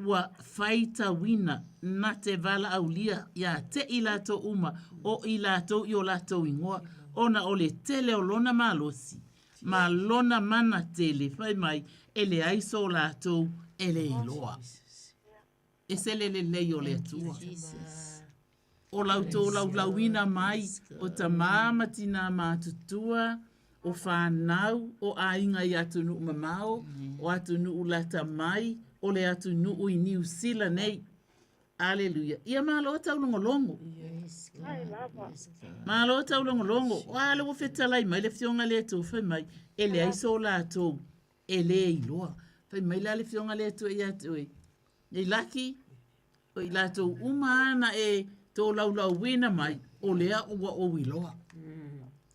ua faitauina na te valaaulia iā te i latou uma o i latou i o latou igoa, ona o le tele o lona malosi ma lona mana tele, fai mai, e leai so latou e le iloa. E se le lelei o le Atua. O la outou laulauina mai o tamā ma tinā matutua, o whānau, o aiga i atunuu mamao, o atunuu lata mai, o le atunuu i Niu Sila nei. Aleluia. Ia malo taulogologo. Malo taulogologo. O a le ua fetalai mai le Afioga i le Atua fai mai, e leai so latou e le iloa. Fai mai la le Afioga i le Atua ia te oe, Nei laki, o i latou uma na e tolaulauina mai, o lea ua ou iloa.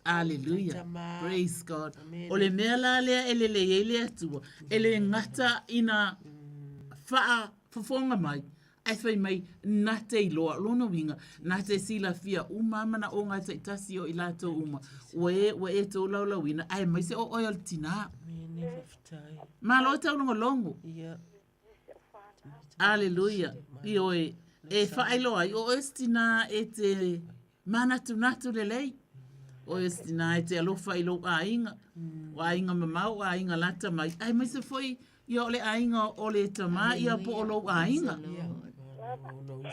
Aleluia. Praise God. O le mea la lea e lelei ai le Atua, e le gata ina faafofoga mai, ae fai mai na te iloa. Lona uiga, na te silafia uma manaoga taitasi o i latou uma, ua e, ua e tolaulauina, aemaise o oe o le tinā. Malo taulogologo. Aleluia. Ioe, e whaailoa ai, o oe se tinā e te manatunatu lelei. O oe se tinā e te alofa i lou aiga, o aiga mamao, o aiga lata mai. Aemaise foi ia o le aiga o le tamā ia po o lou aiga.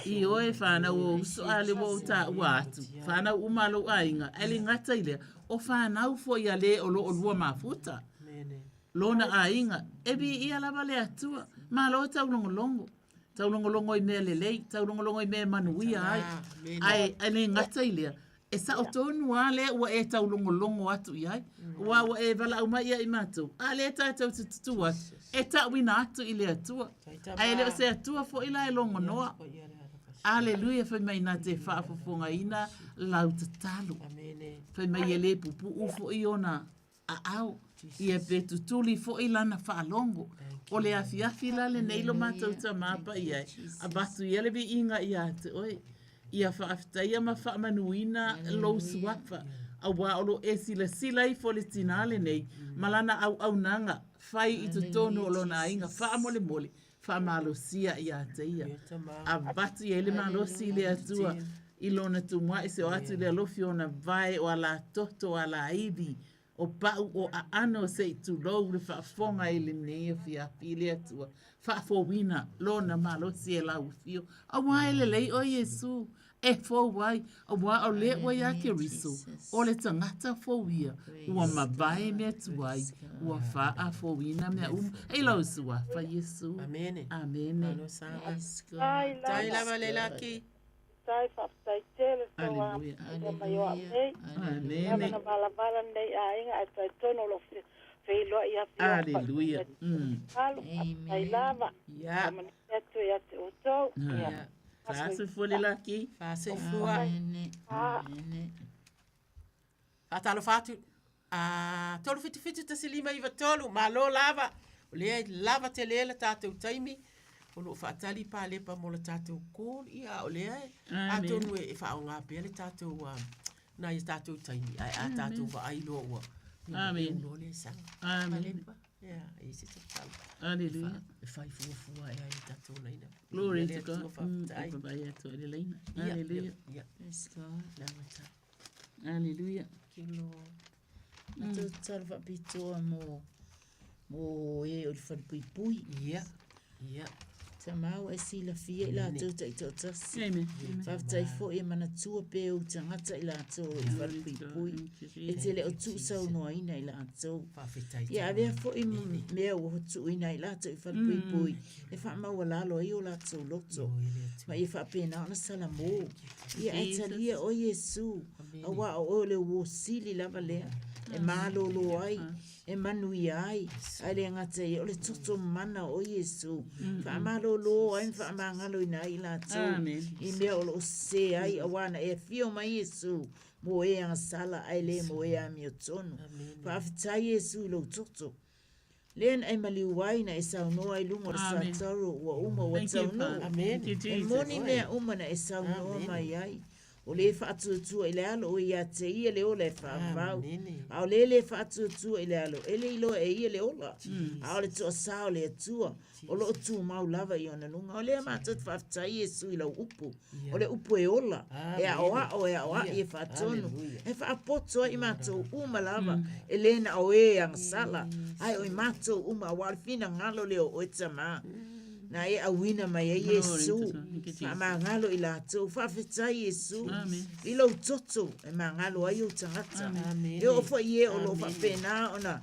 Ioe, whānau o uso a le ua o tāua atu. Whānau uma a lou aiga. Ae le gata i lea, o whānau foi a le o lo o lua mafuta. Lona aiga, e viia lava le Atua. Malo taulogologo. Taulogologo i mea lelei, taulogologo i mea e manuia ai. Ae, ae le gata i lea, e sao tonu lava lea ua e taulogologo atu i ai, aua ua e valaau mai ia i matou, a lea tatou te tutū atu, e tauina atu i le Atua. Ae le o se Atua foi la e logonoa. Aleluia, fai mai na te faafofogaina lau tatalo. Fai mai e le pupuu foi ona aao, ia pe tutuli foi lana faalogo. O le afiafi la lenei lo matou tamā paia e, avatu ia le viiga ia te oe. Ia faafetaia ma faamanuina lou suafa, auā o lo e silasila ifo le tinā lenei ma lana auaunaga fai i totonu o lona aiga faamolemole, faamalosia ia te ia. Avatu i ai le malosi i le Atua i lona tumuaʻi se o atu i le alofi ona vae o alatoto o alaivi o pau o aano se i tulou le faafofoga i lenei afiafi i le Atua faafouina lona malosi e lau afio auā e lelei oe Iesu e fou ai, auā o lea ua iā Keriso, o le tagata fou ia, ua mavae mea tuai, ua faafouina mea uma. I lou suafa Iesu. Amene. Amene. Tai lava le laki. Faafetai, faafetai tele le tou Aleluia. amanaia mai o au nei. Amene. Lava na valavala lenei aiga ae talitonu o lo o feiloai afioga Aleluia. Alu, faafetai lava. Faamanuia atu ia te outou. Ia. Faasoifua le laki. Faasoifua. Faatalofa atu. A 377 1593 malo lava. O lea e lava tele le tatou taimi. O lo o faatali palepa mo le tatou call. Ia, o lea e atonu e faaaoga pea le tatou nai a tatou taimi. Ae a tatou vaai loa ua Amen. loa lea saga. Amen. Palepa. Ia, e i se tatalo. Hallelujah. E fai fuafua e ai le tatou laina. Glory Le to God. Atua faafetai. E vaai atu i le laina. Ia, Hallelujah. ia. Praise God. Lava Hallelujah. Thank you, Lord. Matou tatalo faapitoa mo mo e o le falepuipui. Ia. Ia. Tamā ua e silafia i latou taitoatasi. Amen. Faafetai foi e manatua pea ou tagata i latou o lo o i falepuipui. E te le o tuusaunoaina i latou. Faafetai. Ia avea foi mea ua tuuina ai latou i falepuipui e faamaualalo ai o latou loto. Ma ia faapena ona salamo. Ia ae talia oe Iesu, auā o oe o le uō sili lava lea e malōlō ai, e manuia ai, ae le gata i ia o le toto mana o Iesu. Faamalōlō ai ma faamagaloina ai i latou i mea o lo o sesē ai, auā na e afio mai Iesu mo e agasala ae le mo e amiotonu. Faafetai Iesu i lou toto. Lea na e maliu ai na e saunoa i luga o le sataro ua uma ua Thank you, taunuu. Father. Thank you, E Jesus. moni mea uma na e saunoa mai ai. O lē faatuatua i le alo o ia te ia le ola e faavavau. A o lē lē faatuatua i le alo, e le iloa e ia le ola. A o le toasā o le Atua, o loo tumau lava i ona luga. O lea matou te faafetai Iesu i lau upu. O le upu e ola, e aoao, e aoai, e faatonu. E faapoto ai i matou uma lava, e lē na o e agasala, ae o i matou uma, auā o le finagalo lea o oe Tamā. Na e auina mai ai Iesu, faamagalo i latou. Faafetai Iesu i lou toto e magalo ai ou tagata. E oo foi i e o loo faapena ona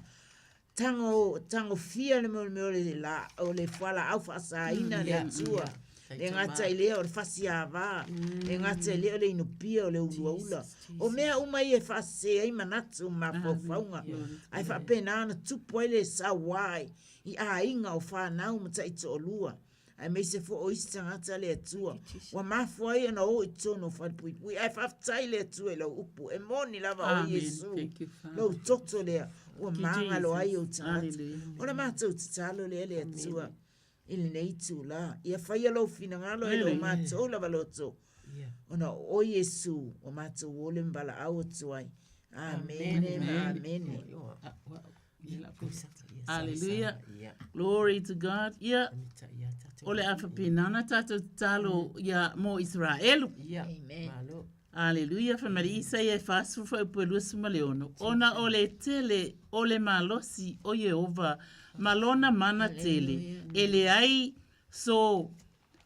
tago tagofia le mea o le la o le fualaau faasaina le Atua. Le gata i lea o le fasiāvā, le gata i lea o le inupia o le uluaula. O mea uma ia e faasese ai manatu ma mafaufauga, ae faapena ona tupu ai le sauā i aiga o fanau ma taitoalua, aemaise foi o isi tagata le Atua ua mafua ai ona o i totonu o falepuipui. Ae faafetai le Atua i lau upu, e moni lava o Iesu, lou toto lea ua magalo ai ou tagata. O le matou tatalo lea le Atua i lenei itulā, ia faia lou finagalo e le o matou lava loto, ona o oe Iesu ua matou ole ma valaau atu ai. Amene ma amene. Hallelujah. Glory to God. Ia, o le a faapena ona tatou tatalo ia mo Isaraelu. Amen. Hallelujah. Fai mai le Isaia e 40 fuaiupu e 26, Ona o le tele o le malosi o Ieova ma lona mana tele, e leai so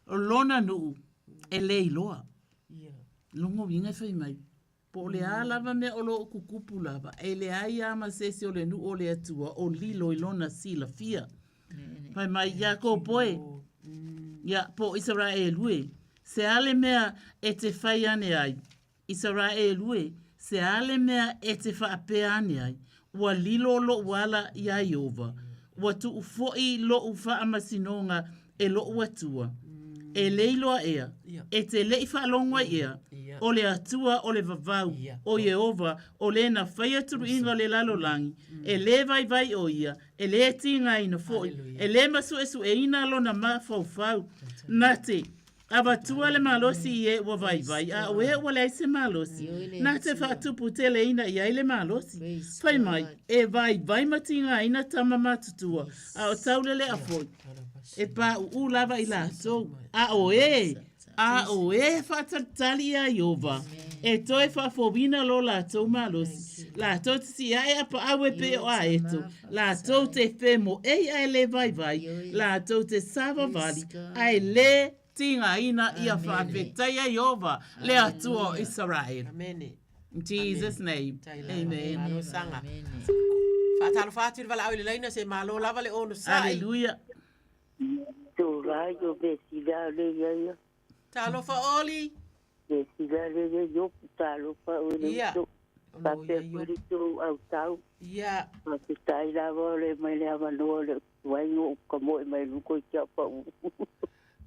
lona nuu e le iloa. Lona uiga e fai mai, Po o le a lava mea o lo o kukupu lava, e leai lava ma se isi o le nuu o le Atua o lilo i lona silafia. Fai mai, Iakopo e, ia, po o Isaraelu e, se a le mea e te fai ane ai? Isaraelu e, se a le mea e te faapea ane ai? Ua lilo loʻu ala iā Ieova, ua tuu foi loʻu faamasinoga e loʻu Atua. E le iloa ea, e te leʻi faalogo ai ea, o le Atua o le vavau, o Ieova, o le na faia tuluiga o le lalolagi, e lē vaivai ʻo ia, e lē tigaina foi, e lē masuʻesuʻeina lona mafaufau, na te Avatua le malosi i e ua vaivai, a o e ua leai se malosi, na te faatupu teleina i ai le malosi. Fai mai, e vaivai ma tigaina tama matutua, a o tauleleʻa foi, e paʻuʻu lava i latou. A o e, a o e faatalitali iā Ieova, e toe faafouina lo latou malosi. Latou te siʻiaʻe a paʻau e pei o aeto, latou te femoʻei ae le vaivai, latou te savavali ae le tigaina ia faafetaia Ieova le Atua o Isaraelu. In Jesus name. Amen. Malo saga. Faatalofa atu i le valaau i le laina se malo lava le onosai. Hallelujah. Tū rā i o Beti rā le ia ia. Talofa Oli. E sila le le Iopu talofa oe le uso. Faapea foi le tou autau. Faafetai lava o le mai le avanoa o le tuai no u kamoe mai luko i kia pa u.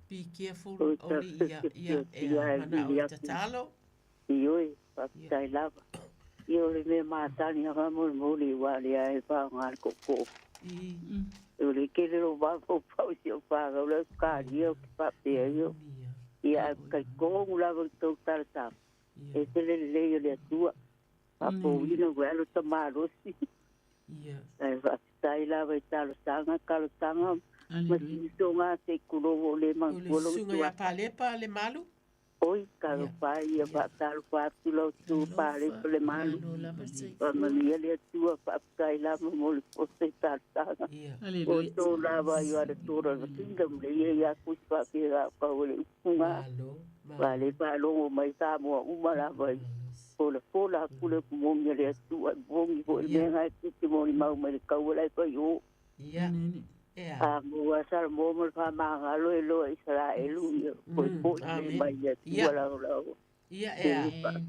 Be careful oli ia ia e mana o tatalo. Ioe, faafetai lava. Ia o le mea matani anga molimoli ua le ae whaonga le koko. O le kele lo vava o pau si o whanga o le karia o te whapea io. Ia a kai kongu lava i tau taratau. E te le lei o le atua. Whapouina ua alo ta malosi. Ai whaafitai lava i talosanga, kalosanga, ma sinisonga te kulovo o le O le mangolo susuga ia Palepa le Malu. Oi, talofa ia faatalofa atu lau Susu Palepa le Malu. Faamanuia le Atua, faafetai lava mo le poto i talosaga. O tō lava i ara tōra na kingdom le ia ia ku faapea ga ka o le upunga. Wa le faalogo mai Samoa uma lava i fola fola aku le mongi le Atua mongi fo le mea ngai te moni mau mai le kaua lai fai o. Ea. A mua Salamo ma le faamagalo e loa Isaraelu ia foifoi le mai le Atua lagolago. Ia, ea.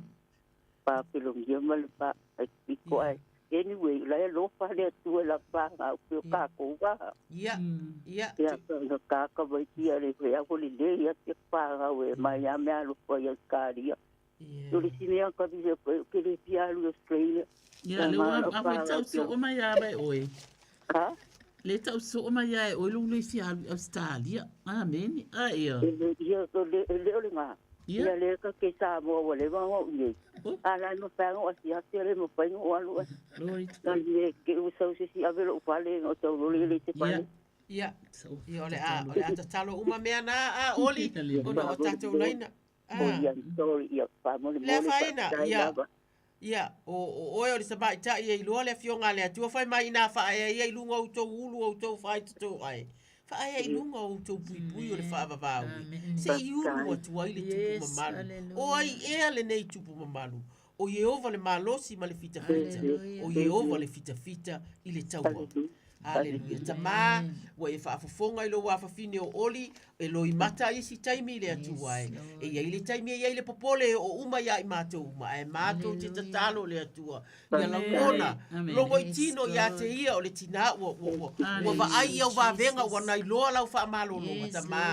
Papelogia ma le pa ai piko ai. Anyway, la e alofa le Atua i la whāngau pe o kākou waha. Ia, ia. Ia, ka kāka mai tia le whea ko le le ia te whāngau e mai a mea alofa ia kāria. O le sine a ka visa ke le fia alu Australia. Ia, le ua a foi tau soo mai ia vai oe. Ha? Le tau soo mai ia e oe lo le fia alu Australia. Amen. A ia. Ia, le le o le ngā. Ia. Ia le ka ke Samoa ua leva ona o nei. A la ma whanga o asi ake le ma whainga o alu. Glory to God. Le ke u sau se si ave lo fale o tau loli le te fale. Ia. Ia, o le a, o le a tatalo uma mea na a Oli, ona o tatou laina. O ia sorry ia whamole Le mole afaina, whaatai ia. lava. Ia, o, o oe o le tamaitai e iloa le afioga a le Atua, fai mai inā faaea ia i luga o outou ulu o outou faitoto ae. Faaea i luga o outou puipui o le faavavaui, se i ulu atu ai le tupu mamalu. O ai ea lenei tupu mamalu? O Ieova le malosi ma le fitafita, o Ieova le fitafita i le taua. Aleluia. Tamā, ua e faafofoga i lou afafine o Oli, e loimata ai isi taimi i le Atua e. E i ai le taimi e i ai le popole e oo uma iā i matou uma, ae matou te tatalo le Atua ia lagona logoitino iā te ia o le tinā ua, ua, ua, ua vaai i au vavega ua nailoa lau faamalologa. Tamā,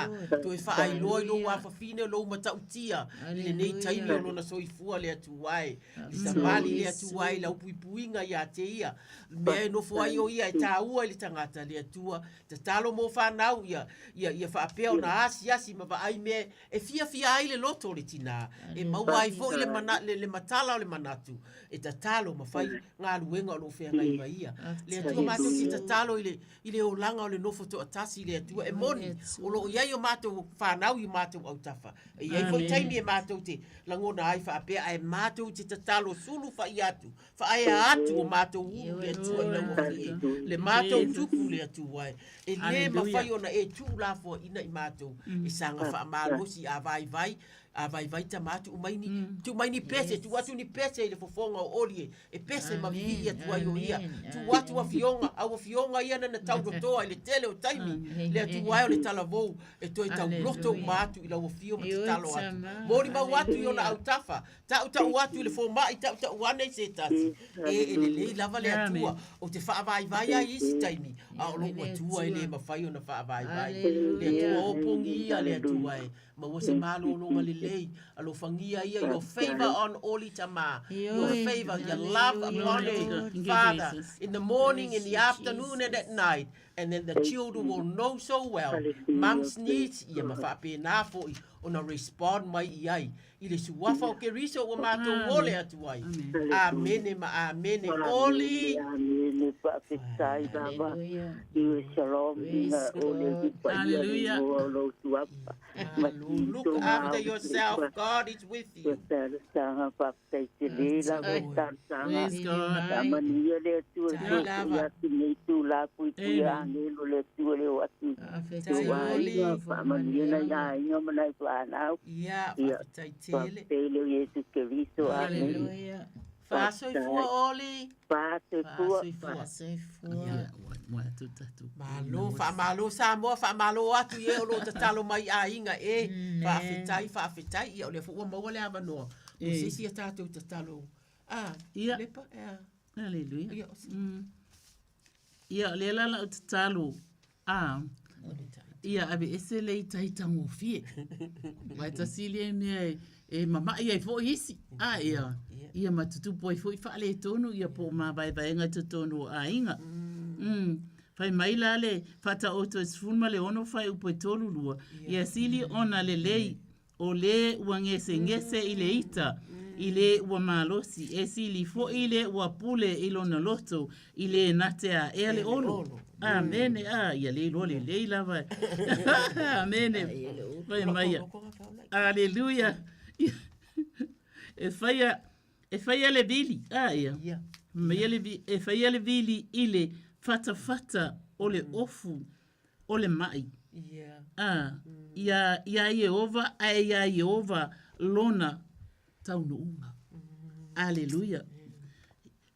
toe faailoa i lou afafine lou matautia i lenei taimi o lona soifua le Atua e. Le savali le Atua i lau puipuiga iā te ia. Mea e nofo ai o ia e tāua i le tagata, le Atua, tatalo mo whanau ia, ia, ia whaapea ona asiasi ma vaai mea e fiafia ai le loto o le tinā, e maua ai foi le, mana, le, le matala o le manatu, e tatalo ma fai galuega o lo o feagai ma ia. Le Atua mātou te tatalo i le, i le olaga o le nofo toatasi le Atua, e moni, o lo o i ai o mātou whanau i o mātou autafa. E i ai foi taimi e mātou te lagona ai faapea, ae mātou te tatalo sulu whai atu, Whaaea atu o mātou ulu le Atua i lau afie, le mātou tupu le Atua e. E lē mawhai ona e tuu lafoaina i mātou, e saga whaamalosi a vaivai, a vaivai tama atu umai ni, tuu mai ni pese, tuu atu ni pese i le fofoga o Oli e, e pese ma vivii atu ai o ia. Tuu atu afioga, au afioga ia na na taurotoa i le tele o taimi, le Atua e o le talavou, e toe tauloto uma atu i lau afio ma tatalo atu. Molimau atu i ona autafa, Taʻutaʻu atu i le fomai, taʻutaʻu ane i se tasi. E, e lelei lava le Atua. Ou te faavaivai ai i isi taimi, a o lou Atua e le mafai ona faavaivai. Le Atua o pogi ia le Atua e. Maua se malologa lelei, alofagia ia, your favor on Oli Tama, your favor, your love upon her, Father, in the morning, in the afternoon and at night, and then the children will know so well, mum's needs, ia ma faapena foi ona respond mai i ai. I le suafa o Keriso ua matou ole atu ai. Amene ma amene. Oli. Amene. Faafetai lava. Iwe shalom ina o le paia le moa o lou suafa. Look after yourself. God is with you. Talosaga faafetai tele lava i talosaga. Faamanuia le Atua i soifua atu nei tula puipui agelo le Atua le o atu. Faafetai Oli. Faamanuia nai aiga ma nai fanau. Ia, faafetai tele. Faafetai le Iesu Keriso. Amene. Faasoifua Oli. Faasoifua. Faasoifua. Mo atu tatou. Malo, faamalo Samoa, faamalo atu i e o lo o tatalo mai i aiga e. Faafetai, faafetai. Ia o lea foi ua maua le avanoa mo se isi a tatou tatalo. Ah, Ia. Lepa, ea. Aleluia. Ia, Ia, o lea la lau tatalo, a, ia aveese le ita itagofie. Aua e tasi lea mea e, e mama'i ai foi isi, a, ia, ia ma tutupu ai foi faaletonu ia po o mavaevaega i totonu o aiga. Mm. Fai mai la le Faataoto e 16 fuaiupu e 32, ia sili ona lelei O lē ua gesegese i le ita, i lē ua malosi, e sili foi lē ua pule i lona loto, i lē na te aʻea le olo. Amene. A, ia le iloa lelei lava. Amene. Fai mai. Aleluia. E faia e faia le vili, a ia. Mai le e faia le vili i le fatafata o le ofu o le maʻi. A, iā, iā Ieova ae iā Ieova lona taunuuga. Aleluia.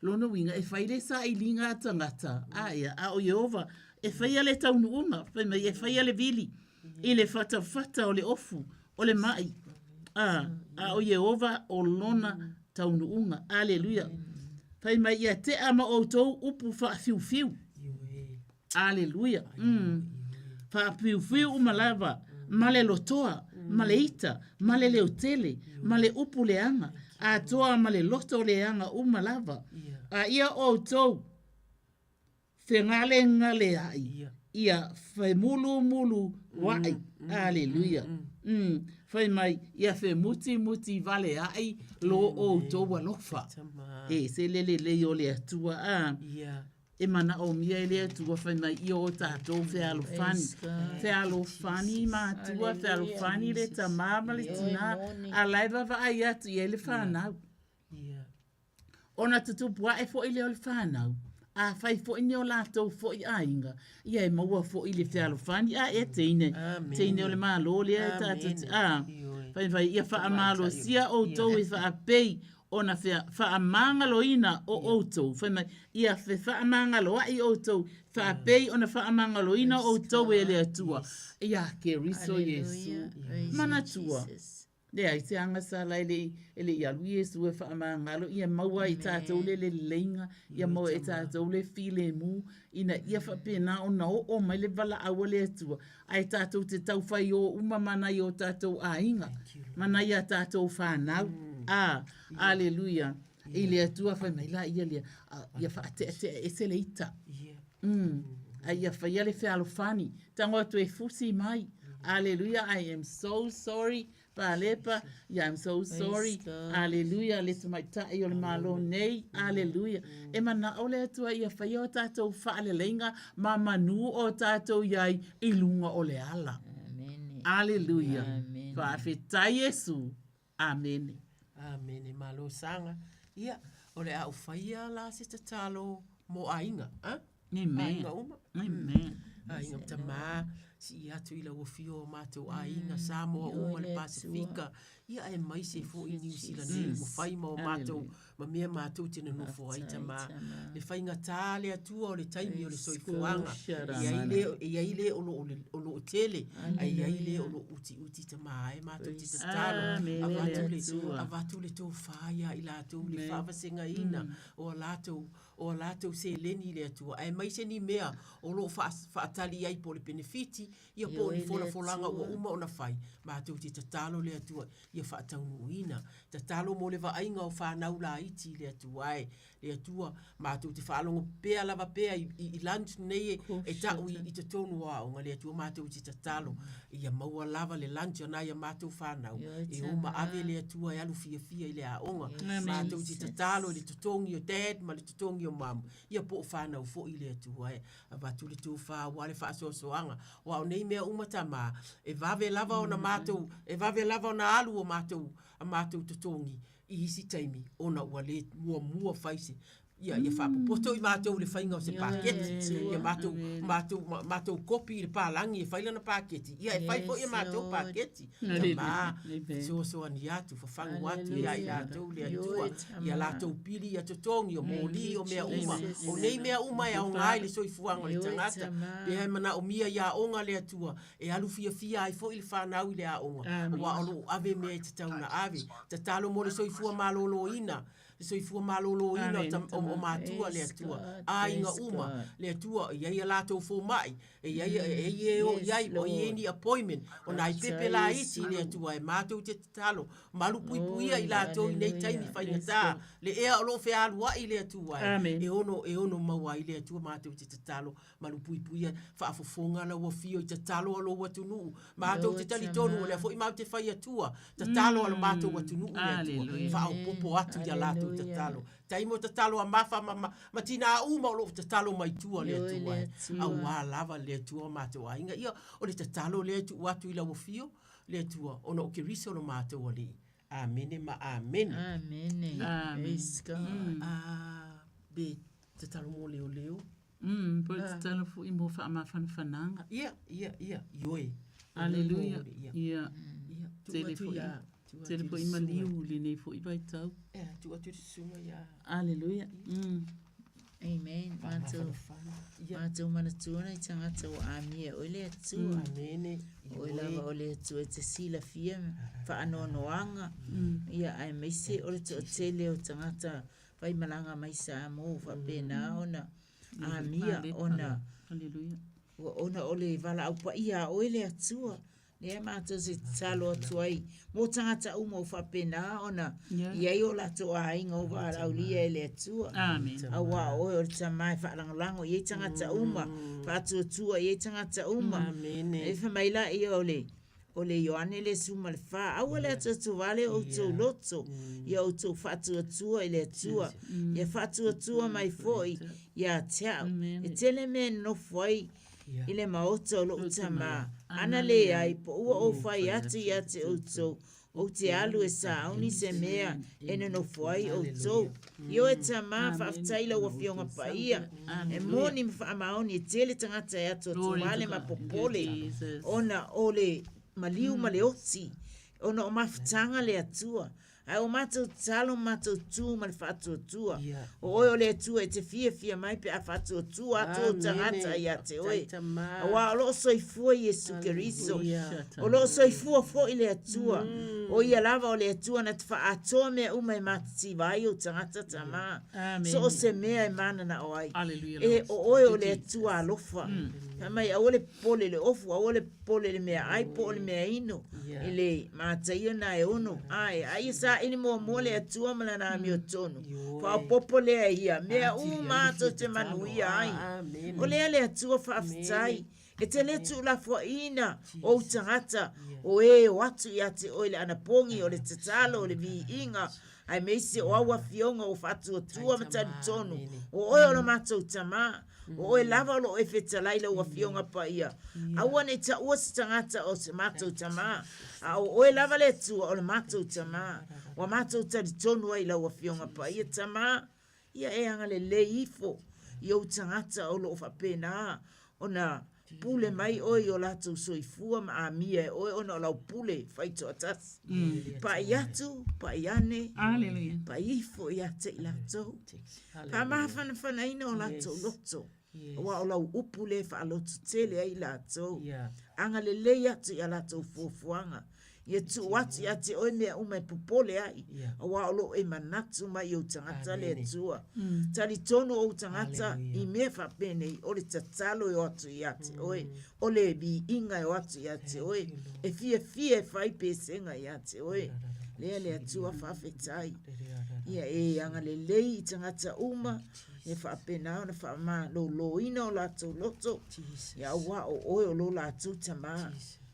Lona uiga, e fai le sailiga a tagata, a ia, a o Ieova, e faia le taunuuga, fai mai, e faia le vili i le fatafata o le ofu, o le maʻi. A, a o Ieova o lona taunuuga. Aleluia. Fai mai, ia tea ma outou upu faafiufiu. Aleluia. Mm. Faafiufiu uma lava, ma le lotoa, ma le ita, ma le leotele, ma le upu leaga, atoa ma le loto leaga uma lava. A ia outou fegalegaleaʻi, ia femulumuluaʻi. Aleluia. Mm. Fai mai, ia femutimutiwaleaʻi lo outou alofa. E se le lelei o le Atua. A. E manaomia e le Atua fai mai ia o tatou fealofani. Fealofani matua, fealofani le tamā ma le tinā, a la e vaavaai atu i ai le fanau. Ona tutupu ae foi lea o le fanau, afai foi ni o latou foi aiga, ia e maua foi le fealofani. A e teine, teine o le Malo lea e tatou te, a, fai mai, ia faamalosia outou e faapei ona faamagaloina o outou, fai mai, ia fefaamagaloaʻi outou, faapei ona faamagaloina outou e le Atua, iā Keriso Iesu. Manatua, leai se agasala e le i, e le i alu Iesu e faamagalo, ia maua ai tatou le leleiga, ia maua e tatou le filemu, ina ia faapena ona oo mai le valaau a le Atua, ae tatou te tau fai o uma ma nai o tatou aiga, ma nai a tatou fanau. A, aleluia. I le Atua fai mai la ia lea, ia faateatea ese le ita. A ia faia le fealofani. Tago atu e fusi mai. Aleluia, I am so sorry. Palepa, yeah, I'm so sorry. Aleluia, le tamaitai o le Malo nei. Aleluia. E manao le Atua ia faia o tatou faaleleiga ma manū o tatou i ai i luga o le ala. Aleluia. Faafetai Iesu. Amene. Amene. Malo saga. Ia, o le a ou faia la se tatalo mo aiga, a? Amen. Aiga uma. Amen. Aiga ma tamā, sii atu i lau afio o matou aiga, Samoa uma, le Pasefika, ia aemaise foi Niu Sila nei ua fai ma o matou, ma mea matou te nonofo ai tamā. Le faigata le Atua o le taimi o le soifuaga, e i ai le, e i ai le o lo o, o lo o tele, ae i ai le o lo o utiuti tamā e matou te tatalo, avatu le, avatu le tofa ia i latou le faavasegaina o a latou o a latou seleni i le Atua, aemaise ni mea o lo o faatali ai po o le penefiti, ia po o ni folafolaga ua uma ona fai, matou te tatalo le Atua ia faataunuuina. Tatalo mo le vaaiga o fanau laiti i le Atua e. Le Atua, matou te faalogo pea lava pea i, i, i lunch nei e, e ta'u i, i totonu o aoga, le Atua matou te tatalo ia maua lava le lunch a nai a matou fanau e o ma ave le Atua e alu fiafia i le aoga. Matou te tatalo i le totogi o dad ma le totogi o mum, ia po o fanau foi le Atua e avatu le tofa aua le faasoasoaga. Aua o nei mea uma tamā, e vave lava ona matou, e vave lava ona alu o matou, a matou totogi i isi taimi ona ua le muamua fai se. Ia, ia faapopoto i matou i le faiga o se paketi. Ia matou, matou, matou kopi i le palagi e fai lana paketi, ia e fai foi e matou paketi. Tama, fesoasoani atu, fafagu atu ia i latou le Atua, ia latou pili, ia totogi, o moli, o mea uma. O nei mea uma e aoga i le soifuaga o le tagata. Pe e manaomia i aoga le Atua, e alu fiafia ai foi le fanau i le aoga, aua o lo o ave mea e tatau ona ave. Tatalo mo le soifua maloloina, le soifua maloloina o matua le Atua, aiga uma, le Atua, e i ai a latou fomai, e i ai e o i ai, o i ai ni appointment, o nai pepe laiti le Atua, e matou te tatalo, malupuipuia i latou i nei taimi faigata, le ea o lo o fealuai le Atua, e ono maua ai le Atua, matou te tatalo, Malupuipuia, faafofoga lau afio i tatalo a lou atunuu. Matou te talitonu o lea foi matou te fai atua, tatalo a lo matou atunuu le Atua. Faaopoopo atu i a latou tatalo. Taimo tatalo a Mafa ma, ma, ma tinā uma o lo o tatalo mai tua le Atua e. Aua lava le Atua o matou aiga. Ia, o le tatalo lea e tuu atu i lau afio, le Atua, ona o Keriso lo matou Alii. Amene ma amene. Amene. Praise God. Ah, be tatalo mo leoleo. Mm, po o tatalo foi mo faamafanafanaga. Ia, ia, ia, ioe. Aleluia. Ia. Tele foi, tele foi maliu i lenei foi vaitau. Ia, tuu atu i le susuga ia. Aleluia. Mm. Amen. Matou, matou manatua nai tagata ua amia e oe le Atua. Amene. O oe lava o le Atua e te silafia faanoanoaga, ia aemaise o le toatele o tagata faimalaga mai Samoa ua faapena ona amia ona ona o le valaau paia a oe le Atua. Lea matou te tatalo atu ai mo tagata uma ua faapena ona i ai o latou aiga ua valaaulia e le Atua. Aua o oe o le Tama e faalagolago i ai tagata uma, faatuatua i ai tagata uma. E fai mai laia o le O le Ioane le 14, Aua le atuatuvale o outou loto, ia outou faatuatua i le Atua, ia faatuatua mai foi ia te au. E tele mea e nonofo ai i le maota o lou Tama, ana leai, po ua ou fai atu ia te outou, ou te alu e sauni se mea e nonofo ai outou. Ioe Tama, faafetai i lau Afioga Paia, e moni ma faamaoni e tele tagata e atuatuvale ma popole ona o le maliu ma le oti, ona o mafutaga le Atua. Ae o matou tatalo ma matou tu ma le faatuatua. O oe o le Atua e te fiafia mai pe a faatuatua atu ou tagata ia te oe. Aua o lo o soifua Iesu Keriso. O lo o soifua foi le Atua. O ia lava o le Atua na te faaatoa mea uma e matitiva ai ou tagata tama. So o se mea e mananao ai. E o oe o le Atua alofa. Fai mai aua le popole i le ofu, aua le popole i le meaai po o le meainu, i le mataia na e ono ae. A ia saili muamua le Atua ma lana amiotonu, faaopoopo lea ia mea uma tou te manuia ai. O lea le Atua faafetai. E te le tuulafoaiina ou tagata o e o atu ia te oe le anapogi o le tatalo o le viiga aemaise o au afioga ua faatuatua ma talitonu o oe o lo matou Tama, o oe lava o lo o e fetalai lau Afioga Paia. Aua ne i taua se tagata o se matou Tama, a o oe lava le Atua o le matou Tama, ua matou talitonu ai i lau Afioga Paia. Tama, Ia e agalelei ifo i ou tagata o lo o faapena ona pule mai oe i o latou soifua ma amia e oe ona o lau pule faitoatasi. Pai atu, pai ane, pai ifo ia te i latou. Faamafanafanaina o latou loto, aua o lau upu lea e faalototele ai i latou. Agalelei atu i a latou fuafuaga. Ia tuu atu ia te oe mea uma e popole ai, aua o lo o e manatu mai i ou tagata le Atua. Talitonu ou tagata i mea faapenei, o le tatalo e o atu ia te oe, o le viiga e o atu ia te oe, e fiafia e fai pesega ia te oe. Lea le Atua faafetai. Ia e agalelei i tagata uma, e faapena ona faamaloloina o latou loto, ia aua o oe o lo latou Tama.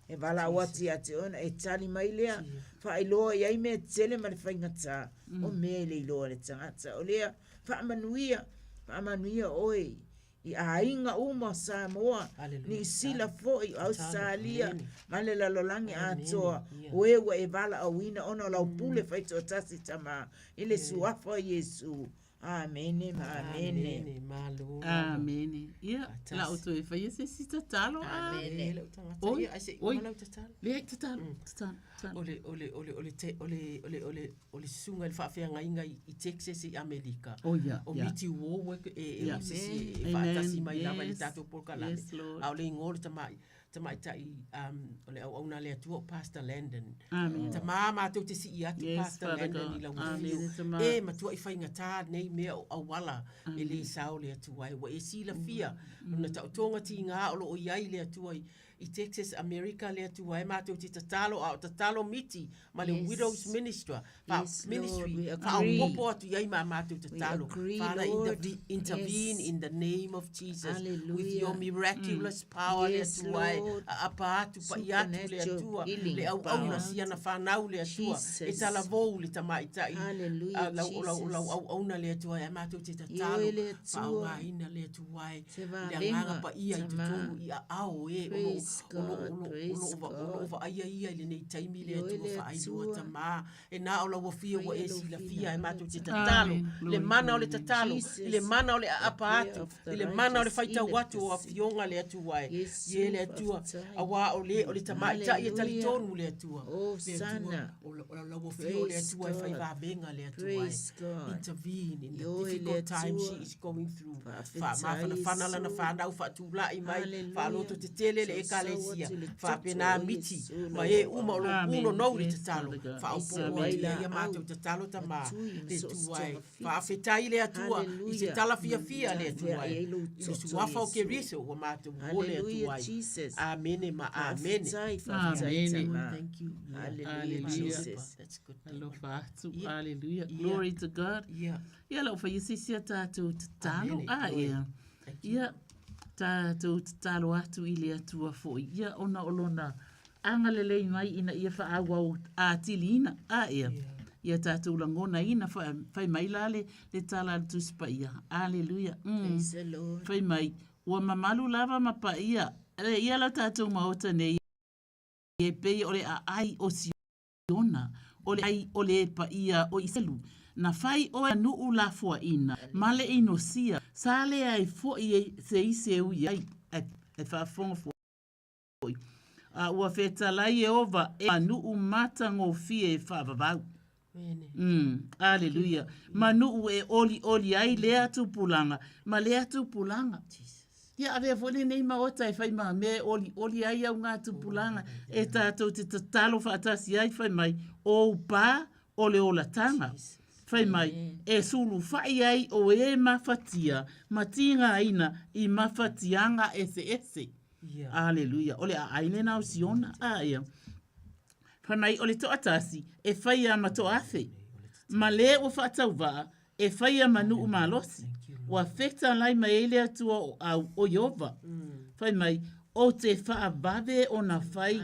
E valaau atu ia te oe ona e tali mai lea, faailoa i ai mea tetele ma le faigata, o mea e le iloa e le tagata. O lea, faamanuia, faamanuia oe i aiga uma o Samoa, Niu Sila foi, o Ausetalia, ma le lalolagi atoa, o e ua e valaauina ona o lau pule faitoatasi Tama, i le Suafa o Iesu. Amene ma amene. Amene, malo lava. Amene. Ia, la o toe faia se isi tatalo. Amene. Lau tagata. Oi, Ia, ai se i oi. uma lau tatalo. Leai, tatalo, tatalo, tatalo. O le, o le, o le, o le, te, o le, o le, o le, o le susuga i le faafeagaiga i, i Texas i Amerika. Oh, ia, O ia. Miti Warwick e, e Ia. o se isi e Amen. faatasi mai lava i le Yes. tatou polokalame. Yes, Lord. A o le igoa o le tamai, tamaitai um, o le auauna a le Atua o Pastor Landon. Amen. Tamā matou te sii atu Yes, Pastor Father Landon God. i lau Amen, afio. tamā. E matuai faigata nei mea o auala e Amen. lē sao le Atua e. Ua e silafia lona taotoga tigā o loo i ai le Atua i, i Texas, America le Atua e matou te tatalo a o tatalo miti ma le Yes. Widows Ministry, fa, Yes, Lord, Ministry we agree. faaopopo atu i ai ma matou tatalo. agree, Father, Lord. interve- intervene Yes. in the name of Jesus with Hallelujah. your miraculous power le Yes, Atua e. Lord. Aapa atu paia atu le Supernatural Atua healing le auauna power. siana fanau le Atua e Jesus. talavou le tamaitai Hallelujah, a lau o lau o lau Jesus. auauna le Atua e matou te tatalo Ioe le Atua. faaaogaina le Atua e Se le valega, agaga paia i tamā. totonu i aao e o loo Praise o loo God, o loo o praise loo o loo God. vaaia ia i lenei taimi le Ioe Atua le faailoa Atua. tamā e na o lau afio ua Faia e lou silafia e finagalo, matou te tamā. tatalo Amen. le Glory mana to o le your name. tatalo i le Jesus, mana o le the aapa prayer atu of the i le mana o le righteous faitau healeth atu the o sick. afioga le Atua e Iesu, ie le Atua faafetai. auā o le o le tamaitai e Hallelujah. talitonu le Atua Oh, le Atua Sana. o la- o lau afio le Praise Atua e God. faivavega le Atua e Praise God. intervene in the Ioe le difficult time she Atua. is going through Faafetai, faamafanafana lana Iesu. fanau faatulai mai Hallelujah. faaloto tetele le Sausau ekalesia atu i le toto faapena o miti Iesu ma lau e uma o loo Amen. punonou le Yes, tatalo Father God. faaopoopo Amen. atu ia ia Laau. matou tatalo tamā Atui ma le so o se Atua e togafiti. faafetai le Atua i se Hallelujah. tala fiafia le Atua Tafeai e ai lou i le toto, suafa o Iesu. Keriso ua matou o le Hallelujah, Atua e Jesus. amene ma amene Faafetai, faafetai, Amene. tamā. Thank you. Yeah. Hallelujah, Hallelujah. Jesus. That's good. Alofa atu. Yeah. Hallelujah. Yeah. Glory to God. Yeah. Ia lau faia se isi a tatou tatalo. Amene. A Glory. ia. Thank you. Ia tatou tatalo atu i le Atua foi. Ia ona o lona agalelei mai ina ia faaauau atiliina. A ia. Ia tatou lagonaina fai mai la le, le tala a le Tusi Paia. Aleluia. Praise the Lord. Fai mai, ua mamalu lava ma paia. Le ia lo tatou maota nei e pei o le aai o Siona, o le ai o le paia o Iselu. Na fai oe nuu lafoaina, ma le inosia, sa leai foi e se isi e ui ai, e faafofoga foi. A ua fetalai Ieova e ma nuu matagofie e faavavau. Aleluia. Ma nuu e olioli ai lea tupulaga ma lea tupulaga. Ia avea foi lenei maota e fai ma mea e olioli ai auga tupulaga e tatou te tatalo faatasi ai fai mai, o ou pā o le olataga. Fai mai, e sulufai ai o e mafatia ma tigaina i mafatiaga eseese. Aleluia. O le aai lena o Siona. A ia. Fai mai, o le toatasi e faia ma toaafe, ma le ua faatauvaa e faia ma nuu malosi. Ua fetalai mai ai le Atua o au, o Ieova. Fai mai, ou te faavave ona fai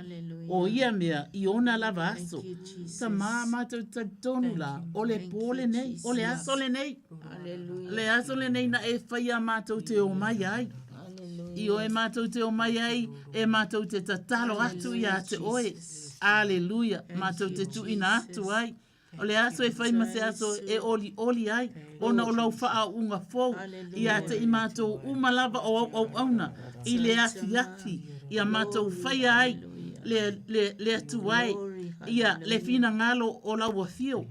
o ia mea i ona lava aso. Tamā matou talitonu la, o le pō lenei, o le aso lenei. Le aso lenei na e faia matou te omai ai. I oe matou te omai ai, e matou te tatalo atu iā te oe. Aleluia, matou te tuuina atu ai. O le aso e fai ma se aso e olioli ai, ona o lau faauuga fou iā te i matou uma lava o au auauna i le afiafi, ia matou faia ai le, le, le Atua e, ia le finagalo o lau afio,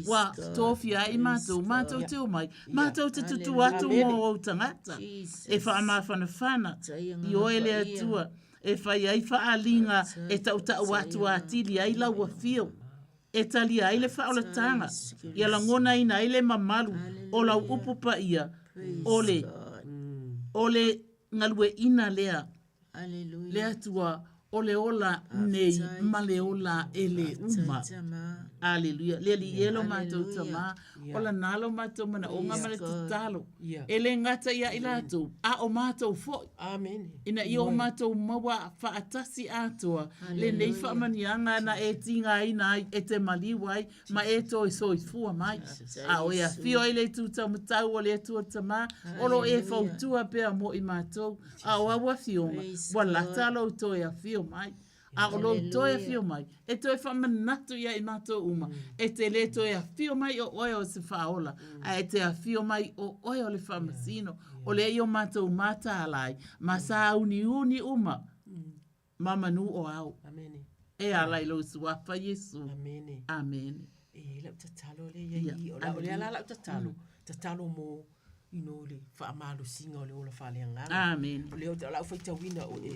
ua tofia ai matou, matou te omai, matou te tutū atu mō ou tagata, e faamafanafana i oe le Atua, e fai ai faaaliga e tautau atu atili ai lau afio, e talia ai le faaolataga, ia lagonaina ai le mamalu o lau upu paia, o le, o le galueaiina lea, le Atua o le ola nei ma le ola e le uma. Aleluia. Le Alii e lo matou Tamā, o lana lo matou manaoga ma le tatalo, e le gata ia i latou, a o matou foi. Ina ia o matou maua faatasi atoa lenei faamanuiaga na e tigaina ai, e te maliu ai, ma e toe soifua mai. A o e afio ai le Itu Taumatau o le Atua Tamā, o lo e fautua pea mo i matou, a o au afioga, ua lata lou toe afio mai. A o lou toe afio mai, e toe faamanatu ia i matou uma, e te lē toe afio mai o oe o se Faaola, ae e te afio mai o oe o le Faamasino, o lea i o matou mataala ai, ma sauniuni uma ma manu o ao. E ala i lou Suafa Iesu. Amene. E i ai lau tatalo lea i ai i, o lea la lau tatalo, tatalo mo you know, le faamalosiga o le ola faaleagaga. Amene. O lea o lau faitauina o le,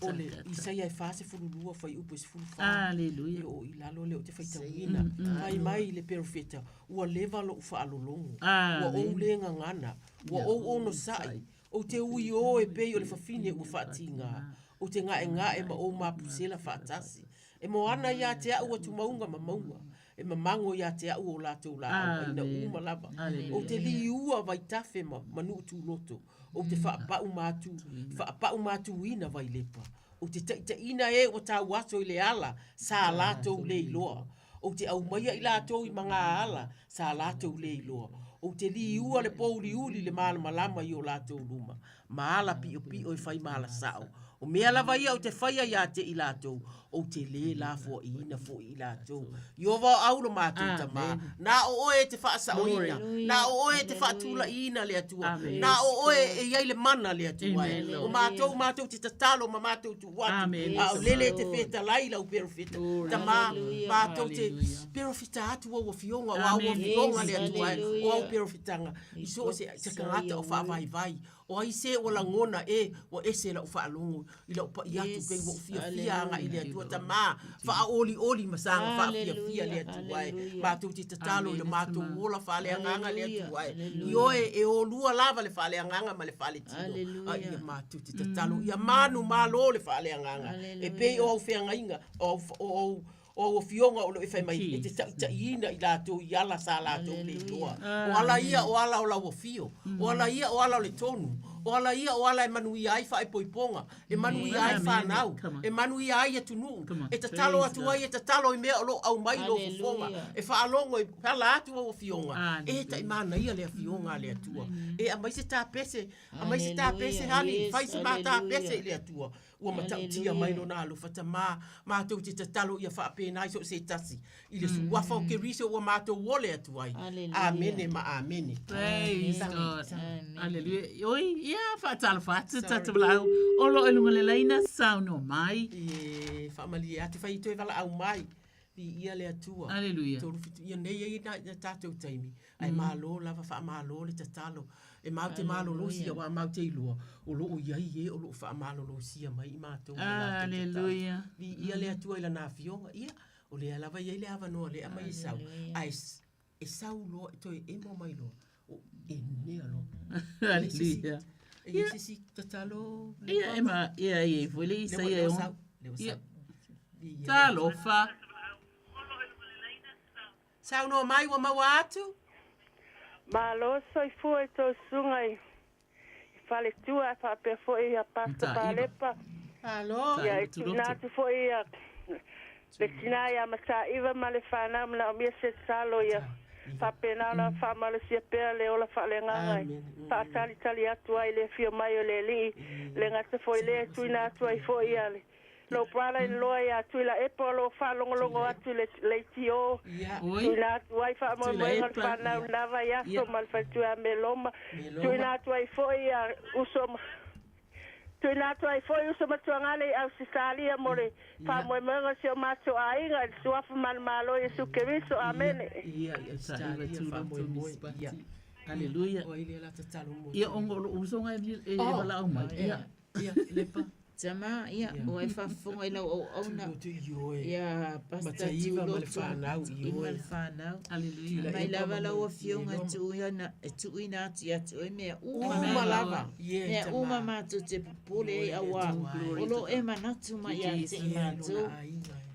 o le Isaia e 42 fuaiupu e 14. Aleluia. E oo i lalo lea ou te faitauina. Fai mai le perofeta, ua leva lou faalologo. Ua ou le gagana, ua ou onosai, ou te ui o e pei o le fafine ua faatiga. Ou te gaegae ma ou mapusela faatasi. E moana ia te au atumauga ma mauga, e mamago ia te au o latou laau aina uma lava. Ou te liua vaitafe ma nuu tuloto, ou te faapau matu, faapau matuina vailepa. Ou te taitaiina e ua tauaso i le ala sa latou le iloa. Ou te aumaia i latou i magaala sa latou le iloa. Ou te liua le pouliuli i le malamalama i o latou luma, ma ala piʻopiʻo e fai ma ala sao. O mea lava ia ou te faia iā te i latou, ou te lē lafoaʻiina foʻi i latou. Ieova o au lo matou Tamā, na o oe e te faasaoina, na o oe e te faatulaʻiina le Atua, na o oe e i ai le mana le Atua e. O matou, matou te tatalo ma matou tuu atu, a o lele e te fetalai lau perofeta. Tamā, matou te perofeta atu au afioga, o au afioga le Atua e, o au perofetaga. I so o se tagata o faavaivai, o ai se ua lagona e ua ese lau faalogo i lau paʻi atu pei ua ou fiafia agaʻi i le Atua Tamā, faaolioli ma saga faafiafia le Atua e. Matou te tatalo i lo matou ola faaleagaga le Atua e. Ioe, e olua lava le faaleagaga ma le faaletino, a ia matou te tatalo ia manumalo le faaleagaga e pei o au feagaiga, o au O au afioga o lo o e fai mai e te taʻitaʻiina i latou i ala sa latou le iloa. O ala ia o ala o lau afio. O ala ia o ala o le tonu. O ala ia o ala e manuia ai faaipoipoga, e manuia ai fanau, e manuia ai atunuu, e tatalo atu ai, e tatalo i mea o lo o aumai i lou fofoga, e faalogo e ala atu au afioga, e taimanaia le afioga a le Atua. E aumai se tapese, aumai se tapese, honey, fai se ma tapese i le Atua. Ua matautia mai lona alofa tamā, matou te tatalo ia faapena i so o se tasi, i le suafa o Keriso ua matou ole atu ai. Amene ma amene. Praise God. Aleluia. Oi, ia, faatalofa atu tatou valaau. O lo o i luga o le laina, saunoa mai. E faamalie atu, fai toe valaau mai. Viia le Atua. Aleluia. 37, ia nei ai na, na tatou taimi, ae malo lava, faamalo le tatalo. E mau te malolosi auā mau te iloa, o lo o i ai e o lo o faamalolosia mai i matou ma latou tatalo. Aleluia. Viia le Atua i Lana Afioga. Ia, o lea lava e i ai le avanoa lea aumai e sau, ae e sau loa, e toe emo mai loa, o enea loa. Aleluia. E i ai se isi tatalo? Ia, e ma, ia, e i ai foi le Isaia e ono. Ia. Talofa. Saunoa mai ua maua atu. Malo soifua i tou susuga i faletua ae faapea foi ia Pastor Palepa. Malo. Ia e tuuina atu foi ia le tina ia Mataiva ma le fanau manaomia se tatalo ia faapena ona faamalosia pea le ola faaleagaga e faatalitali atu ai le afio mai o le Alii. Le gata foi lea e tuuina atu ai foi ia le Lou brother in law ia Tuilaepa o lo o faalogologo atu i le leitio. Tuuina atu ai faamoemoega o le fanau i lena vaiaso ma le faletua ia Meloma. Tuuina atu ai foi ia uso ma Tuuina atu ai foi uso ma tuagale i Ausetalia mo le faamoemoega o si o matou aiga i le Suafa Manumalo Iesu Keriso. Amene. Ia, i Ausetalia faamoemoe. Ia. Aleluia. O ai lea la tatalo mo. Ia, ona o lou usoga e valaau mai. Ia. Ia, Lepa. Tama, ia, ua e faafofoga i lau auauna. Ia, Pastor Mataiva ma le Tuloto. fanau, I ma ioe. le fanau. Aleluia. Mai lava lau afioga e tuuina, e tuuina atu ia te oe mea uma Uma lava. lava. Ie, Mea tama. uma matou te popole ai, auā o lo o e manatu mai ia te i matou.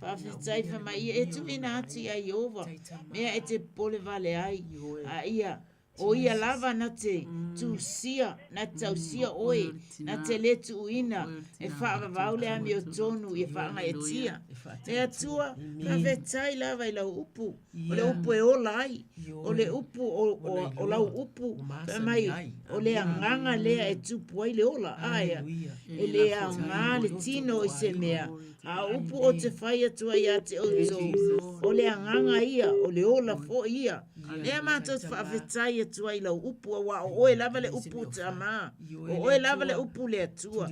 Faafetai fai mai ia e tuuina atu ia Ieova, mea e te popole vale ai, a ia. O ia lava na te tusia, na te tausia oe, na te le tuuina e faavavau le amiotonu ia faagaeetia. Le Atua, faafetai lava i lau upu, o le upu e ola ai, o le upu o lau upu, fai mai, o le agaga lea e tupu ai le ola, aea, e le aoga le tino i se mea, A o upu ou te fai atu ai ia te outou, o le agaga ia, o le ola foi ia. Lea matou te faafetai atu ai i lau upu, auā o oe lava le upu Tama, o oe lava le upu le Atua.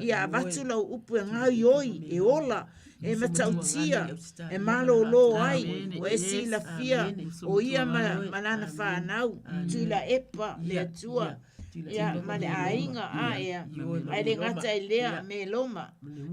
Ia avatu lau upu e gaoioi, e ola, e matautia, e malōlō ai, ua e silafia o ia ma lana fanau, Tuilaepa le Atua. Ia, ma le aiga, a ea, ae le gata i lea, me Loma,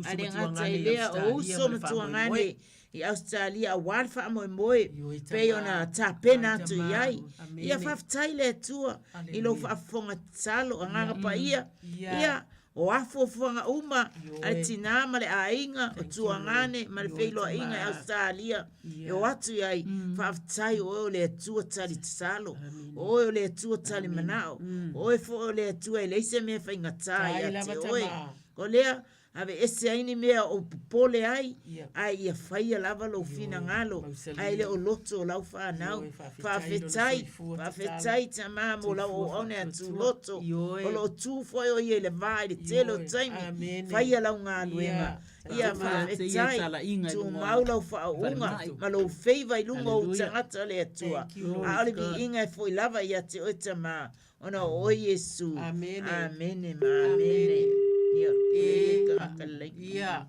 ae le gata i lea, o uso ma tuagane i Ausetalia auā le faamoemoe pei ona tapena atu i ai. Ia, faafetai le Atua i lou faafofoga tatalo, Agaga Paia, ia, O a fuafuaga uma a le tinā ma le aiga o Tuagane ma le feiloaiga i Ausetalia e o atu i ai, faafetai o oe o le Atua tali tatalo, o oe o le Atua tali manao, o oe foi o le Atua e leai se mea e faigata ia te oe. O lea, aveese ai ni mea o popole ai, ae ia faia lava lou finagalo, ae le o loto o lau fanau. Faafetai, faafetai Tama mo lau auauna ia Tuloto, o lo o tu foi o ia i le va i le tele o taimi, faia lau galuega. Ia faafetai, tumau lau faauuga ma lou feiva i luga o ou tagata le Atua, a o le viiga e foi lava ia te oe Tama, Ona o oe Iesu. Amene. Amene ma amene. Ia, e, ia,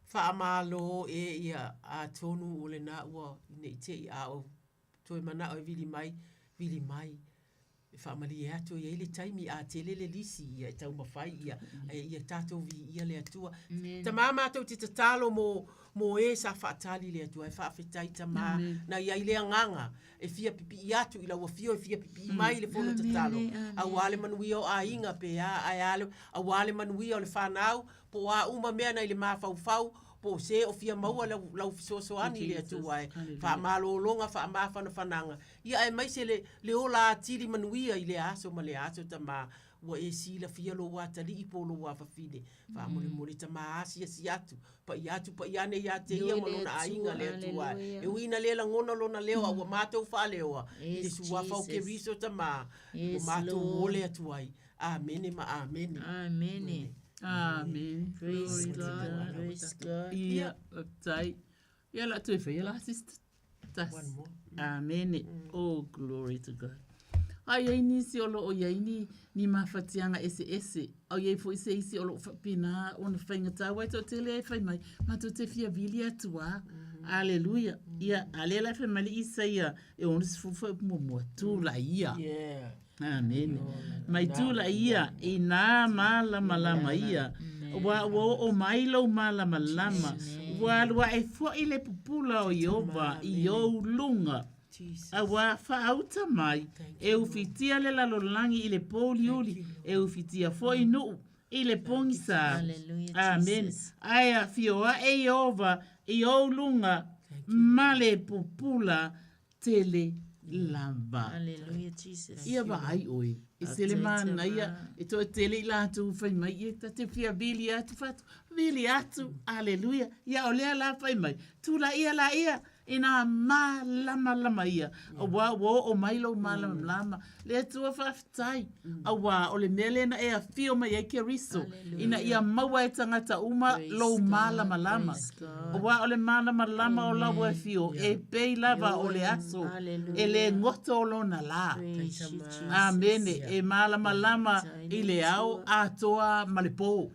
faamalo e ia atonu o lena ua ne i te i a o toe manao e vili mai, vili mai. E faamalie atu e i ai le taimi a tele le lisi ia e taumafai ia, ae ia tatou viia le Atua. Tama matou te tatalo mo mo e sa faatali i le Atua e faafetai Tama na i ai le agaga e fia pipii atu i lau afio e fia pipii mai i le fono tatalo auā le manuia o aiga pe a ae a auā le manuia o le fanau po o a uma mea nai le mafaufau po o se o fia maua lau, lau fesoasoani i le Atua e faamalologa faamafanafanaga ia aemaise le, le ola atili manuia i lea aso ma lea aso Tama ua e silafia lou atalii po o lou afafine faamolemole Tama asiasi atu paia atu paia ane ia te ia ma lona aiga le Atua e ui ina le lagona lona leo a ua matou faaleoa i le suafa o Keriso Tama ua matou ole atu ai. Amene ma amene. Amene. Amene. Praise God. Praise God. Ia, faafetai. Ia, la toe faia la sister. Tas. One more. Amene. Oh, glory to God. A i ai nisi o lo o i ai ni, ni mafatiaga eseese, a i ai foi se isi o lo o faapena ona faigata, aua e toatele e fai mai, matou te fia vili atu lava. Aleluia. Ia, a lea la e fai mai le Isaia e 60 fuaiupu muamua, tulaia. Yeah. Amene. Mai tulaia i nā malamalama ia, ua ua oo mai lou malamalama, ua alu aʻe foi le pupula o Ieova i ou luga. Auā faauta mai, e ufitia le lalolagi i le pōuliuli, e ufitia foi nuu i le pogisa. Amene. Ae afio aʻe Ieova i ou luga ma le pupula tele lava. Hallelujah, Jesus. Ia vaai oe, e se le manaia, e toatele i latou fai mai, ia ta te fia vili atu fatu, vili atu, aleluia. Ia o lea la fai mai, tulaia laia i nā malamalama ia, auā ua oo mai lou malamalama. Le Atua faafetai, auā o le mea lea na e afio mai ai Keriso, ina ia maua e tagata uma lou malamalama. Auā o le malamalama o lau afio e pei lava o le aso e le goto o lona lā. Amene, e malamalama i le ao atoa ma le pō.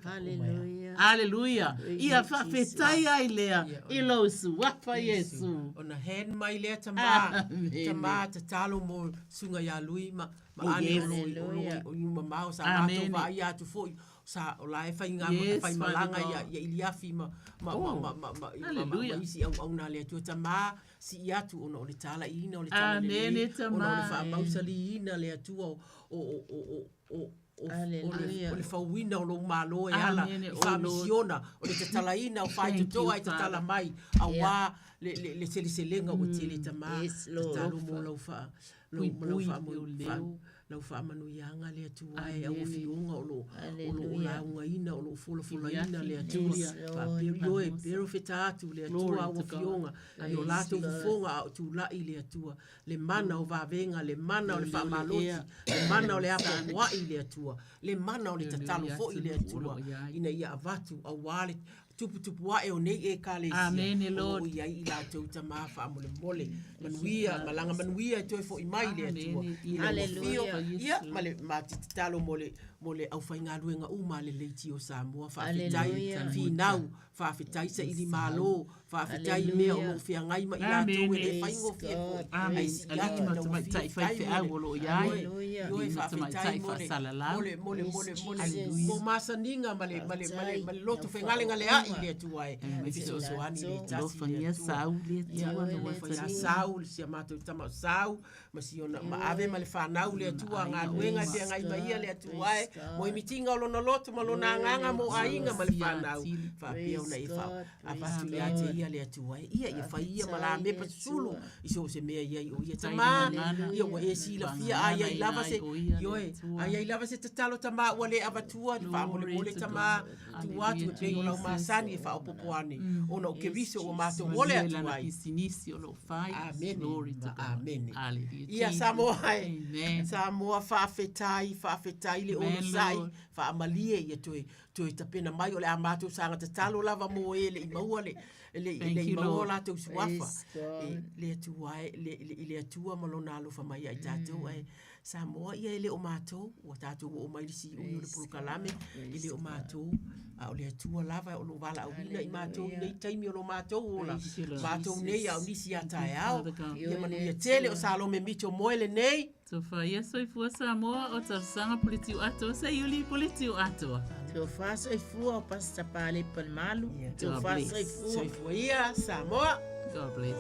Aleluia. Ia faafetai ai lea i lou suafa Iesu. Ona hand mai lea tama, tama tatalo mo susuga ia Lui ma ma oh, Ane o lo o lo o i mamao sa matou vaaia atu foi sa o la e fai ngā yes, fai malaga ia ia Iliafi ma ma oh, ma ma ma ma, ma, ma isi auauna a le Atua tama sii atu ona o le talaiina o le talalelei ona o le faamausaliina le Atua o o o o o o o le fauina o lou Malo e ala i faamisiona, o le tatalaina o faitotoa e tatala mai, auā le, le, le seleselega ua tele tama, tatalo mo lau faa, Lau ma lau Puipui faamo leoleo. lau faamanuiaga le Atua e au Amene. afioga o lo o lo o Hallelujah. laugaina o lo o folafolaina le Atua. Julia. Faapea ioe perofeta atu le Atua Glory au to God. afioga i o Praise latou Lord. fofoga a o tula'i le Atua. Le mana o vavega, le mana o le Leoleo le faamaloti, ea. le mana o le apoapoa'i le Atua, le mana o le Leoleo tatalo le fo'i le atunuu o lo Atua o i ai. ina ia avatu auā le tuputupu a'e o nei Ekalesia Amene, o lo o Lord. i ai i latou tamā faamolemole. Manuia, malaga manuia e toe fo'i mai le Atua Amene. i lau afio Hallelujah. ia ma le matou tatalo mo le mo le aufaigaluega uma a le leitio o Samoa. Faafetai Hallelujah. finau, faafetai sailimālō, faafetai mea o lo o feagai ma i latou e lē faigofie fo'i. Ae Amen. sii Alii atu ma i lau tamaitai afio, faafetai faifeau mo o le lo o i ai. ioe, Alii ioe ma faafetai tamaitai mo le faasalalau. mo le mo le mo le mo le Hallelujah. mo masaniga ma le ma le ma le ma le loto fegalegalea'i le Atua e e fesoasoani le tasi le Alofagia Atua. Sau le Ia, Atua na alofa ia Sau, si a matou tama o Sau, ma si ona ma ave ma le fanau le Atua galuega e feagai ma ia le Atua e mo i mitiga o lona loto ma lona agaga mo aiga ma le fanau. Faapea ona e faa avatu ia te ia le Atua e ia ia fai ia ma lamepa susulu i so o se mea i ai o ia tamā ia ua e silafia a iai lava se ioe a iai lava se tatalo tamā ua lē avatua faamolemole tamā tuu atu e pei o lau masani e faaopopo ane ona o Keriso ua matou ole Manuia atu lana ai. pisinisi o lo o fai. Amene Glory to ma God. amene. Hallelujah. Ia Jesus. Samoa e Amen. Samoa faafetai, faafetai le Amen, onosai Lord. faamalie ia toe toe tapena mai o le a matou saga tatalo lava mo e le'i maua le e le'i e Thank le'i you, maua o Lord. latou suafa. Praise E God. le Atua e le le i le Atua ma lona alofa mai ia i tatou ae Samoa ia e le o matou ua tatou oo mai i le siui o le Praise polokalame God. e le Praise o God. matou a o le Atua lava o lo o valaauina i matou i nei Hallelujah. taimi o lo matou ola Thank you, Lord. matou nei a o Jesus. nisi a Thank you, taeao. Father God. Ia Ioe le manuia tele o Atua. Salome Mito moe lenei. Tofa ia soifua Samoa o talosaga Puletiu atoa Seiuli Puletiu atoa. Tofa soifua o Pastor Pale Palmalu. Ia. God Tofa bless. soifua. Soifua ia Samoa. God bless.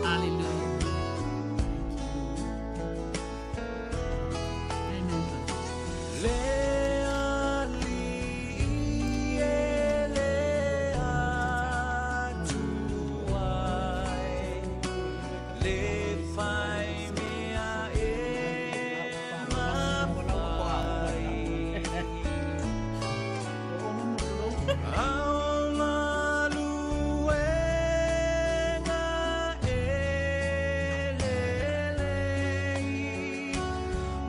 Hallelujah. Amen. Le alii e le Atua e, le fai mea e mafai. Ao galuega e lelei,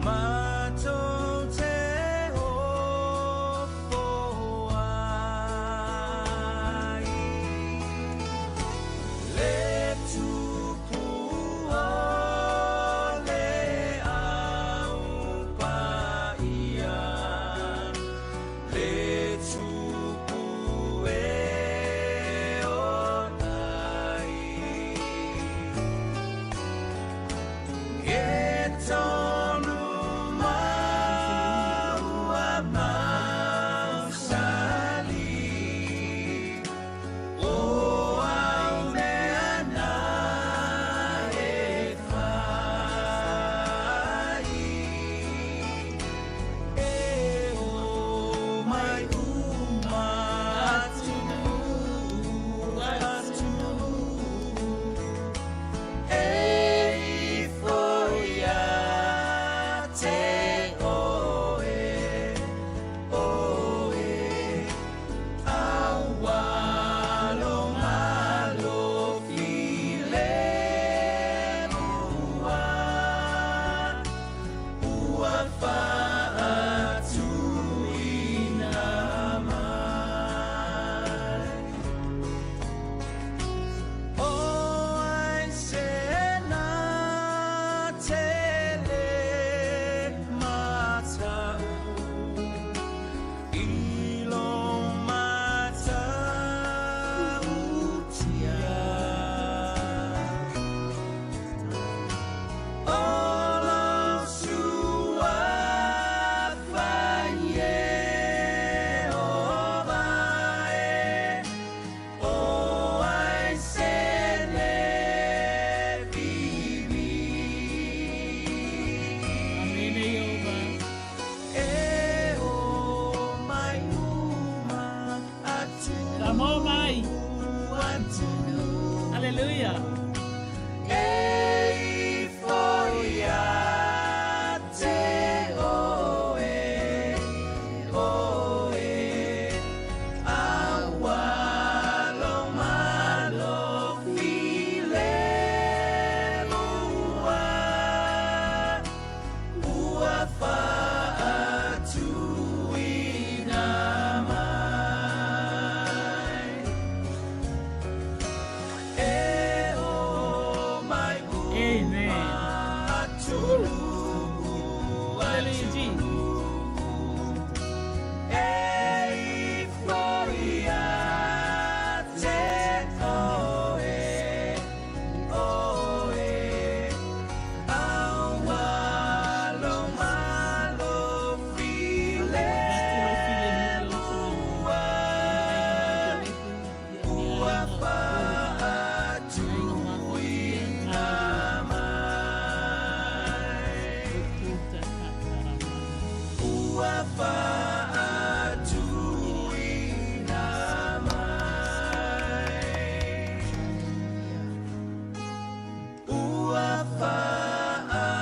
matou te ofo ai. Le tupu o le au paia, le tupu e o tai. E tonu maua mausali, o au mea na e fai. E o mai uma atu, atu. E ifo ia te oe, oe, aualo malo filemua, ua faatuina mai. O ai se na tele matau, i lo matautia. O lo suafa Iehova e, o ai se le vivi. Amene, Jehovah. E o mai uma atu, Samoa mai. atu. Hallelujah. Ua faatuina mai. Ua faatuina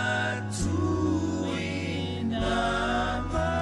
mai.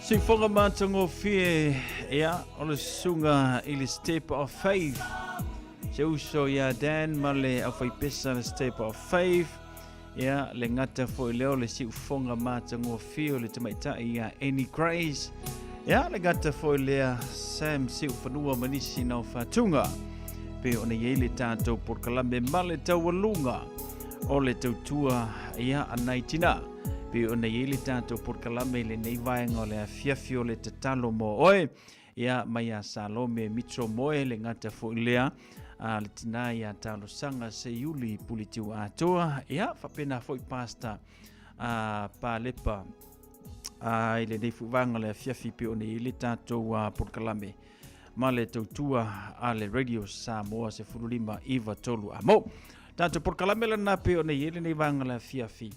Siufoga matagofie, ia, o le susuga i le Step of Faith. Se uso ia Dan ma le aufaipesa le Step of Faith. Ia, le gata foi lea o le siufoga matagofie o le tamaitai ia Annie Grace. Ia, le gata foi lea Sam Siufanua ma nisi nao faatuga. Pe ona i ai le tātou polokalame ma le taualuga o le tautua ia a nai tina. Pei ona i ai le tatou polokalame i lenei vaega o le afiafi o le tatalo mo oe. Ia, mai ia Salome Mitchell Moe, le gata foi lea a le tina ia Talosaga Seiuli Pulitiu Atoa. Ia, faapena foi Pastor a Palepa a i lenei foi vaega o le afiafi pei ona i ai le tatou polokalame ma le tautua a le Radio Samoa 15 93 a mo. Tatou polokalame lana pei ona i ai lenei vaega o le afiafi.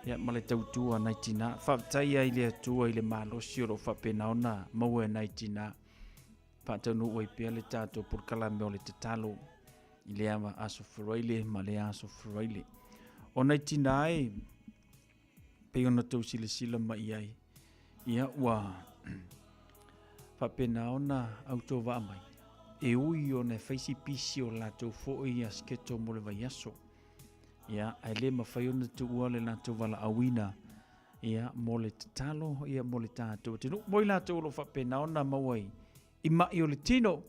Ia, ma le tautua nai tinā. Faafetai ai le Atua i le malosi o lo o faapena ona maua e nai tinā. Faataunuu ai pea le tatou polokalame o le tatalo i lea aso Faraile ma lea aso Faraile. O nai tinā e pei ona tou silasila mai i ai, ia ua faapena ona autovaa mai, e ui ona e fai si pisi o latou foi ia schedule mo le vaiaso. Ia, ae le mafai ona tuua le latou valaauina ia, mo le tatalo ia, mo le tatou atunuu. Mo i latou o lo o faapena ona maua i, i mai o le tino,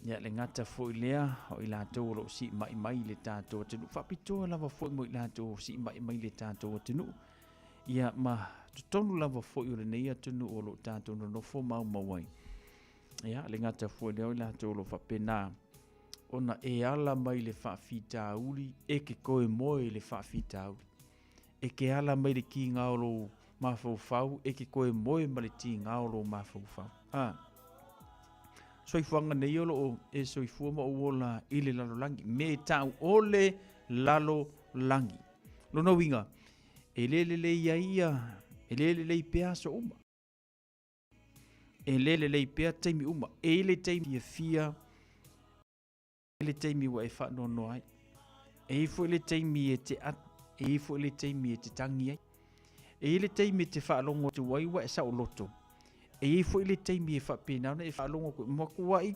ia, le gata foi lea o i latou o lo o siimai mai i le tatou atunuu. Faapitoa lava foi mo i latou o siimai mai i le tatou atunuu. Ia, ma totonu lava foi o lenei atunuu o lo o tatou nonofo maumau ai. Ia, le gata foi lea o i latou o lo o faapena ona e ala mai le faafitauli, e ke koe moe i le faafitauli. E ke ala mai le kiga o lou mafaufau, e ke koe moe ma le tiga o lou mafaufau. A. Soifuaga nei o loo e soifua ma ou ola i le lalolagi, me tau o le lalolagi. Lona uiga, e le lelei ai ia, e le lelei pea aso uma. E le lelei pea taimi uma. E i le taimi fiafia, e i le taimi ua e faanoanoa ai. E i foi le taimi e te atu, e i foi le taimi e te tangi ai. E i le taimi e te faalogo atu ai ua e saoloto. E i foi le taimi e faapena ona e faalogo atu, matuai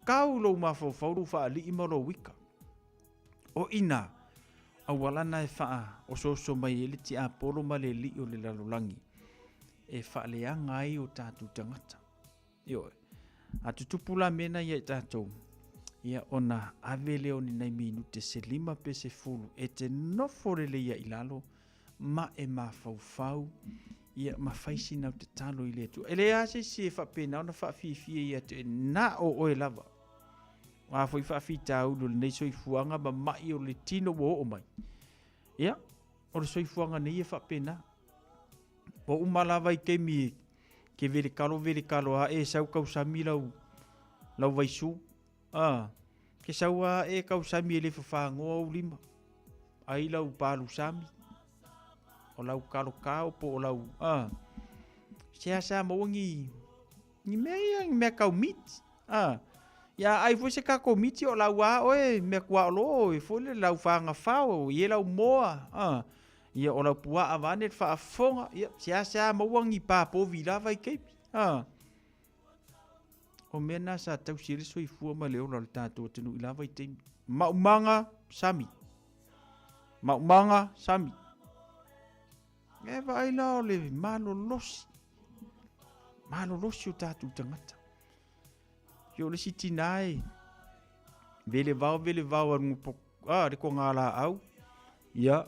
kau lou mafaufau, lou faalii ma lou ika. O i nā auala na e faaosooso mai ai le tiapolo ma le alii o le lalolagi e faaleaga ai o tatou tagata. Ioe. A tutupu la mea na ia i tatou, ia ona ave lea o ni nai minute se 5 pe se 10 e te nofo lelei ai i lalo ma e mafaufau ia ma fai sina tatalo i le Atua. E leai lava se isi e faapena ona faafiafia ia te oe, na o oe lava. O a foi faafitauli o lenei soifuaga ma mai o le tino ua oo mai. Ia, o le soifuaga nei e faapena. Ua uma lava i taimi e ke vele kalo vele kalo a e sau kausami lau, lau vaisu. A, ke sau a e kausami e le fafagoa ou lima. Ai lau palu sami. O lau kalo kao po o lau, a, seasea maua ni, ni mea ia, ni mea kau miti. A, ia ai foi se kako miti o lau a oe, mea kuaolo oe, foi le lau whangawhao, i e lau moa, a, ia o lau puaa vane le faafofoga, ia seasea maua ni pāpovi lava i keipi, a. O mea na sa tausi ai le soifua ma le ola o le tatou atunuu i la vaitaimi. Maumaga sami. Maumaga sami. E vaai la o le malolosi. Malolosi o tatou tagata. Io le isi tina e vele vao vele vao a lunga po a le konga laau. Ia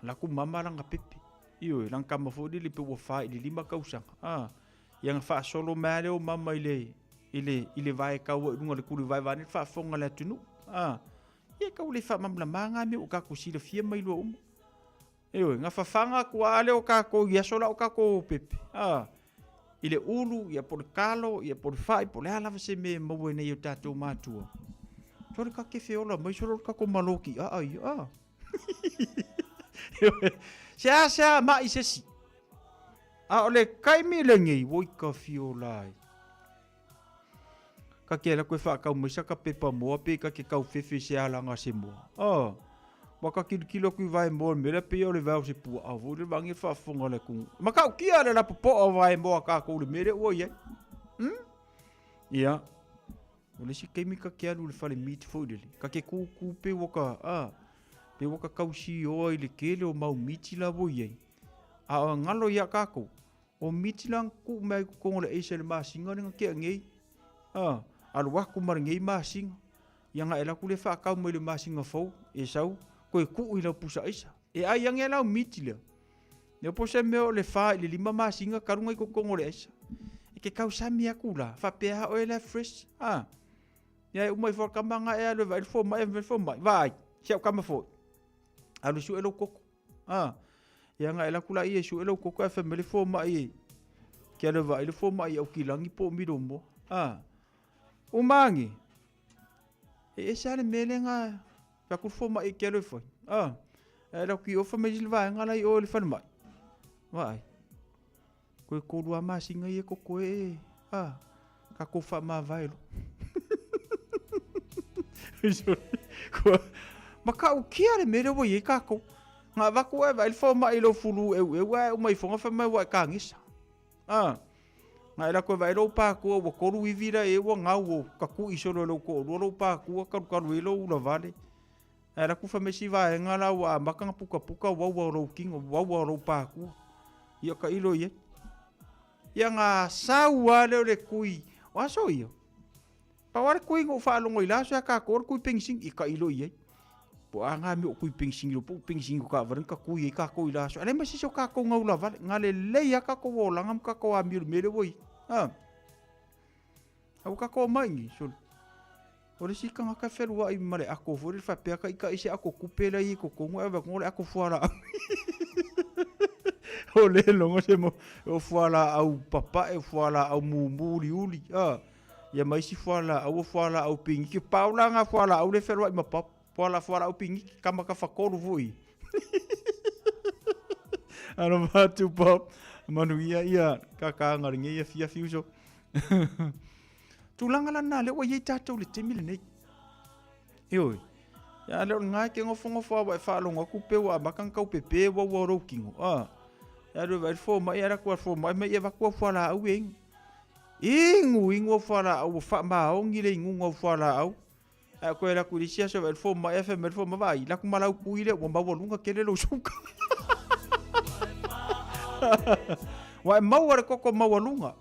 la ku mama langa pepe. Ioe, langa kama foi lele pe ua fa i le 5 tausaga. A ia na faasolo mai lea o mama i le i le i le vae kaua i luga o le kuli vae vaeane le faafofoga a le atunuu. A ia tau le faamalamalamaga mea ua tatou silafia ma iloa uma. Ioe, na fafaga atu lava lea o tatou i aso la o tatou pepe. A i le ulu, ia po o le kalo, ia po o le fai, po o le a lava se mea e maua ai nei e o tatou matua. Sole ka kefe ola mai, sole o le tatou malo tiaa ia. A. Seasea ma'i se isi. A o le taimi lenei, oi ka fiola ai. Ka ke ala koe whaakau mai sa ka pepa moa pe ka ke kau whewhe se alanga se moa. Oh. Ua ka kilokilo aku i vaemoa i le mea lea pei o le vae o se puaa foi lele vaeane le faafofoga a le atunuu. E matautia le lapopoa o vaemoa a tatou i le mea lea ua i ai. Hmm? Ia. O le isi taimi ta te alu i le fale meat foi lele, ta te tūtū pei ua ta, a, pei ua ta tausioa i le tele o mau miti la ua i ai. A o galo ia tatou, o miti la na tuu mai i totonu o le aisa i le masina lea na tea nei. A, alu atu ma lenei masina. Ia na e alu atu lea faatau mai le masina fou, e sau, toe tuu i lau pusa aisa. E ai ane la o miti lea. Lea po se mea o le 4 i le 5 masina talu ona i totonu o le aisa. E te tausami atu la, faapea lava oe la e fresh. A, ia e uma ifo le tama na e alu e vaai le fomai, e vaai le fomai, vaai, si au tama foi. Alu e sue lou toto. A, ia na e alu atu laia e sue lou toto ae fai mai le fomai e, ke alu e vaai le fomai i Aukilagi po o Milomoa. A, uma ane, e ese lava le mea lea na fai atu le fomai e te alu e fai. A, ae alu atu i o fai mai le vaega la i o i le falemai. Vaai, toe 3 lava masina ia totoe e, a, tatou faamavae loa. Matautia le mea lea ua i ai tatou. Na avatu oe vaai le fomai i lou fulu eueu ae uma ifoga fai mai ua e kagisa. A, na e alu atu e vaai lou patua ua 3 ivi la i ai ua gau ua tatui solo e lou toalua lou patua kalukalu ai lou ulavale. Ae alu atu fai mai si vaega la ua amata ona pukapuka uaua o lou tino, uaua o lou patua. Ia tailo i ai. Ia na sau lava lea o le tui, o aso ia? Pau lava le tui na ou faalogo i la aso ia tatou o le tui penisini, ia tailo i ai. Po o a na mea o tui penisini, po o penisini o taavale na tatui ai tatou i la aso. A leai ma se isi o tatou na ula vale, na lelei lava tatou olaga ma tatou amio i le mea lea ua i ai. A ua tatou omai i i, sole. O le isi tagata e feluai ma le ato foi lele faapea ta ita i se ato tupe la e i ai i totonu ae vaai atu o le ato fualaau. O le logo se mo o fualaau papae, o fualaau mumu uliuli, a. Ia ma isi fualaau o fualaau piniki. Pau la na fualaau le feluai ma papa. Fuala fualaau piniki, kama tafatolu foi. Alofa atu pop. Manuia ia kakaga lenei afiafi uso. Tulaga la lena lea ua i ai tatou i le taimi lenei. Ioe. Ia lea o lena e te nofonofo lava ua e faalogo atu pe ua amata ona tau pepe uaua o lou tino. A. E alu e vaai le fomai, alu atu lava i le fomai ma ia avatu au fualaau ia inu. Inu, inu au fualaau, ua faamaoni le inuga o au fualaau. Ae toe alu atu i le isi aso e vaai le fomai, ae fai mai le fomai, vaai, alu atu ma lau tui lea ua maualuga tele lou suka. Ua e maua le toto maualuga.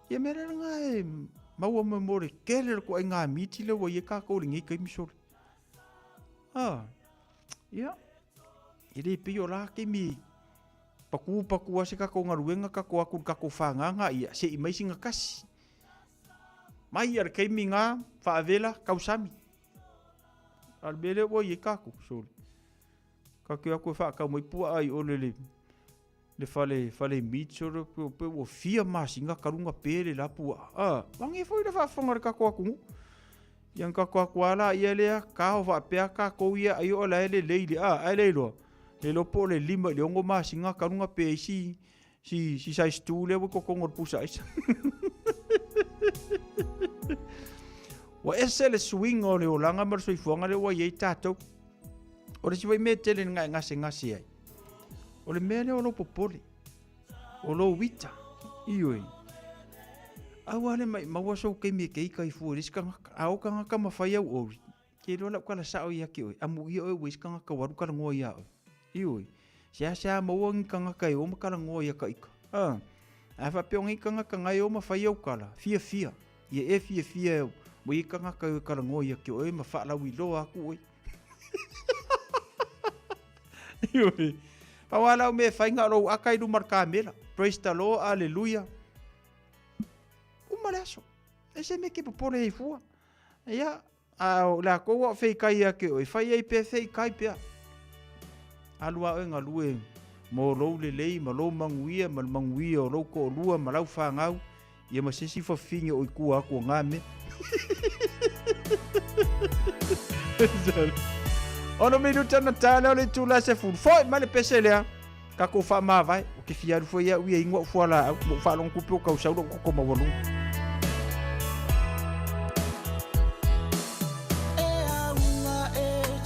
Ia mea lea na e maua mai mo le tele o le ituaiga miti lea ua i ai tatou i lenei taimi sole. Ah, ia, e le pei o la taimi patu patu lava se tatou galuega tatou o atu i le tatou fagaga ia se i mai sina tasi. Mai lava i le taimi na faavela tausami. A o le mea lea ua i ai tatou sole. Tatou te o atu e faatau mai puaa i o le le fale fale meat solo pe pe ua fia masina talu ona pe le la puaa. A, age foi le faafofoga a le tatou atunuu. Ia na tatou atu lava laia lea kao faapea tatou ia ai o la e lelei le a, ae le iloa, le iloa po o le 5 i le 6 masina talu ona pe ai si si si size 2 lea ua i totonu o le pusa aisa. Ua ese le suiga o le olaga ma le soifuaga lea ua i ai tatou. O le isi foi mea e tele ina e gasegase ai, o le mea lea o lou popole, o lou ita, ioe. Aua le maumau sou taimi e te ita ai fua i le isi tagata. A o tagata ma fai au ori, ke iloa lau tala sao ia te oe, amuia oe ua i se tagata ua alu talanoa ia oe. Ioe. Seasea maua ni tagata e o ma talanoa ia ka ita. A, a faapea o nei tagata na e o ma fai au tala, fiafia. Ia e fiafia ua i tagata e o e talanoa ia te oe ma faalauiloa atu oe. Ioe. Pau lava lau mea e fai na o lou aka i luma o le kamela. Praise the Lord, hallelujah. Uma le aso. E se mea ke popole ai fua. Ia, a o lakou a o feikai ia te oe, fai ai pea, feikai pea. Alu lava oe galue mo lou lelei ma lou manuia ma le manuia o lou toalua ma lau fanau, ia ma se isi fafine o i tua atu o na mea. Ono minuta na tā lea o le itula 10. Foi mai le pese lea. Tatou faamavae. Ou te fia alu foi au ia inu au fualaau. Ua ou faalogo atu pe o tausau lou toto maualuga. E auga e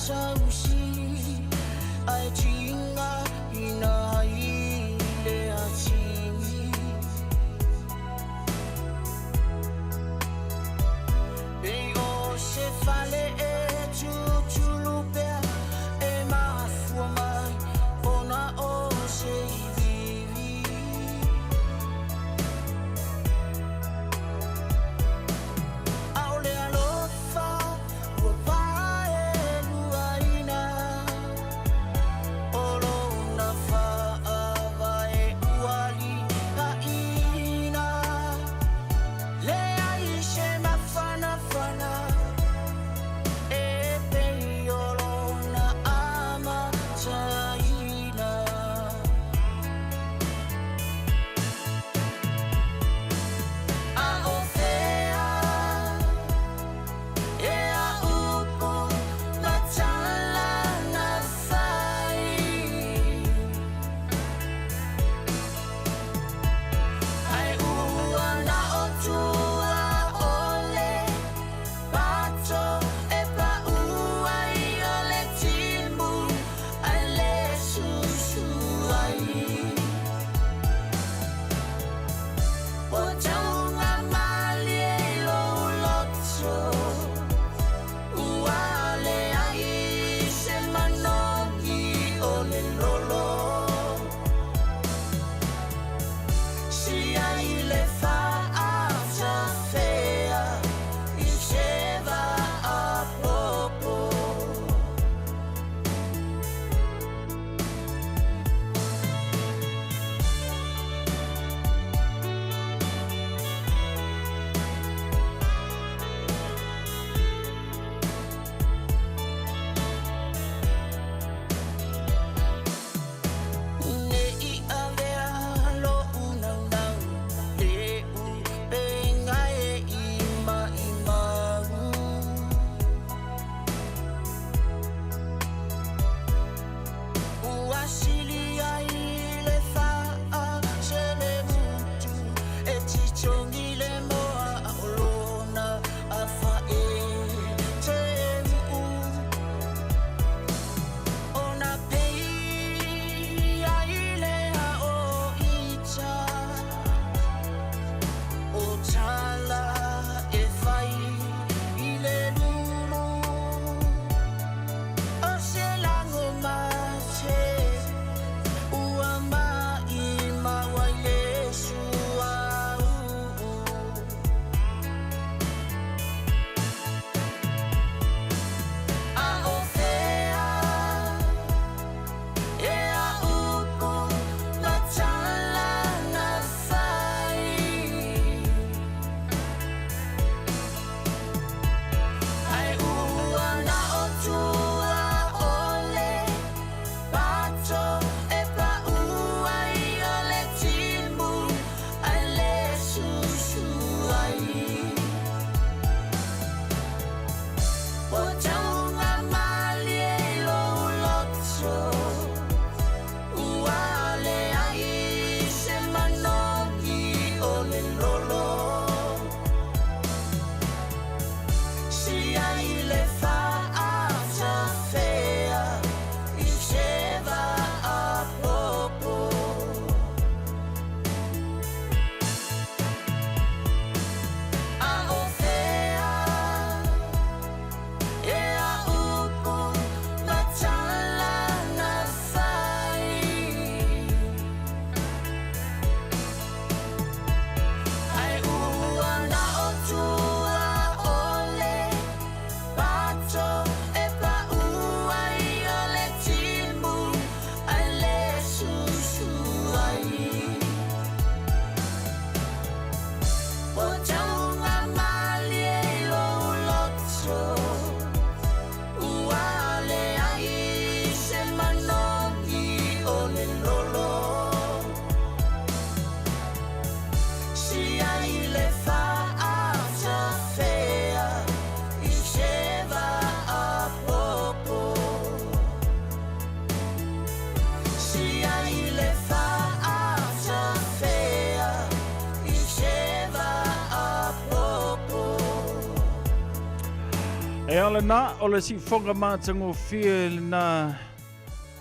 E ala na, o le siufoga matagofie lena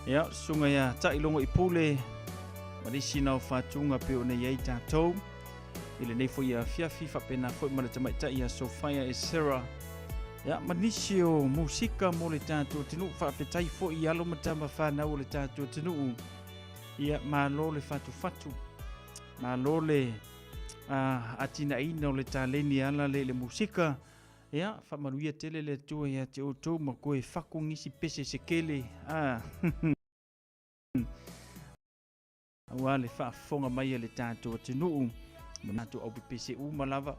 Ia, susuga ia Ta'ilogo i Pule ma le isi na o fatuga pei ona i ai tatou i lenei foi afiafi, faapena foi ma le tamaitai ia Sofaia Esera, ia, ma nisi o musika mo le tatou atunuu. Faafetai foi i alo ma tama fanau o le tatou atunuu. Ia, malo le fatufatu, malo le atinaeina o le taleni e ala lea i le musika. Ia, faamanuia tele le Atua ia te outou ma koe fako nisi pese se kele. Ah. Aua le faafofoga mai a le tatou atunuu ma tatou aupepese uma lava,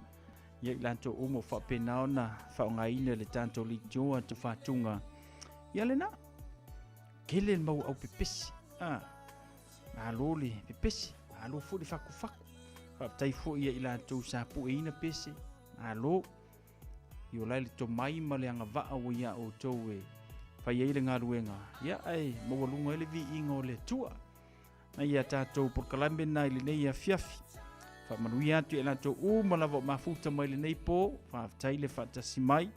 ia i latou uma o faapena ona faaaogaina le tatou leitioa tufatuga. Ia lena, tele le mau aupepese. Ah, malo le pepese, malo foi le fakufaku. Faafetai foi ia i latou sa pueina pese, malo. I ola ai le tomai ma le agavaa ua ia outou e fai ai le galuega, ia ae maualuga ai le viiga o le Atua. Na ia tatou polokalame na i lenei afiafi. Faamanuia atu i latou uma lava o mafuta mai lenei po, faafetai le faatasi mai.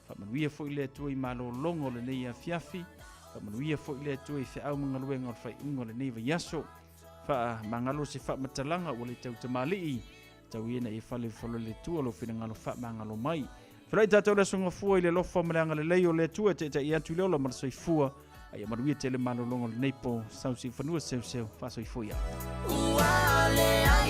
Faamanuia foi le Atua i malologa o lenei afiafi. Faamanuia foi le Atua i feau ma galuega o le faaiuga o lenei vaiaso. Faamagalo se faamatalaga ua le tautamalii. Tau ia ina ia fale fale le Atua lou finagalo faamagalo mai. Feiloai tatou le Aso Gafua i le alofa ma le agalelei o le Atua e taitai atu i le ola ma le soifua. A ia manuia tele malologa o lenei po. Sau siufanua seuseu faasoifua ia. Ua leai.